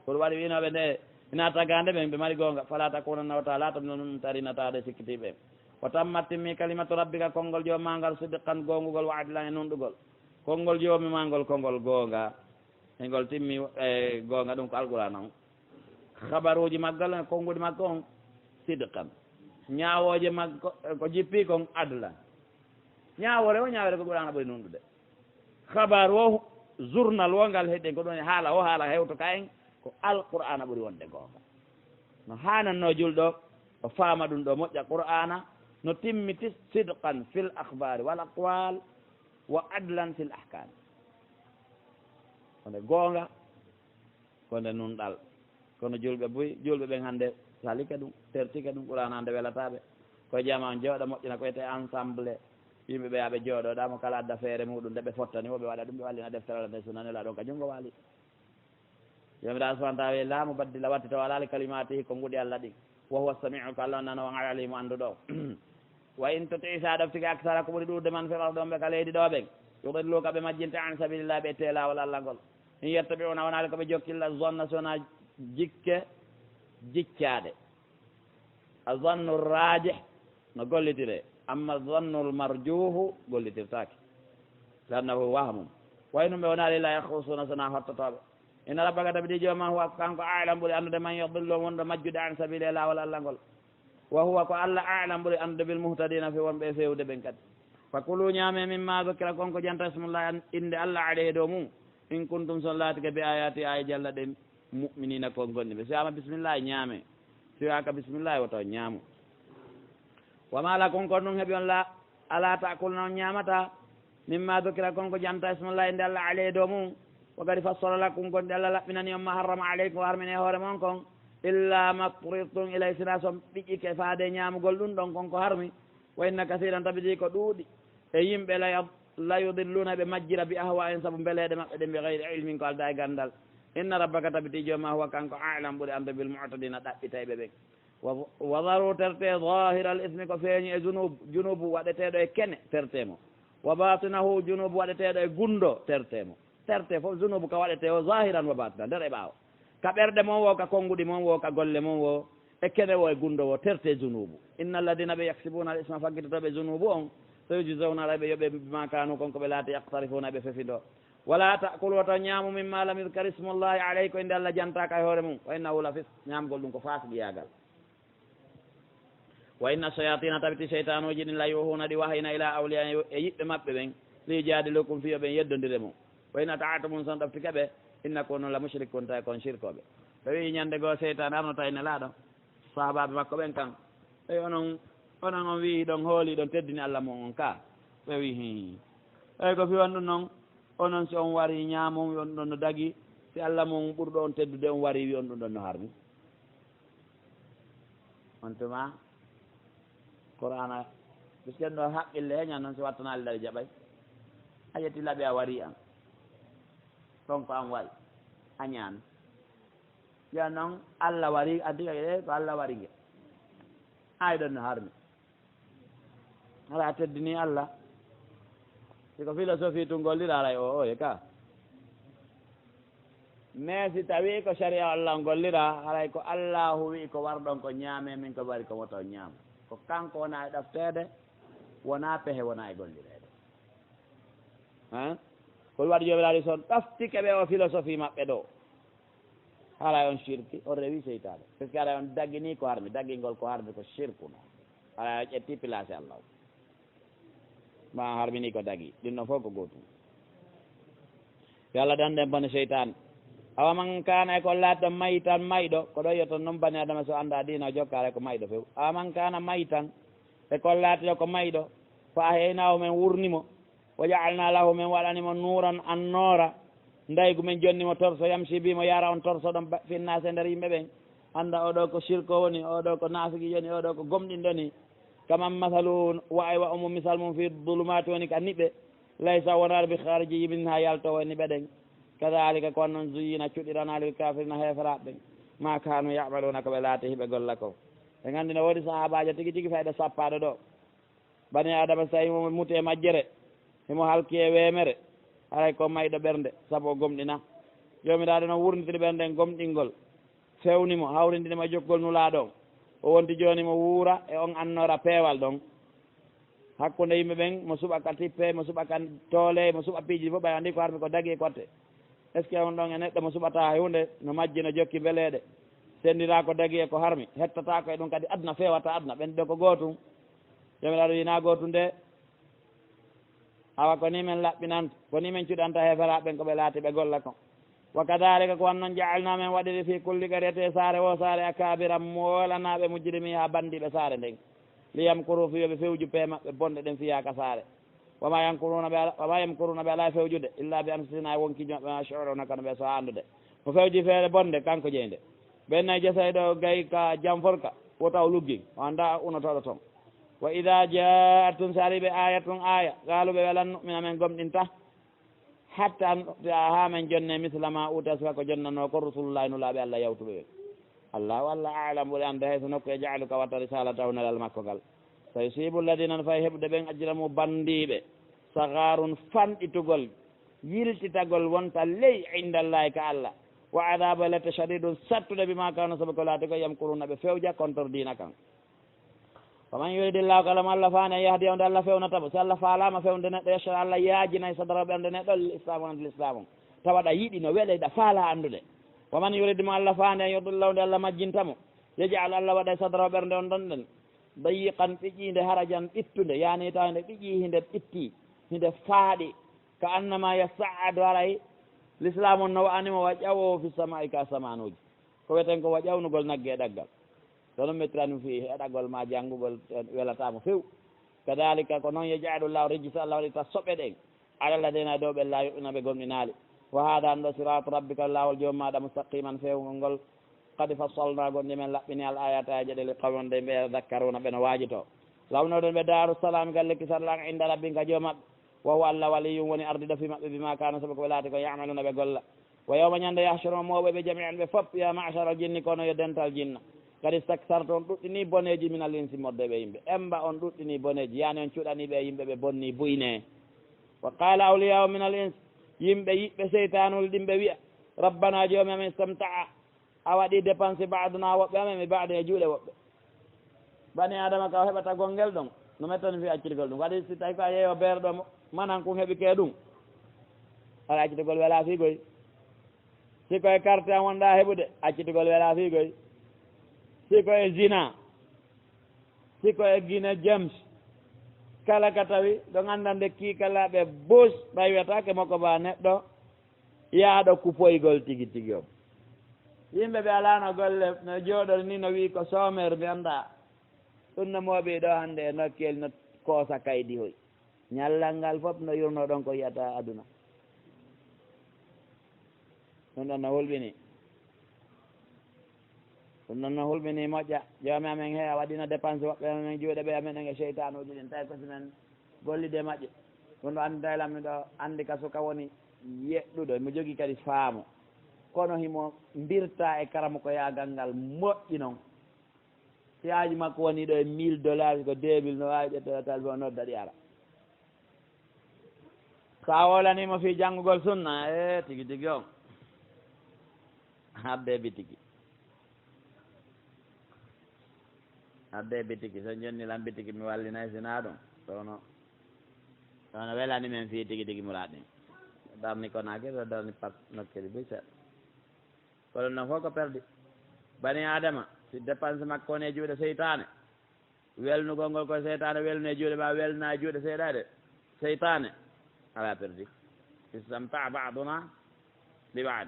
Ko ɗum waɗi wi'inooɓe nde ina tagaande ɓen, ɓe mari goonga. Fala takunanna, wota laatano ɗum tarinataaɗo e sikkitiiɓe. Wa tammat, timmi, kalimatu rabbika, konngol Jooma ngal, sidqan, goongugol, wa adlan, e nunɗugol. Konngol Joomi maa ngol, konngol goonga. E ngol timmi e goonga, ɗum ko Alqur'aana on. Habaruuji maggal, e konnguɗi makko on, sidqan. Ñaawooje makko, ko jippi kon, adlan. Ñaawoore o, ñaawoore ko Qur'aana ɓuri nunɗude. Habaru o, journal o, ngal heɗen, ko ɗum woni haala o, haala hewto ka en, ko Alqur'aana ɓuri wonde goonga. No haanannoo julɗo o faama ɗum ɗoo moƴƴa, Qur'aana no timmiti, sidqan fil akhbari wal aqwal, wa adlan fil ahkam. Wonde goonga, ko nde nunɗal. Kono julɓe buy, julɓe ɓen hannde salike ɗum, tertike ɗum, Qur'aana hannde welataa ɓe. Ko e jama on jooɗo moƴƴina ko wiyetee ensemble. Yimɓe ɓe yaa ɓe jooɗo ɗaa, mo kala adda feere muɗum nde ɓe fottani, wo ɓe waɗa ɗum, ɓe wallina deftere Allah nden, sunna Nelaaɗo on, ka junngo waali. Joomiraaɗo subhaanahu wa ta'aalaa wi'i, "Laa mubaddila, wattitoowo alaa, li kalimaatihi, konnguɗi Allah ɗin. Wa huwa samii'u, ko Allah on nanowo, al-aliimu, annduɗo." "Wa in tuti'," si a ɗoftike, "aksara," ko ɓuri ɗuuɗude, "man fil ardi," wonɓe ka leydi ɗoo ɓen, "yudilluuka," ɓe majjinte, "an sabiilillaahi," ɓe itte e laawol Allah ngol. "In yattabi'uuna," wonaali ko ɓe jokkilla, "zonna," si wonaa jikke jiccaaɗe. "Azannu raajih," no gollitiree, "amma zannul marjuuhu," gollitirtaake. "Li annahu wahmun." "Wa in hum," ɓe wonaali, "illa yakhrusuuna," si wonaa hottotooɓe. "Inna rabbaka," tabiti Jooma, "huwa," ko kanko, "a'lamu," ɓuri anndude, "man yadillu," wonɗo majjude, "an sabiilihi," e laawol Allah ngol. "Wa huwa," ko Allah, "a'lamu," ɓuri anndude, "bil muhtadiina," fii wonɓe e feewude ɓen kadi. "Fa kuluu," ñaamee, "mimmaa dhukkira," kon ko janta ismullaahi, an-, innde Allah, "alayhi," e dow mum, "in kuntum," si on laatike, "bi aayaatihi," aayeeje Allah ɗen, "mu'miniina," ko on gomɗinɓe. Si wiyaama bismillaahi, ñaamee. Si wiyaaka bismillaahi, wota on ñaamu. "Wa maa lakum," ko honɗum heɓi on la, "alaa ta'kuluuna," on ñaamataa, "mimmaa dhukkira," kon ko janta ismullaahi, innde Allah, "alayhi," e dow mum. "Wa qad fassala lakum," ko honɗum Allah laɓɓinani on, "maa harrama alaykum," ko harmini e hoore mon kon, "illaa maa ḍturirtum ilayhi," sinaa si on ɓiƴƴike faade e ñaamugol ɗum ɗon kon ko harmi. "Wa inna kathiiran," tabiti ko ɗuuɗi e yimɓe, "la yad-, la yudilluuna," ɓe majjira, "bi ahwaa'ihim," sabu mbeleeɗe maɓɓe ɗen, "bi ghayri ilmin," ko aldaa e ganndal. "Inna rabbaka," tabiti Jooma, "huwa," kanko, "a'lamu," ɓuri anndude, "bil mu'tadiina," ɗaɓɓitayɓe ɓen. Wa, wa daru, terte, zahira al ismi, ko feeñi e junub, junubu waɗeteeɗo e kene, terte mo. Wa batinahu, junubu waɗeteeɗo e gunndo, terte mo. Terte fof junubu ka waɗetee o zahiran wa batinan, nder e ɓaawo. Ka ɓerɗe mon wo, ka konnguɗi mon wo, ka golle mon wo, e kene wo, e gunndo wo, terte junubu. Inna alladina ɓe yaksibuna al isma, faggitotooɓe junubu on, sayujzawna, aray ɓe yoɓe bima kanu, kon ko ɓe laati, yaqtarifuna, ɓe fefindo. Wala ta'kulu, wota ñaamu, mimma lam yudkar ismullahi alayhi, ko innde Allah jantaaka e hoore mum, wa innahu la fisq, ñaamgol ɗum ko faasiqiyaagal. Wa inna shayatina, tabiti seytanuuji ɗin, la yuhuna, ɗi wahayna, ila awliya, e yiɓɓe maɓɓe ɓen, li yujadilukum, fii yo ɓen yeddondire mon. Wa in ata'tumum, so on ɗoftike ɓe, innakum, la mushrikun, tawi kon shirkooɓe. Ɓe wi'i ñande goo seytaane arnota e Nelaaɗo, sahabaaɓe makko ɓen kan, ey onon, onon on wi'i ɗon hooli, ɗon teddini Allah mon on ka? Ɓe wi'i, hii. Ey ko fii on ɗum non, onon si on wari ñaamon, wi on ɗon no dagi, si Allah mon ɓurɗo on teddude on wari, wi on ɗum ɗon no harmi. On tuma Qur'aana, bisken ɗo haqqille he ñan noon si wattanaali ɗaɗi jaɓay. A ƴetti laɓi a wari an. Ɗon ko an wari. A ñaami. Yo noon Allah wari, addi ka ɗe ko Allah wari nge. Ay ɗon no harmi. Ala teddini Allah. Si ko philosophie tun gollira alay o, o e ka. Mais si tawi ko sharia Allah on gollira, haray ko Allahu wi'i ko warɗon ko ñaame, min ko wari ko wota on ñaam. Ko kanko wona e ɗofteede, wona pehe, wona e gollireede. Hein? Ko waɗi Joomiraaɗo son ɗoftike ɓe o philosophie maɓɓe ɗo. Haray on shirki, on rewi seytaane. Parce que haray on dagini ko harmi, dagingol ko harmi ko shirku non. Haray on ƴetti place Allah o. Ma harmini ko dagi. Ɗin ɗon fof ko gootum. Yo Allah danɗen bone seytaane. Awa man kana e ko laatɗo mayitan mayɗo, ko ɗo yetton noon bani Adama so annda diina o jokkaare ko mayɗo few. Awa man kana mayitan e ko laatiɗo ko mayɗo, fa ahyaynahu men wurni mo, wa ja'alna lahu men waɗani mo nuuran annoora, ndaygu men jonni mo torso yamshi bi mo yara on torso ɗon ba-, finnaase nder yimɓe ɓen. Annda oɗo ko shirko woni, oɗo ko naafigi woni, oɗo ko gomɗinɗo ni. Kaman masaluhu, wa aywa omo misal mum fi dulumaati woni ka niɓe, laysa wonaade bi khaariji minha yaltoowo e niɓe ɗen. Kadhalika ko noon zuyyina cuɗirana lil kafirina heeferaaɓe ɓen, ma kanu ya'maluna ko ɓe laati hiɓe golla ko. En anndi no woodi sahaabaajo tigi tigi fayda sappaaɗo ɗo. Bani Adama so tawi mo muti e majjere, himo halki e weemere, haray ko mayɗo ɓernde, sabu o gomɗina. Joomiraaɗo noon wurnitini ɓernde en gomɗingol, fewni mo, hawrindini mo e jokkugol Nulaaɗo on. O wonti jooni mo wuura e on annoora peewal ɗon. Hakkunde yimɓe ɓen, mo suɓa ka tippe, mo suɓa ka toole, mo suɓa piiji fof, ɓay anndi ko harmi ko dagi e kotte. Est-ce que on ɗon e neɗɗo mo suɓata hay huunde, no majji, no jokki mbeleeɗe, senndiraa ko dagi e ko harmi, hettataako e ɗum kadi aduna, feewata aduna, ɓen ɗo ko gootum. Joomiraaɗo wi'i naa gootum de. Awa ko ni men laɓɓinanta, ko ni men cuɗanta heeferaaɓe ɓen ko ɓe laati ɓe golla kon. Wa kadhalika ko wan non ja'alna men waɗiri fi kulli qaryatin e saare wo saare akabira moolanaaɓe mujrimiha banndiiɓe saare nden. Liyamkuru fi yo ɓe fewju pee maɓɓe bonɗe ɗen fiha ka saare. Wama yamkuruna ɓe ala, wama yamkuruna ɓe ala e fewjude illa bi anfusihim e wonkiiji maɓɓe ma yash'uruna kono ɓe so anndude. Mo fewji feere bonde kanko jeynde. Ɓen nayi jesay ɗo gay ka jamforka wota o luggi o annda unotooɗo ton. Wa idha ja'athum, so ari ɓe ayatun aya, qalu ɓe lan nu'mina men gomɗinta. Hatta nu'ta haa men jonne misla ma uta sifa ko jonnanoo ko rusulullahi nulaaɓe Allah yawtuɓe ɓen. Allahu Allah a'lam ɓuri annde hay so nokku e ja'alu ka watta risalatahu nelal makko ngal. Sayusibu alladina no fay heɓude ɓen ajramu banndiiɓe. Sagarun fanɗitugol, yiltitagol wonta ley indallahi ka Allah. Wa adabu lette shadidun sattude bima kanu sabu ko laati ko yamkuruna ɓe fewja contre diina kan. Wa man yuridillahu kala mo Allah faani an yahdiya wonde Allah fewnata mo. Si Allah faalaama fewnude neɗɗo, yashra Allah yaajinay sadra ɓernde neɗɗo lil islam wonande l'islam on. Tawa ɗa yiɗi no wele ɗa faala anndude. Wa man yurid mo Allah faani an yudilla wonde Allah majjinta mo. Yaj'al Allah waɗay sadra ɓernde on ɗon ɗen. Dayiqan ɓiƴiinde harajan ɓittunde. Yani tawa nde ɓiƴi hinde ɓitti, hinde faaɗi. Ka annama yasa'adu haray l'islam on no wa'ani mo wa ƴawowo fi sama'i ka samanuuji. Ko weten ko wa ƴawnugol nagge e ɗaggal. Kono mettirani mo fii heɗagol ma janngugol, eh, welata mo few. Kadalika ko noon yaj'alu Allahu rijsa Allah waɗirta soɓe ɗen ala alladina e dow ɓen la yu'minu ɓe gomɗinaali. Wa hada ɗo siratu rabbika laawol joom maɗa mustaqiman fewngol ngol. Qad fassalna gonɗi men laɓɓini al ayati ayaji ɗe li qawmin ɗe ɓe yadhakkaruna ɓe no waajito. Lawnooɗen ɓe daaru salami galle kisal lan inda rabbin ka joom maɓɓe. Wa huwa Allah waliyum woni ardiɗo fi maɓɓe bima kanu sabu ko ɓe laati ko ya'maluna ɓe golla. Wa yawma ñande yahshuruhum mawɓe ɓe jami'an ɓe fop ya ma'shara al jinni kono yo dental jinna. Kadi staktartu, on ɗuɗɗini boneeji, minal insi, modde ɓe yimɓe. Emba on ɗuɗɗini boneeji, yaani on cuɗani ɓe yimɓe, ɓe bonni buyne. Wa qala awliya'u minal ins, yimɓe yiɓɓe seytanuuli ɗin ɓe wi'a, rabbana, joomi amen, istamta'a, a waɗi dépense ba'duna, woɓɓe amen, bi ba'din, e juuɗe woɓɓe. Bani Adama ka o heɓata gonngel ɗon, no mettani fii accitugol ɗum. Waɗi si tawi ko a yeeyo beere ɗo mo, manan kun heɓi ke ɗum. Aɗa accitugol welaa fii goy. Si ko e carte an wonɗaa heɓude, accitugol welaa fii goy. Si ko e zina, si ko e Gine James, kala ka tawi ɗo ngannda nde kiikala ɓe bus, ɓay wiyataake mo ko ba neɗɗo yaaɗo kupoygol tigi tigi on. Yimɓe ɓe alaano golle, no jooɗori ni, no wi'i ko soomer, mi anndaa. Ɗum no mooɓi ɗo hannde e nokkeel, no koosa kaydi hoy. Ñallal ngal fof no yurno ɗon ko yiyata aduna. Ɗum ɗon no hulɓini. Ɗum ɗon no hulɓini moƴƴa. Joomi amen he, a waɗino dépense woɓɓe amen juuɗe ɓe amen e seytanuuji ɗin. Tawi ko si men gollide maƴƴe. Ɗum ɗo anndi tawi lammi ɗo anndi ka suka woni yeɗɗuɗo. Mo jogii kadi faamu. Kono himo mbirta e karamokoyaagal ngal moƴƴi non. Si haaji makko woni ɗo e mille dollars, ko deux mille, no waawi ƴettoyoo talbi o nodda ɗi ara. So a wowlanii mo fii janngugol sunna, e tigi tigi on. Hadde bitiki. Hadde bitiki. So jonni lan bitiki mi wallinay si naa ɗum. Ɗo no, ɗo no welani men fii tigi tigi muraad ɗin. Darni Konaakiri, ɗo darni pat nokkeli buy seeɗa. Kono non fof ko perdi. Bani Adama, si dépense makko woni e juuɗe seytaane, welnugol ngol ko seytaane welnu e juuɗe ma, welna e juuɗe seyɗaɗe, seytaane, ala perdi. Istamta'a ba'duna bi ba'd.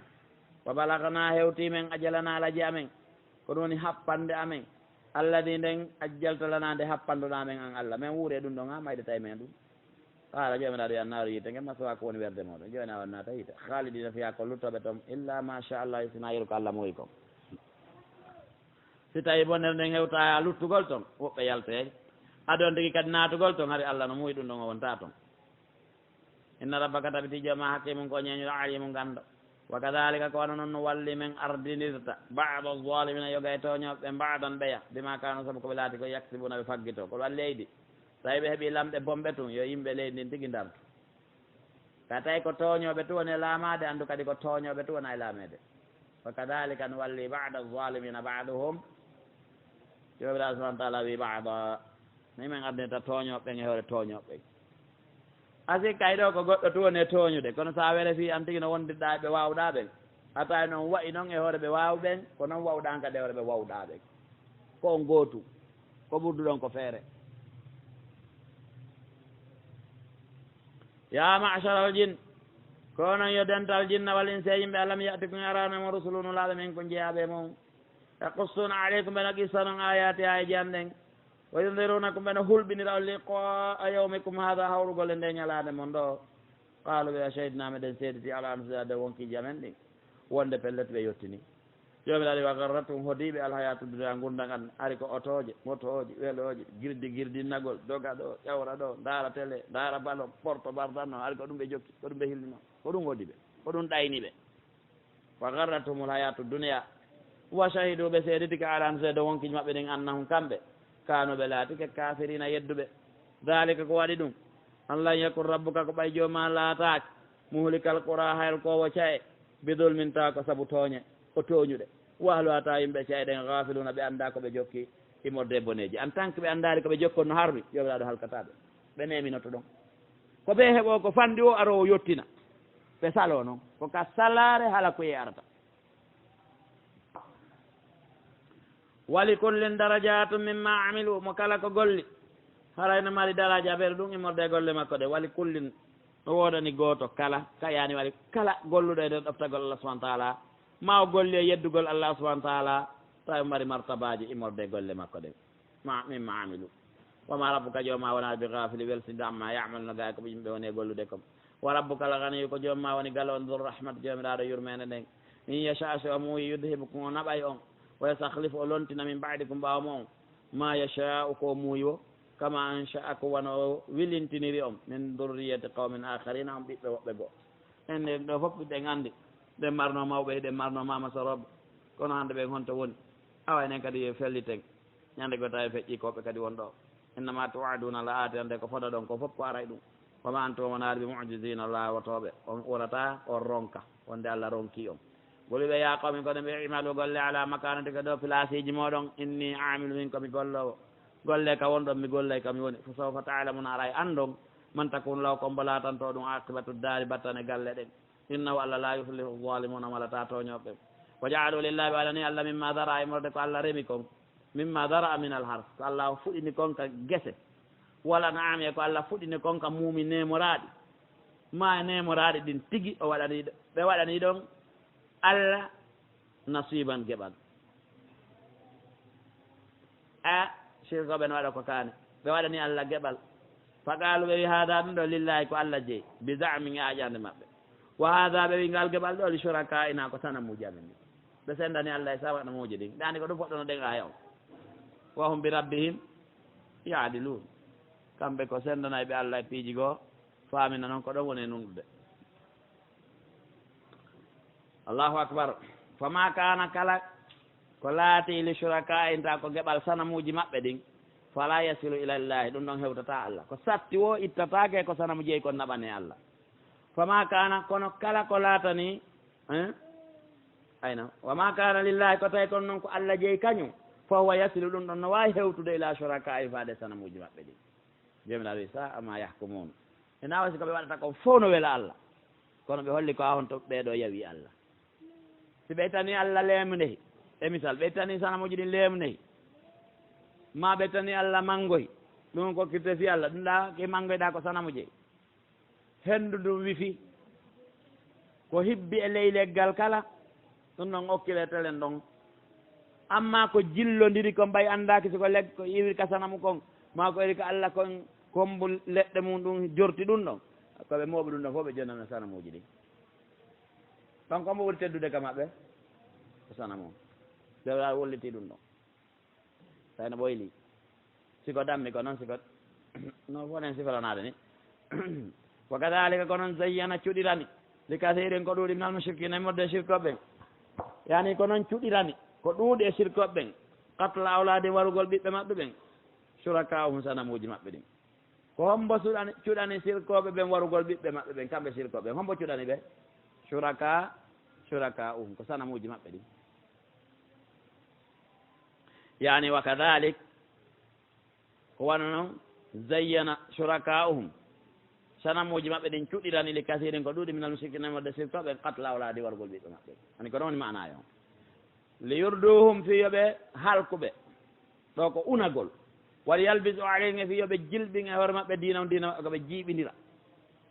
Wa balagna, hewti men, ajalana, alaji amen. Ko ɗum woni happande amen. Alladi nden ajjalta lana, nde happanduɗa men an Allah. Men wuuri e ɗum ɗon, ha mayde tawi men ɗum. Qaala, Joomiraaɗo, ya naaru, yiite ngen, maswaakum woni werde mooɗon. Jooni a on naata yiite. Khaalidiina fiihaa, ko luttooɓe ton, illaa maa shaa Allah, sinaa yeru ko Allah muuyi kon. Si tawii bonere nden hewtaa luttugol ton, woɓɓe yaltoyay. Adon tigi kadi naatugol ton, hari Allah no muuyi ɗum ɗon, o wontaa ton. Inna rabbaka, tabiti Jooma, hakiimun, ko ñeeñuɗo, aliimun, ganndo. Wa kadaalika, ko wano non no walli men ardinirta ba'da zaalimiina, yoga e tooñooɓe ɓen, ba'dan ɓeya, bimaa kaanu, sabu ko ɓe laati ko, yaksibuuna, ɓe faggitoo. Ko walli leydi. Tawi ɓe heɓii lamɓe bonɓe tun, yo yimɓe leydi ndin tigi ndartu. Ka tawi ko tooñooɓe tun woni e laamaade, anndu kadi ko tooñooɓe tun wona e laameede. Wa kadaalika nuwalli ba'da zaalimiina ba'dahum. Joomiraaɗo subhaanahu wa ta'aalaa wi'i ba'da. Ni men ardinta tooñooɓe ɓen e hoore tooñooɓe ɓen. A sikka e ɗoo ko goɗɗo tun woni e tooñude, kono so a were fii an tigi no wondirɗaa e ɓe waawɗaa ɓen, a tawi non wa'i non e hoore ɓe waawɓe ɓen, ko non waawɗaa an kadi e hoore ɓe waawɗaa ɓen. Ko on gootu, ko ɓurduɗon ko feere. Yaa ma'sharal jinn, ko onon yo dental jinna wal insi e yimɓe, alam ya'tikum, araano mo rusulun, nulaaɓe men ko jeyaaɓe e mon, yaqussuuna alaykum, ɓe no qissa non, aayaati, aayeeji an ɗen, wa yunziruunakum, ɓe no hulɓinira on, liqaa'a yawmikum haadaa, hawrugol e nde ñalaande mon ɗo. Qaaluu, ɓe, shahidnaa, meɗen seediti, alaa anfusinaa, dow wonkiiji amen ɗin, wonde pellet ɓe yottinii. Joomiraaɗo, wa garrathum, hodii ɓe, alhayaatu dunya, ngurndan an, ari ko otooje, motooje, welooje, girdi, girdinnagol, doga ɗo, ƴawra ɗo, ndaara tele, ndaara ballon, porto bardanno, ari ko ɗum ɓe jokki, ko ɗum ɓe hillino, ko ɗum hodii ɓe, ko ɗum ɗayni ɓe. Wa garrathumul hayaatu dunya. Wa shahiduu, ɓe seeditike, alaa anfusihim, dow wonkiiji maɓɓe ɗin, annahum, kamɓe, kaanuu, ɓe laatike, kaafiriina, yedduɓe. Daalika, ko waɗi ɗum, an lan yakun rabbuka, ko ɓay Jooma laataaki, muhlikal quraa, hayrkoowo ca'e, bi zulmin, tawa ko sabu tooñe, o tooñuɗe, wa ahluhaa, tawa yimɓe ca'e ɗen, gaafiluuna, ɓe anndaa ko ɓe jokki immorde e boneeji. En tant que ɓe anndaali ko ɓe jokkon no harmi, Joomiraaɗo halkataa ɓe. Ɓe neeminoto ɗon. Ko ɓe heɓoo ko fanɗi o aroo o yottina. Ɓe saloo non. Ko ka salaare halakuyee arata. Wa li kullin darajaatun mimmaa amiluu, mo kala ko golli, haray no mari daraja ɓeyɗo ɗum immorde e golle makko ɗe. Wa li kullin, no woodani gooto kala, ka yaani wa li kala golluɗo e nder ɗoftagol Allah subhaanahu wa ta'aalaa, maa o golli e yeddugol Allah subhaanahu wa ta'aalaa, tawi o mari martabaaji immorde e golle makko ɗe. Ma, mimmaa amiluu. Wa maa rabbuka, Jooma wonaa bi gaafilin, welsinɗo, ammaa ya'maluuna, gaa e ko ɓe yimɓe woni e gollude kon. Wa rabbuka al ganiyyu, ko Jooma woni galo on, dhu rahmati, Joomiraaɗo yurmeende nden. In yasha', so o muuyi, yudhibkum, o naɓay on. Wa yastakhlif, o lontina, min ba'dikum, ɓaawo mon, maa yashaa'u, ko o muuyi woo. Kamaa ansha'akum, wano o wilintiniri on, min dhurriyyati qawmin aakhariina, on ɓiɓɓe woɓɓe goo. En ɗo fof hiɗen anndi, hiɗen marnoo mawɓe, hiɗen marnoo maama sorooɓe. Kono hannde ɓen honto woni? Awa enen kadi yo felliten. Ñande goo tawi feƴƴi ko ɓe kadi won ɗo. Innama tu'aduna la aati, ande ko fodoɗon ko fof ko aray ɗum. Wa ma antum, on ari bi mu'jizina, laawotooɓe. On urata, on ronka. Wonde Allah ronki on. Goli ɓe, ya qawmi, kono ɓe, i'malu, golle, ala makanatikum, dow place ji mooɗon. Inni amilu, min ko mi golloowo. Golle ka won ɗon, mi gollay ka mi woni. Fa sawfa ta'lamuna, aray anndon. Man takunu lahu, ko mbo laatanto ɗum aqibatu daari, battane galle ɗen. Innahu, Allah, la yuflihu zalimuna, o malataa tooñooɓe. Wa ja'alu lillahi, ɓe waɗani Allah, mimma dara'a, immorde ko Allah remi kon, mimma dara'a min al hars, ko Allah o fuɗini kon ka gese, wal an'ami, e ko Allah fuɗini kon ka muumi neemoraaɗi, ma e neemoraaɗi ɗin tigi o waɗani, ɓe waɗani ɗon Allah nasiban geɓal. A, sirkooɓe no waɗa ko kaani. Ɓe waɗani Allah geɓal. Fa qaalu, ɓe wi, haada, ɗum ɗo, lillahi, ko Allah jeyi, bi za'mihim, e aaƴaande maɓɓe. Wa haada, ɓe wi, ngal geɓal ɗo, li shuraka'ina, ko sanamuuji amen ɗin. Ɓe senndani Allah e sanamuuji ɗin. Ɗaani ko ɗum foɗɗono ɗen aaya on. Wa hum bi rabbihim ya'diluun. Kamɓe ko senndanay ɓe Allah e piiji goo, faamina non ko ɗon woni e nunɗude. Allahu akbar. Fama kana, kala ko laati, li shuraka'ihim, ta ko geɓal sanamuuji maɓɓe ɗin, fala yasilu ila Allahi, ɗum ɗon hewtata Allah. Ko satti woo ittataake, ko sanamu jeyi kon naɓane Allah. Fama kana, kono kala ko laatani, eh? Ayna, wama kana lillahi, ko tawi kon non ko Allah jeyi kañum, fa huwa yasilu, ɗum ɗon no waawi hewtude, ila shuraka'ihim, faade sanamuuji maɓɓe ɗin. Joomiraaɗo wi, sa'a ma yahkumun. Ina wasi ko ɓe waɗata kon fof no wela Allah. Kono ɓe holli ko a honto ɓee ɗoo yawi Allah. Si ɓe ittani Allah leemndehi, e misal, ɓe ittani sanamuuji ɗin leemndehi, ma ɓe ittani Allah manngohi, ɗum ko kirtesi Allah, ɗum ɗa ke manngoyɗa ko sanamu jeyi. Henndu ndun wifi, ko hibbi e ley leggal kala, ɗum ɗon okkile telen ɗon. Amma ko jillondiri kon, ɓay anndaaki si ko leg-, ko iwi ka sanamu kon, maa ko iri ka Allah kon, kommbu leɗɗe mum ɗum jorti ɗum ɗon. Ko ɓe mooɓi ɗum ɗon fof, ɓe jonnana sanamuuji ɗin. Ɗon kommbu ɓuri teddude ka maɓɓe? Ko sanamu. Ɓe walliti ɗum ɗon. Tawi no ɓoyli. Si ko dammi ko noon, si ko no wonen siforanaade ni. Wa kadhalika, ko noon, zayyana, cuɗirani, li kathirin, ko ɗuuɗi, minal mushrikina, e morde e sirkooɓe ɓen. Yani ko noon cuɗirani, ko ɗuuɗi e sirkooɓe ɓen, qatla awlaadihim, warugol ɓiɓɓe maɓɓe ɓen, shuraka'uhum, sanamuuji maɓɓe ɗin. Ko hombo suɗani, cuɗani sirkooɓe ɓen warugol ɓiɓɓe maɓɓe ɓen, kamɓe sirkooɓe ɓen? Hombo cuɗani ɓe? Shuraka, shuraka'uhum, ko sanamuuji maɓɓe ɗin. Yani, wa kadhalik, ko wano noon, zayyana shuraka'uhum, sanamuuji maɓɓe ɗin cuɗirani, li kathirin, ko ɗuuɗi, minal mushrikina, e morde sirkooɓe, qatla awlaadi, wargol ɓiɓɓe maɓɓe. Ani ko noon woni maanaayo on. Li yurduhum, fii yo ɓe halku ɓe. Ɗo ko unagol. Wal yalbisu alayhim, e fii yo ɓe jilɓin e hoore maɓɓe, diinahum, diina maɓɓe, ko ɓe jiiɓindira.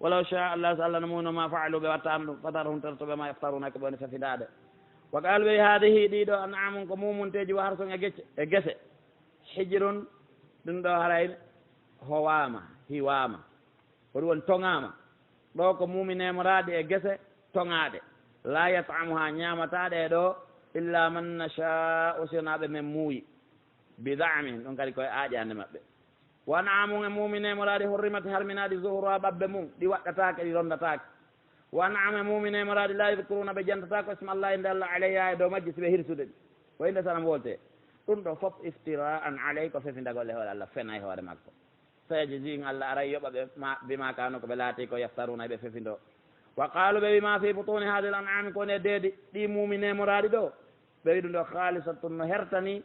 Walaw sha Allah, so Allah no muuno, ma fa'alu, ɓe wattaano ɗum. Fadharhum, terto ɓe, ma yaftaruna, ko ɓe woni fefindaade. Wa qaalu, ɓe wi, haadihi, ɗii ɗoo, an'aamun, ko muumunteeji, wa harsun, e gecce, e gese. Hijrun, ɗum ɗoo haray howaama, hiwaama. Ko ɗum woni toŋaama. Ɗoo ko muumi neemoraaɗi e gese toŋaaɗe. Laa yat'amuhaa, ñaamataa ɗee ɗoo, illaa man nashaa'u, si wonaa ɓe men muuyi. Bi za'mihim, ɗum kadi ko e aaƴaande maɓɓe. Wa an'aamun, e muumi neemoraaɗi, hurrimat, harminaaɗi, zuhuruhaa, ɓabbe mum, ɗi waɗɗataake, ɗi ronndataake. Wa an'aamun, e muumi neemoraaɗi, laa yadhkuruuna, ɓe jantataako, isma Allaahi, innde Allah, alayhaa, e dow majji, si ɓe hirsude ɗi. Ko innde sanamu wolte. Ɗum ɗoo fof iftira'an alayhi, ko fefindagol e hoore Allah, fena e hoore makko. Sayajzihim, Allah aray yoɓa ɓe, ma, bima kaanu, ko ɓe laati ko, yaftaruuna, ɓe fefindoo. Wa qaalu, ɓe wi, ma fi butuuni haadihil an'aami, ko woni e deedi ɗi muumi neemoraaɗi ɗoo. Ɓe wi ɗum ɗoo, khaalisatun, no hertani,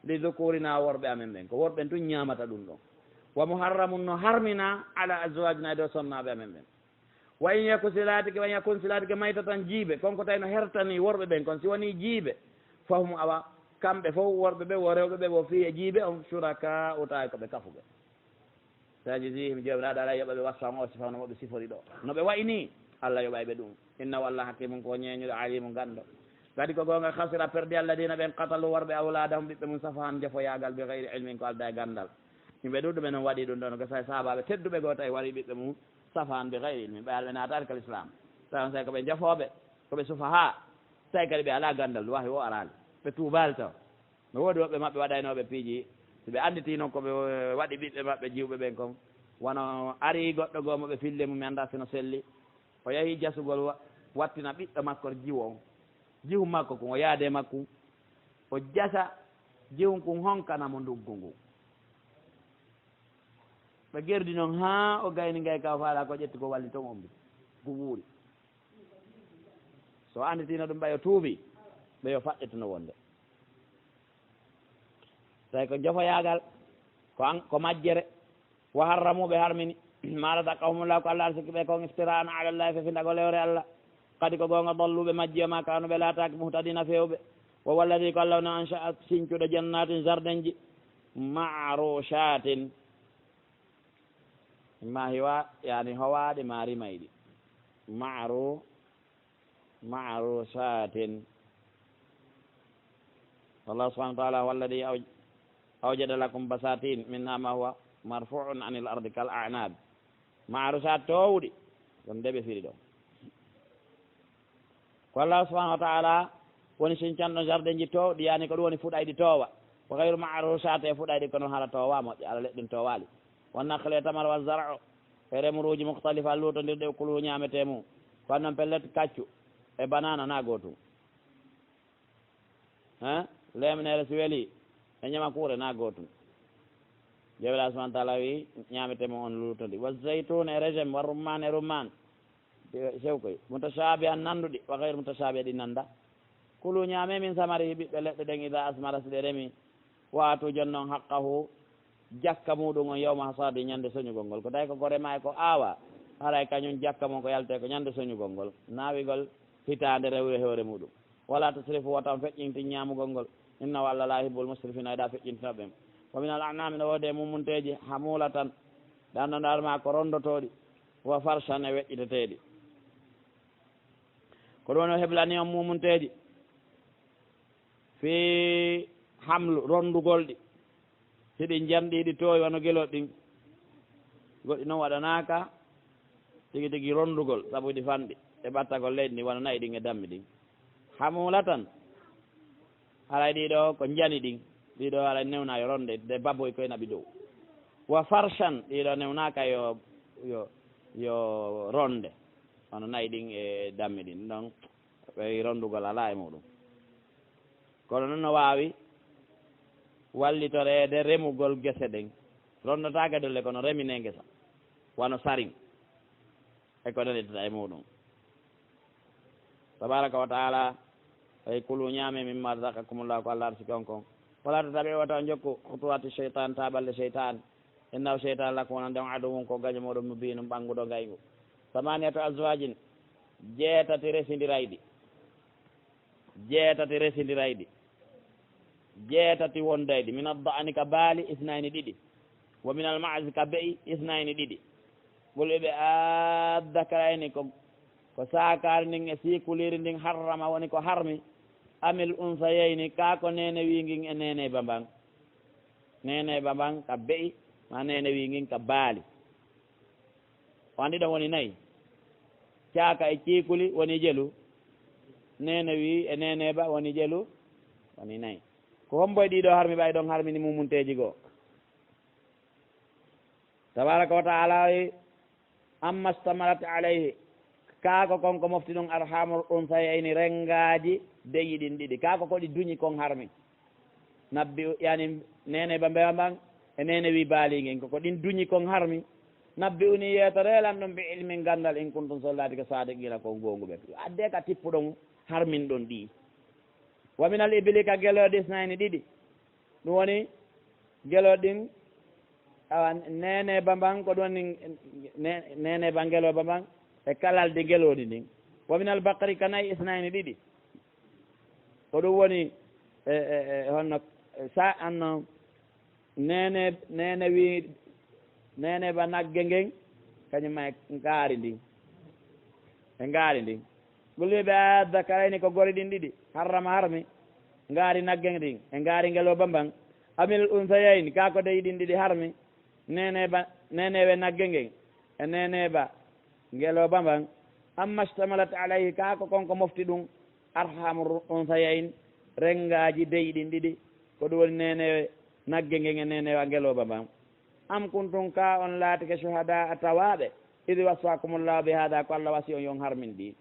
li dhukuurinaa, worɓe amen ɓen. Ko worɓe ɓen tun ñaamata ɗum ɗon. Wa muharramun, no harmina, ala azwaajinaa, e dow sonnaaɓe amen ɓen. Wa in yaku, si laatike, wa in yakun, si laatike maytatan, jiibe, kon ko tawi no hertani worɓe ɓen kon, si wonii jiibe, fahum, awa, kamɓe fof, worɓe ɓe, wo rewɓe ɓe, wo fii e jiibe on, shurakaa'u, tawi ko ɓe kafuɓe. Sayajzihim, Joomiraaɗo aray yoɓa ɓe, wasfahum, o sifa no mo ɓe sifori ɗoo. No ɓe wayi nii, Allah yoɓay ɓe ɗum. Innahu, Allah, hakiimun, ko ñeeñuɗo, aliimun, ganndo. Kadi ko goonga, khasira, perdi, alladiina, ɓen, qatalu, worɓe, awlaadahum, ɓiɓɓe mum, safahan, njofoyaagal, bi ghayri ilmin, ko aldaa e ganndal. Yimɓe ɗuuɗuɓe noon waɗi ɗum ɗoon, ko sa-, sahaabaaɓe teddube goo tawi waɗi ɓiɓɓe mum safahan bi ghayri ilmin, ɓe alɓe naataani kal Islam. Tawi on say ko ɓe njafooɓe, ko ɓe sufahaa, tawi kadi ɓe alaa ganndal, wahyu o araali, ɓe tuubaali taw. No woodi woɓɓe maɓɓe waɗaynooɓe piiji, si ɓe annditi noon ko ɓe waɗi ɓiɓɓe maɓɓe jiwɓe ɓen kon, wano ari goɗɗo goo mo ɓe fille mum, mi anndaa si no selli, o yahi jasugol wa-, wattina ɓiɗɗo makko jiwo on, jihu makko kun, o yaade makko, o jasa Jewnkun honkana mo nduggu ngun. Ɓe gerdi non haa o gayni ngay ka o faala ko ƴetti ko walli ton ombi. Ko wuuri. So annditiino ɗum ɓay o tuubi, ɓe yo faɗɗituno wonde. Tawi ko jofoyaagal, ko an, ko majjere. Wa harramu, ɓe harmini, ma razaqahumullahu, ko Allah arsiki ɓe kon, iftiraan ala Allah, fefindagol e hoore Allah. Kadi ko goonga, dallu, ɓe majji, wa ma kaanu, ɓe laataaki, muhtadina, feewɓe. Wa huwa alladhi, ko Allah woni, ansha'a, sincuɗo, jannatin, jardinji, ma'rushatin, ma hiwa, yani howaaɗi, ma rimayɗi. Ma'ru-, ma'rushatin. Allah subhanahu wa ta'ala huwa alladhi awj-, awjada lakum basatin minha ma huwa marfu'un anil ardi kal a'nab. Ma'rushat, toowuɗi. Ɗum de ɓe firi ɗon. Ko Allah subhanahu wa ta'ala woni sincanɗo jardinji toowɗi, yani ko ɗum woni fuɗayɗi toowa. Wa ghayru ma'rushat, e fuɗayɗi kono hara toowa moƴƴa, ala leɗɗin toowaali. Wa nakhli, e tamar, wa zar'u, e remuruuji, mukhtalifa, luutondirɗi, ukuluhu, ñaametee mum. Ko non pellet kaccu e banana na gootum. Hein? Leemneere si weli e ñamakuure na gootum. Joomiraaɗo subhanahu wa ta'ala wi ñaametee mum on luutondi. Wa zaytun e raisin, wa rumman e rumman. Sew koy. Mutashabihan, nanduɗi, wa ghayru mutashabiha, ɗi nanda. Kulu, ñaamee, min samarihi, ɓiɓɓe leɗɗe ɗen, ida asmara, si ɗe remi. Wa atu, jonnon, haqqahu, jakka muɗum on, yawma hasadi, ñande soñugol ngol. Ko tawi ko ko rema e ko aawa, haray kañum jakka mum ko yalte ko ñande soñugol ngol. Naawigol hitaande rewre hoore muɗum. Wala tusrifu, wota on feƴƴintin ñaamugol ngol. Innahu, Allah, la yuhibbul musrifina, yiɗaa feƴƴintinooɓe. Wa minal an'ami, no woodi e mumunteeji, hamulatan, ɗan ɗon ɗaar ma ko rondotooɗi, wa farshan, e weƴƴiteteeɗi. Ko ɗum woni o heblani on mumunteeji fii hamlu, rondugol ɗi. Si ɗi njanɗi, ɗi toowi wano gelooɗi ɗin. Goɗɗi non waɗanaaka tigi tigi rondugol, sabu ɗi fanɗi e ɓattagol leydi ndi, wano na'i ɗin e dammi ɗin. Hamulatan, haray ɗiɗo ko njani ɗin, ɗiɗo haray newna yo ronde, de baboy koye naɓi dow. Wa farshan, ɗiɗo newnaaka yo, yo, yo ronde, wano na'i ɗin e dammi ɗin. Ɗon ɓe rondugol alaa e muɗum. Kono non no waawi wallitoreede remugol gese ɗen. Rondotaake dolle, kono reminee ngesa, wano sarin e ko nanirta e muɗum. Tabaraka wa ta'ala, ay, kulu, ñaame, mimma razaqakumullahu, ko Allah arsiki on kon. Wala tattabi'u, wata on jokku, khutuwati shaytan, taaɓalle shaytan. Innahu, shaytan, lakum, wonande on, aduwwun, ko gaño mooɗon, mubinun, ɓannguɗo, ngayngu. Samaniyatu azwajin, jeetati resindirayɗi. Jeetati resindirayɗi. Jeetati wondayɗi. Min ad-da'ni, ka baali, isnayni, ɗiɗi. Wa min al-ma'zi, ka be'i, isnayni, ɗiɗi. Qul, wi'e ɓe, adh-dhakarayni, ko, ko saakaari ndin e siikuliiri ndin, harrama, woni ko harmi, amil unsayayni, kaa ko neenewii ngin e neeneyba mban? Neeneyba mban ka be'i, maa neenewii ngin ka baali? O anndi ɗon woni nayi. Caaka e ciikuli woni jelu. Neenewii e neeneyba woni jelu, woni nayi. Ko hombo e ɗii ɗoo harmi ɓay ɗon harmini mumunteeji goo? Tabaraka wa ta'ala wi, amma shtamalat alayhi, kaa ko kon ko mofti ɗum arhamul unsayayni, renngaaji deyi ɗin ɗiɗi, kaa ko ko ɗi duñi kon harmi. Nabbi, yani, neeneyba mbewa mban e neenewi baali ngin, ko ko ɗin duñi kon harmi. Nabbi'uni, yeetoree lan ɗum, bi ilmin, ganndal, in kuntum, so on laatike, sadiqina, ko on goonguɓe. Addee ka tippuɗon harminɗon ɗi. Wa minal ibili, ka gelooɗi, isnayni, ɗiɗi. Ɗum woni gelooɗi ɗin, awa, neeneyba mban, ko ɗum woni ne-, neeneyba ngelooba mban e kalaldi gelooɗi ndin. Wa minal baqari, ka nayi, isnayni, ɗiɗi. Ko ɗum woni, e, e, e, honno, e, sa-, anno, neene, neenewi, neeneyba nagge ngen, kañum ma e ngaari ndin. E ngaari ndin. Qul, wi'e ɓe, adh-dhakarayni, ko gori ɗin ɗiɗi, harrama, harmi, ngaari nagge ndin e ngaari ngelooba mban, amil unsayayni, kaa ko deyi ɗin ɗiɗi harmi, neeneyba, neenewe nagge ngen e neeneyba ngelooba mban? Amma shtamalat alayhi, kaa ko kon ko mofti ɗum, arhamul unsayayn, renngaaji deyi ɗin ɗiɗi, ko ɗum woni neenewe nagge ngen e neenewa ngelooba mban. Am kuntum, kaa on laatike, shuhadaa, tawaaɓe, idh wassakumullahu bi haadha, ko Allah wasi on yo on harmin ɗi.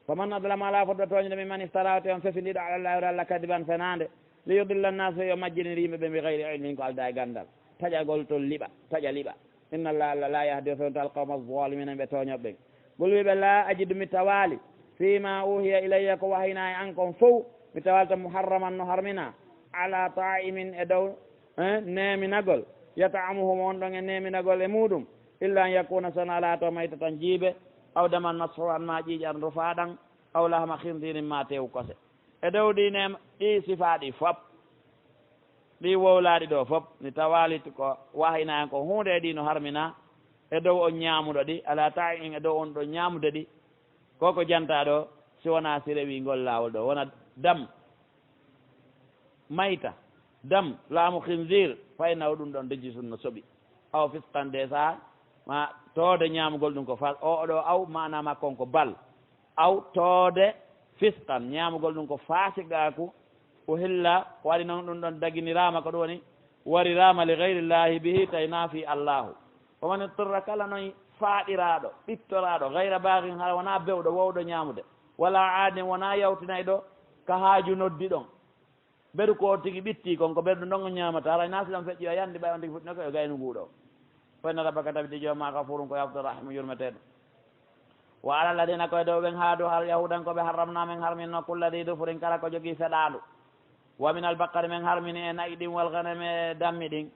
Faman adlamu, alaa fotɗo tooñude, mimman iftara, wate on fefindiiɗo, ala Allahi, hoore Allah, kadiban, fenaande. Li yudilla annaasa, yo majjinir yimɓe ɓe, bi gayri ilmin, ko aldaa e ganndal. Taƴagol toon liɓa, taƴa liɓa. Inna Allah, Allah la yahdi, o fewnta alqawma alzalimina, ɓe tooñooɓe ɓen. Ngol wiɓe, la ajidu, mi tawaali, fima uhiya ilayya, ko wahayna e an kon fow, mi tawalta muharraman, no harmina, ala ta'imin, e dow, eh, neeminagol, yata'amuhu, mo on ɗon e neeminagol e muɗum, illa an yakuna, so wonaa laato maytatan, jiibe, aw daman masfuhan, ma ƴiiƴan rufaaɗan, aw lahma khinzirin, ma teewu kose. E dow ɗi neema, ɗi sifaaɗi fop, ɗi wowlaaɗi ɗo fop, mi tawaali ko wahayna en ko huunde e ɗi no harmina, e dow on ñaamuɗo ɗi, ala ta'imin, e dow on ɗo ñaamude ɗi. Ko ko janta ɗo, si wonaa si rewi ngol laawol ɗo, wona dam, mayta, dam, laamu khinzir, fayna o ɗum ɗon rijsun no soɓi. Aw fisqan, de sa, ma toode ñaamugol ɗum ko fal, o ɗo aw maana makko on ko bal. Aw toode fisqan, ñaamugol ɗum ko faasigaaku. Uhilla, ko waɗi noon ɗum ɗon daginiraama, ko ɗum woni wariraama, li gayrillahi bihi, tawi naa fii Allaahu. Wa man itturra, kala noon faaɗiraaɗo, ɓittoraaɗo, gayra baagin, hara wonaa bewɗo, wowɗo ñaamude, wala aadin, wonaa yawtinayɗo ka haaju noddi ɗon. Beru ko tigi ɓitti kon, ko beru ɗon o ñaamata, hara naa si ɗon feƴƴi, a yandi ɓay on tigi fuɗɗino ko e gaynu ngu ɗo. Fa inna rabbaka, tabiti jooma, gafurun, ko yafto, rahimu, yurmeteeɗo. Wa ala alladina, koye dow ɓen haadu, har yahudankooɓe, harramna, men harminno, kulla di dufurin, kala ko jogii feɗaandu. Wa min albaqari, men harmini e na'i ɗin, wal ganami, e dammi ɗin.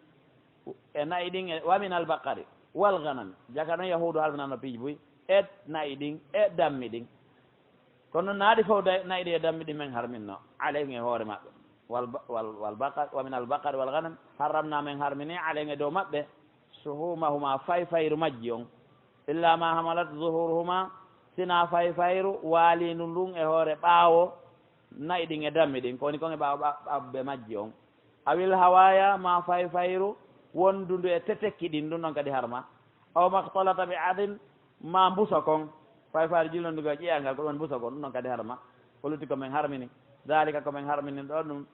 E na'i ɗin, e, wa min albaqari wal ganami. Jaka ɗon yahudu harminanno piiji buy, e na'i ɗin, e dammi ɗin. Kono noon, naadi fof da-, na'i ɗi e dammi ɗi men harminno, alayhim, e hoore maɓɓe. Wal ba-, wal, wal baqar, wa min al baqari wal ganam, harramna, men harmini, alayhim, e dow maɓɓe, suhumahuma, fayfayru majji on. Illa ma hamalat zuhuruhuma, sina fayfayru waaliindu ndun e hoore ɓaawo na'i ɗin e dammi ɗin, ko woni kon e ɓaawo ɓa-, ɓabbe majji on. Awil hawaya, ma fayfayru wondundu e tetekki ɗin, ɗum ɗon kadi harma. Aw maxtalata bi adin, ma mbuso kon, fayfayru jillondu e ƴi'al ngal, ko ɗum woni mbuso kon, ɗum ɗon kadi harma. O lutti ko men harmini. Dalika ko men harmini ɗo ɗum.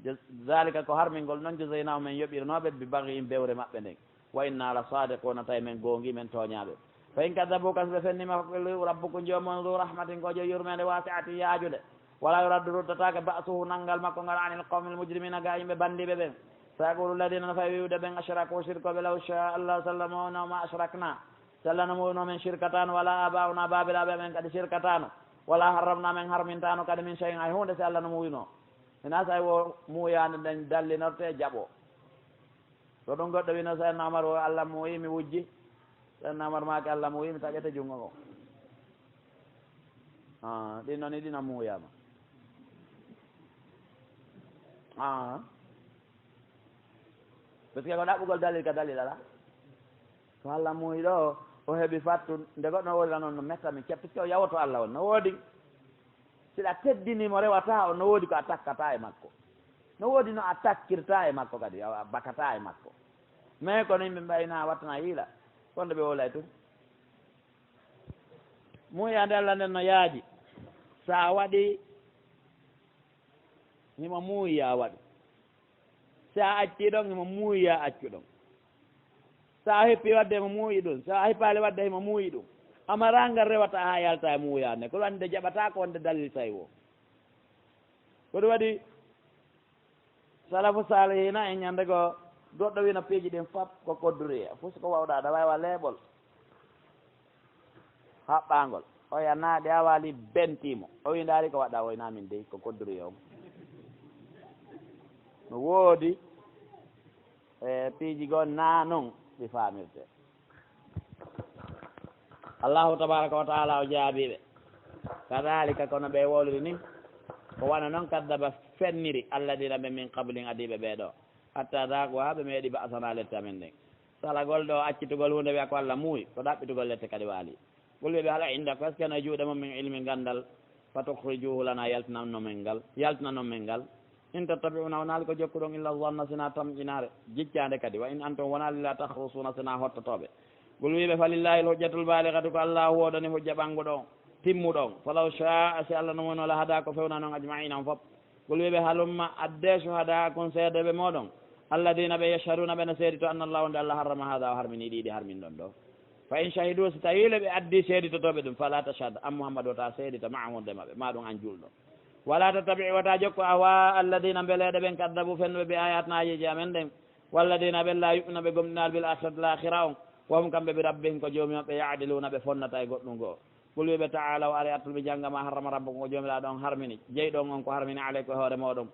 Ja-, dalika ko harmingol ɗon, jazaynahum, men yoɓirnooɓe, bi baghihim, bewre maɓɓe nden. Wa inna la sadiquna, tawi men goongi, men tooñaaɓe. Fa in kaddabuka, so ɓe fennima, faqul, rabbukum, joomum on, zu rahmatin, ko joom yurmeende, wasi'atin, yaajunde. Wala yuraddu, ruttataake, ba'suhu, nanngal makko ngal, anil qawmil mujrimina, ga yimɓe banndiiɓe ɓen. Sayaqulu alladina, no fay wi'ude ɓen, ashraku, sirkooɓe, law sha Allah, so Allah no muuyno, ma ashrakna, so Allah no muuyno, men sirkataano, wala aba'una, baabiraaɓe amen kadi sirkataano, wala harramna, men harmintaano kadi, min shay'in, hay huunde, so Allah no muuyno. Hinaa so ay wo muuyaande nden dallinorte, jaɓo. Ko ɗum goɗɗo wino, Seydina Omar o, Allah muuyi, mi wujji. Seydina Omar maaki, Allah muuyi, mi taƴete junngo ngo. Ah, ɗin noon, ɗin a muuyaama. Ah. Parce que ko ɗaɓɓugol dalil ka dalil alaa. Ko Allah muuyi ɗo, o heɓi fattu, nde goɗɗo o wowlira noon no metta min, puisque o yawoto Allah on, no woodi. Si ɗa teddini mo, rewataa on, no woodi ko a takkata e makko. No woodi no a takkirta e makko kadi, a, a bakata e makko. Mais kono yimɓe mbayna wattana yiila, wonde ɓe wowlay tun. Muuyaande Allah nden no yaaji. So a waɗi, himo muuyi yo a waɗu. So a accii ɗon, himo muuyi yo a accu ɗon. So a heppii waɗde, himo muuyi ɗum. So a heppaali waɗde, himo muuyi ɗum. Ammaa raa ngal rewata haa yalta e muuyaande. Ko ɗum waɗi nde jaɓataa ko wonde dalil tawi wo. Ko ɗum waɗi salafu saalihina en ñande goo, goɗɗo wino piiji ɗin fop ko kodduriya. Fof so ko wawɗa, aɗa waawi wa leeɓol. Haɓɓaangol. Oya naaɗi a waali bentiimo. O wi, "Ndaari ko waɗɗa?" O wi, "Naa min dey ko kodduri on." No woodi, e, piiji goo naa non ɗi faamirte. Allahu tabaraka wa taala o jaabii ɓe. Kadalika, kono ɓe wowliri ni, ko wano non kaddaba fenniri alladina ɓe min qablin adiiɓe ɓee ɗoo. Hatta daaku haa ɓe meeɗi ba'sana lette amen ɗen. Salagol ɗo, accitugol huunde wi'a ko Allah muuyi, ko ɗaɓɓitugol lette kadi waali. Qul wi'e ɓe, hal indakum, est-ce que no e juuɗe mon min ilmin ganndal, fa tukhrijuhu lana, yaltinan no men ngal, yaltinan no men ngal. In tattabi'una, wonaa ko jokkuɗon, illa zanna, sinaa tamƴinaare, jiccaande kadi, wa in antum, wonaa illa takhrusuna, sinaa hottotooɓe. Qul wi'e ɓe, falillahil hujjatul balighatu, ko Allah woodani hujja ɓannguɗo on, timmuɗo on. Falaw sha'a, si Allah no wonno, la hadakum, fewnano on, ajma'ina, on fop. Qul wi'e ɓe, halumma, addee, shuhadaakum, seedeeɓe mooɗon, alladina ɓe yashhaduna, ɓe no seedito, anna Allah, wonde Allah harrama hada, o harmini ɗiɗi harminɗon ɗo. Fa in shahidu, si tawi le ɓe addi seeditotooɓe ɗum, fala tashhad, an Muhammad, wota seedita, ma'ahum, wonde maɓɓe, ma ɗum an julɗo. Wala tattabi'u, wata jokku, ahwa alladina, mbeleeɗe ɓen, kaddabu, fennuɓe, bi ayatina, ayeeje amen ɗen, walladina, ɓen, la yu'minuna, ɓe gomɗinaali, bil akhirati, laakhira on, wa hum, kamɓe, bi rabbihim, ko joomi maɓɓe, ya'diluna, ɓe fonnata e goɗɗum goo. Qul, wi'e ɓe, ta'alaw, aree, atlu, mi jannga, ma harrama rabbukum, ko joomiraaɗo on harmini, jeyɗo on, on ko harmini, alaykum, e hoore mooɗon.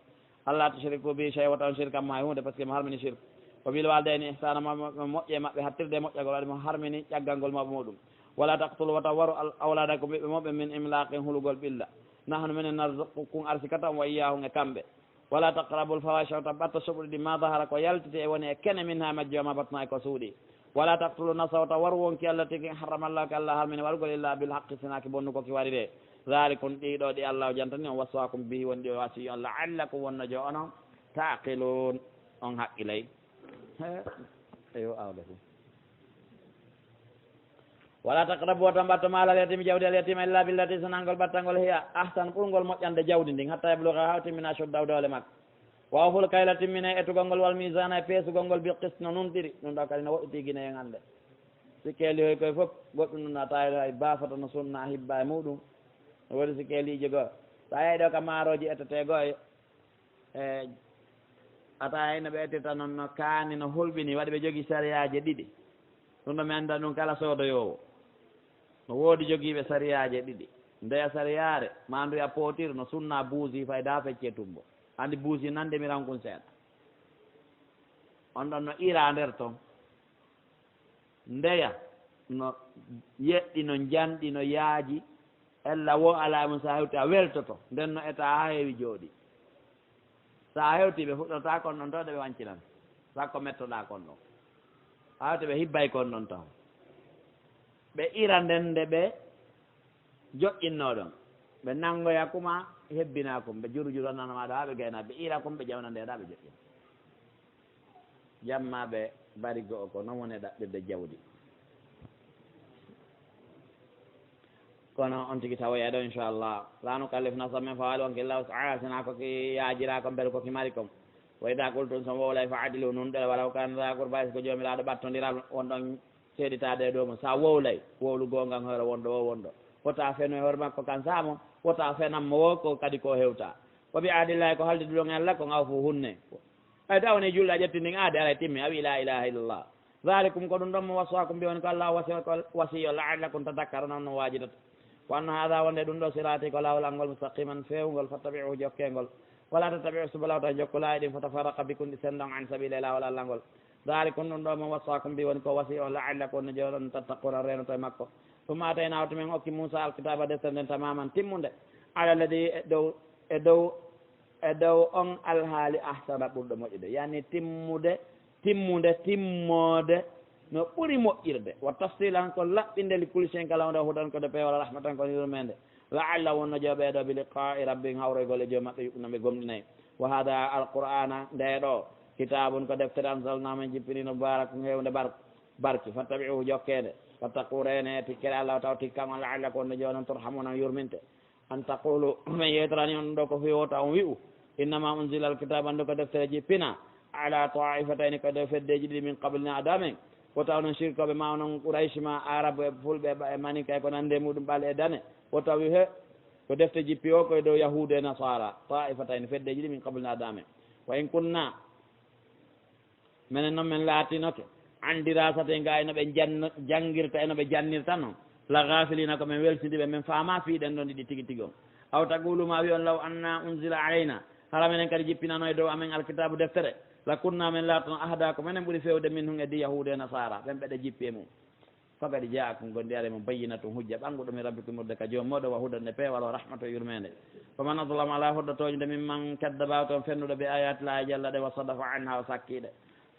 Alla tushriku bi shay, wota on shirkan mo hay huunde, par ce que mo harmini shirk. Wa bil walidayni ihsana, mo, mo, moƴƴe maɓɓe, hattirde e moƴƴagol, waɗi mo harmini ƴaggangol mawɓe muɗum. Wala taqtulu, wota waru, al, awladakum, ɓiɓɓe muɓɓe, min imlaqin, hulugol ɓilla. Nahnu, minen, narzuqukum, arsikata on, wa iyyahum, e kamɓe. Wala taqrabul fawahisha, wota ɓatto soɓuɗi ɗi, ma zahara, ko yaltiti e woni e kene, minha, majji, wa ma batna, e ko suuɗi. Wala taqtulu nafsa, wota waru wonki, allati, kin, harrama Allahu, ki Alla harmini warugol, illa bil haqqi, sinaaki bonnu ko ki warire. Dhalikum, ɗiɗo ɗi Alla o jantani on, waswakum bihi, woni ɗi o wasiyi on, la'allakum, wonno jo onon, taqilun, on haqqilay. He, eyo, awle fu. Wala taqrabu, wota mbatto, malal yatimi, jawdi al yatima, illa billati, sinangol ɓattangol, hiya ahsan, ɓurngol moƴƴande jawdi ndin, hatta yabluga, haa o timmina, ashuddahu, doole makko. Wa awful kayla, timmine etugol ngol, wal mizana, e peesugol ngol, bil qist, no nuntiri. Ɗum ɗo kadi no woɗɗiti Gine en hannde. Sikkeeli hoy koye fof, goɗɗum ɗum no tawi hay baafata no sunna hibba e muɗum. No woodi sikkeeliiji goo. So a yehi ɗo ka maarooji ettetee goo e, e ata hay no ɓe ettirta noon, no kaani, no hulɓini, waɗi ɓe jogii sariyaaji ɗiɗi. Ɗum ɗo mi annda ɗum kala soodoyoowo. No woodi jogiiɓe sariyaaji ɗiɗi. Ndeya sariyaare, maa nduya pootir, no sunna buusi, fayda fecce tumbo. Anndi buusi nan ndemiran kun seeɗa. On ɗon no ira nder ton. Ndeya no yeɗɗi, no njanɗi, no yaaji. Ella wo alaa e mum, so a hewti a weltoto. Nden no eta haa heewi jooɗi. So a hewti ɓe fuɗɗotaako on ɗon to ɗe ɓe wancinan. Sakko mettoɗaa kon ɗon. A hewti ɓe hibbay kon ɗon taw. Ɓe ira nden nde ɓe joƴƴinnoo ɗon. Ɓe nanngoya kuma hebbinaa kum. Ɓe juru juru annana maaɗa haa ɓe gayna. Ɓe ira kum ɓe ƴawna nde ɗa ɓe joƴƴina. Jamma ɓe bari go'o ko non woni e ɗaɓɓirde jawdi. Kono on tigi tawoya ɗo, inchallah. La nukallifu nafsan min fawaali on killa wus'aha, sina ko ki yaajira kon, mbele ko ki mari kon. Wa idha qultum, so wowlay, fa adilu, nunɗere, walaw kana dha qurba, so ko joomiraaɗo ɓattondiral won ɗon seeditaade e dow mum. So a wowlay, wowlu goongan hoore wonɗo o wonɗo. Wota feno e hoore makko kan saamo, wota fenan mo wo ko kadi ko hewta. Wa bi ahdillahi, ko haldiduɗon e Allah kon, awfu, hunne. Ay, taw woni julɗo a ƴetti ndin aade, alay timmi, a wi la ilaha illallah. Dhalikum, ko ɗum ɗon mo waswakum bi, woni ko Allah wasi, ko wasiyo, la'allakum tadhakkaruna, on no waajidata. Wa anna hadha, wonde ɗum ɗo, sirati, ko laawol an ngol, mustaqiman, feewngol, fattabi'uhu, jokke ngol. Wala tattabi'u subula, wota jokku laayi ɗin, fatafarraqa bikum, ɗi sendan, an sabili, e laawol Allah ngol. Dhalikum, ɗum ɗo mo waswakum bi, woni ko wasiyo, la'allakum, on no joɗon, tattaquna, reenoto e makko. Thumma atayna, o tun men okki Musa alkitaba, deftere nden, tamaman, timmunde, ala alladhi, e dow, e dow e dow on alhaali, ahsana, ɓurɗo moƴƴude, yani timmude, timmude, timmoode no ɓuri moƴƴirde, wa tafsilan, ko laɓɓinde, li kulli shay'in, kala hunde, hudan, ko de peewal, rahmatan, ko yurmeende, la'alla, wonno jo ɓee ɗo, bi liqa'i rabbihim, hawroygol e joom maɓɓe, yu'minuna, ɓe gomɗinay. Wa hada alqur'ana, nde ɗo, kitabun, ko deftere, anzalna, men jippinino, mubarakun, heewnde bark-, barki, fattabi'uhu, jokkeende, wattaqu, reene, tikkere Allah, taw tikkan on, la'allakum, wonno jo onon, turhamuna, on yurminte. An taqulu, men yewtorani on ɗo ko fii wota on wi'u, innama unzila alkitabu, anndu ko deftere jippina, ala ta'ifatayni, ko dow feddeji ɗiɗi, min qablina, ado amen. Wota onon shirkoɓe, ma onon Qurayshi, ma Arabu e Fulɓe e Maninka e ko nandi e muɗum, ɓale e dane. Wota wi'u, he, ko defte jippi o koye dow Yahuudu e Nasara, ta'ifatayni, feddeji ɗiɗi, min qablina, ado amen. Wa in kunna, menen noon men laatinoke, an dirasati, e gaa e no ɓe janno-, janngirta, e no ɓe jannirta noon, la gafilina, ko men welsindiɓe, men faama fii ɗen ɗon ɗiɗi tigi tigi on. Aw taqulu, ma wi'on, law anna unzila alayna, hara menen kadi jippinano e dow amen alkitabu, deftere, la kunna, men laatono, ahda, ko menen ɓuri fewde, minhum, e di Yahuudu e Nasara, ɓen ɓe ɗe jippi e mum. Faqad ja'akum, gondi ari mo, bayyinatun, hujja ɓannguɗo, min rabbikum, ɓurde ka joom mooɗon, wa hudan, e peewal, wa rahmatun, e yurmeende. Faman azlamu, alaa hoɗɗo tooñude, mimman kaddaba, ko on fennuɗo, bi ayati llahi, jalla ɗe, wa sadafa anha, o sakki ɗe.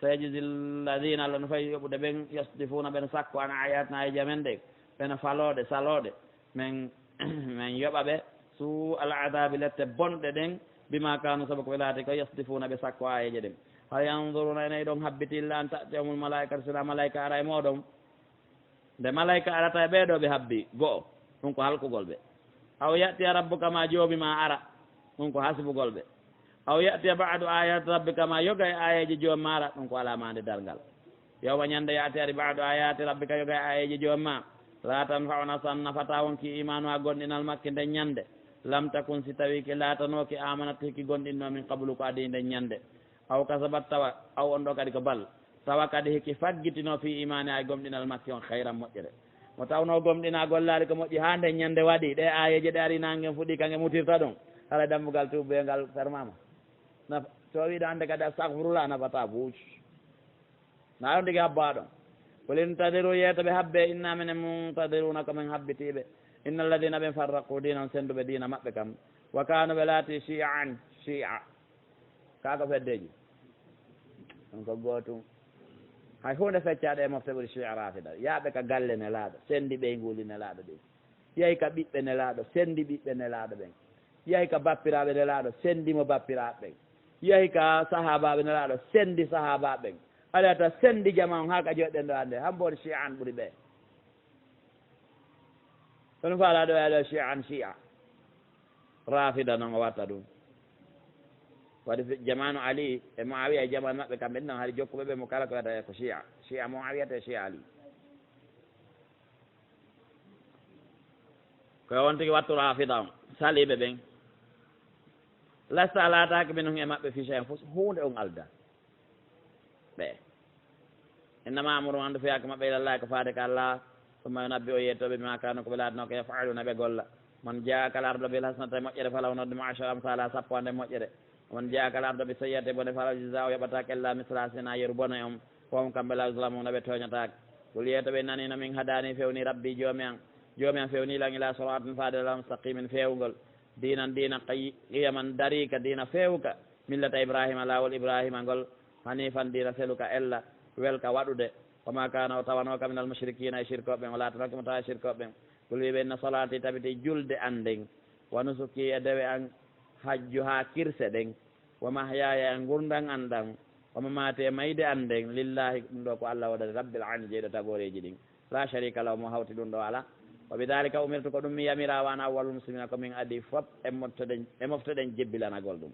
Sayajzi lladina, Allah no fawi yoɓude ɓen, yasdifuna, ɓen sakko, an ayatina, ayeeje amen ɗen, ɓen falooɗe, salooɗe, men, men yoɓa ɓe, su al adabi, lette bonɗe ɗen, bima kanu, sabu ko ɓe laati ko, yasdifuna, ɓe sakko ayeeje ɗen. Hal yanzuruna, ene ɗon habbiti, illa an ta'tiyahumul malaikatu, sina malaika ara e mooɗon. Nde malayka arata e ɓee ɗoo ɓe habbi, go'o, ɗum ko halkugol ɓe. Aw ya'tiya rabbuka, ma Joomi ma ara, ɗum ko hasbugol ɓe. Aw ya'tiya ba'du ayati rabbika, ma yoga e aayeeje Joomi ma ara, ɗum ko alaa maande darngal. Yawma, ñande, ya'ti ari, ba'du ayati rabbika, yoga e aayeeje Joomi ma, la tanfa'u nafsan, nafataa wonki iimaanuha, gomɗinal makki nden ñande, Lam takun, si tawii ki laatanooki, aamanat, hikki gomɗinnoo, min qablu, ko adii nden ñannde. Aw kasabat, tawa, aw on ɗoo kadi ko bal. Tawa kadi hikki faggitinoo fii iimaanihaa, e gomɗinal makki on, khayran, moƴƴere. Mo tawnoo gomɗinaa, gollaali ko moƴƴi haa nden ñannde waɗi, ɗee aayeeje ɗe arii naange fuɗɗii, kange mutirta ɗum. Haray dambugal tuubu ngal fermaama. Nafa, so wiiɗo hannde kadi astaghfirullah, nafataa buuc. Na ɗon tigi habbo haa ɗon. Qul intadiruu, yeeto ɓe habbe, inna minen muntadiruna, ko min habbitiiɓe. Inna alladina ɓen farraqu diinahum, sennduɓe diina maɓɓe kam. Wa kaanu, ɓe laati, shi'an, shi'a. Kaa ko feddeeji? Ɗum ko gootum. Hay huunde feccaade e mofte ɓuri shi'a rafida. Yaaɓe ka galle Nelaaɗo, senndi ɓeynguuli Nelaaɗo ɗin. Yahi ka ɓiɓɓe Nelaaɗo, senndi ɓiɓɓe Nelaaɗo ɓen. Yahi ka bappiraaɓe Nelaaɗo, senndi mo bappiraaɓe ɓen. Yahi ka sahaabaaɓe Nelaaɗo, senndi sahaabaaɓe ɓen. Alaa ta senndi jamaa on haa ka jooɗiɗen ɗo hannde, hambo on shi'an ɓuri ɓe. Kono faalaa ɗo, alaa shi'an shi'a. Rafida non o watta ɗum. Waɗi fi-, jamaanu Ali e Muawiya e jamaanu maɓɓe kamɓe ɗin non hari jokkuɓe ɓe mo kala ko wiyata ko shi'a. Shi'a Muawiya te shi'a Ali. Ko on tigi wattu rafida on, saliiɓe ɓen. Lasta a laataaki minhum e maɓɓe fii shay'in, fof huunde on alda. Ɓe. Innama amruhum, anndu fiyaake maɓɓe, ilallahi, ko faade ka Allah, summa yunabbi'uhum, o yettoo ɓe, bimaa kaanu, ko ɓe laatanoo ko yaf'aluuna ɓe golla. Man jaa'a, kala arɗo bil hasanati, moƴƴere, falahu, o noddi mo, ashru amsaalihaa, sappo hande moƴƴere. Wa man jaa'a, kala arɗo bis sayyi'ati, bone, fala yujza, o yoɓataake illa mislahaa, si wonaa yeru bone on. Wa hum, kamɓe, laa yuzlamuuna, ɓe tooñataake. Qul, yeeto ɓe, innanii, no min, hadaanii, fewnii, rabbii, joomi an, joomi an fewnii lan, ilaa siraatin, faade lawol, mustaqiimin, feewngol, diinan, diina, qayy-, qiyaman, dariika, diina feewuka, millata Ibraahiima, laawol Ibraahiima ngol, haniifan, diina seluka, ella, welka waɗude. Wa maa kaana, o tawanooka, minal mushrikiina, e sirkooɓe ɓen, o laatanooki mo tawa e sirkooɓe ɓen. Qul, wii ɓe, inna salaatii, tabiti julde an nden, wa nusukii, e dewe an, hajju haa kirse ɗen, wa mahyaaya, e ngurndan an ɗan, wa mamaatii, e mayde an nden, lillaahi, ɗum ɗoo ko Alla woodani, rabbil aalamiina, jeyɗo tagooreeji ɗin, laa shariika lahu, mo hawti ɗum ɗoo alaa. Wa bidaalika umirtu, ko ɗum mi yamiraa, wa ana awwalul muslimiina, ko min adii fop e mofteɗen, e mofteɗen jebbilanagol ɗum.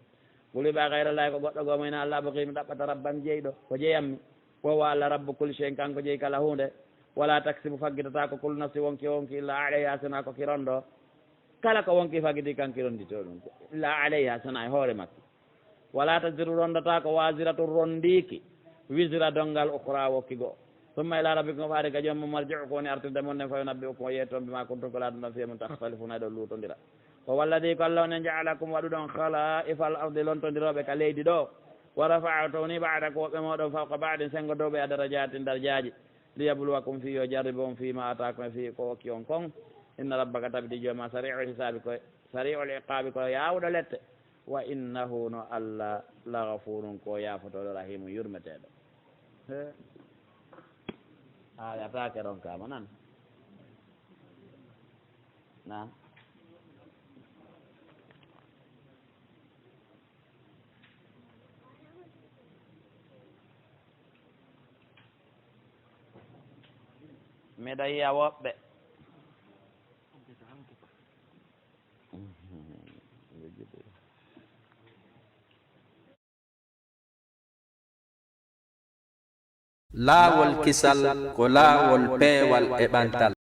Qul, wii ɓe, a ghayrallaahi, ko goɗɗo goo mo hinaa Alla, abghii, mi ɗaɓɓata, rabban, jeyɗo, ko jeyammi. Wa huwa Alla, rabbu kulli shay'in, kanko jeyi kala huunde. Wa laa taksibu, faggitataako, kullu nafsin, wonki e wonki, illaa alayhaa, sinaa ko ki ronɗo. Kala ko wonki faggiti, kanki ronnditoo ɗum. Illaa alayhaa, sinaa e hoore makki. Wa laa taziru, ronndataako, waaziratun, ronndiiki, wizra, donngal, ukhraa, wokki go'o. Summa ilaa rabbikum, ko faade ka joomum mon, marji'ukum, woni artirde mon nden, fa yunabbi'ukum, o yeetoo on, bimaa kuntum, ko laatanɗon, fiihi e mum, takhtalifuuna, eɗon luutondira. Wa huwa alladhii, ko Alla on, ja'alakum, waɗuɗo on, khalaa'ifa al-ardi, lontondirooɓe ka leydi ɗoo. Wa rafa'a, o towni, ba'dakum, woɓɓe mooɗon, fawqa ba'din, senngo dow ɓeya, darajaatin, darajaaji. Liyabluwakum, fii yo jarribo on, fiimaa aataakum, e fii ko okki on kon. Inna rabbaka, tabiti jooma, sarii'ul hisaabi, ko sarii'ul iqaabi, ko yaawuɗo lette. Wa innahu, no Alla, laghafuurun, ko yaafotooɗo, rahiimun, yurmeteeɗo. He. A yataake ronkaama nan. Na. Miɗo yiya woɓɓe. Laawol kisal ko laawol peewal e ɓantal.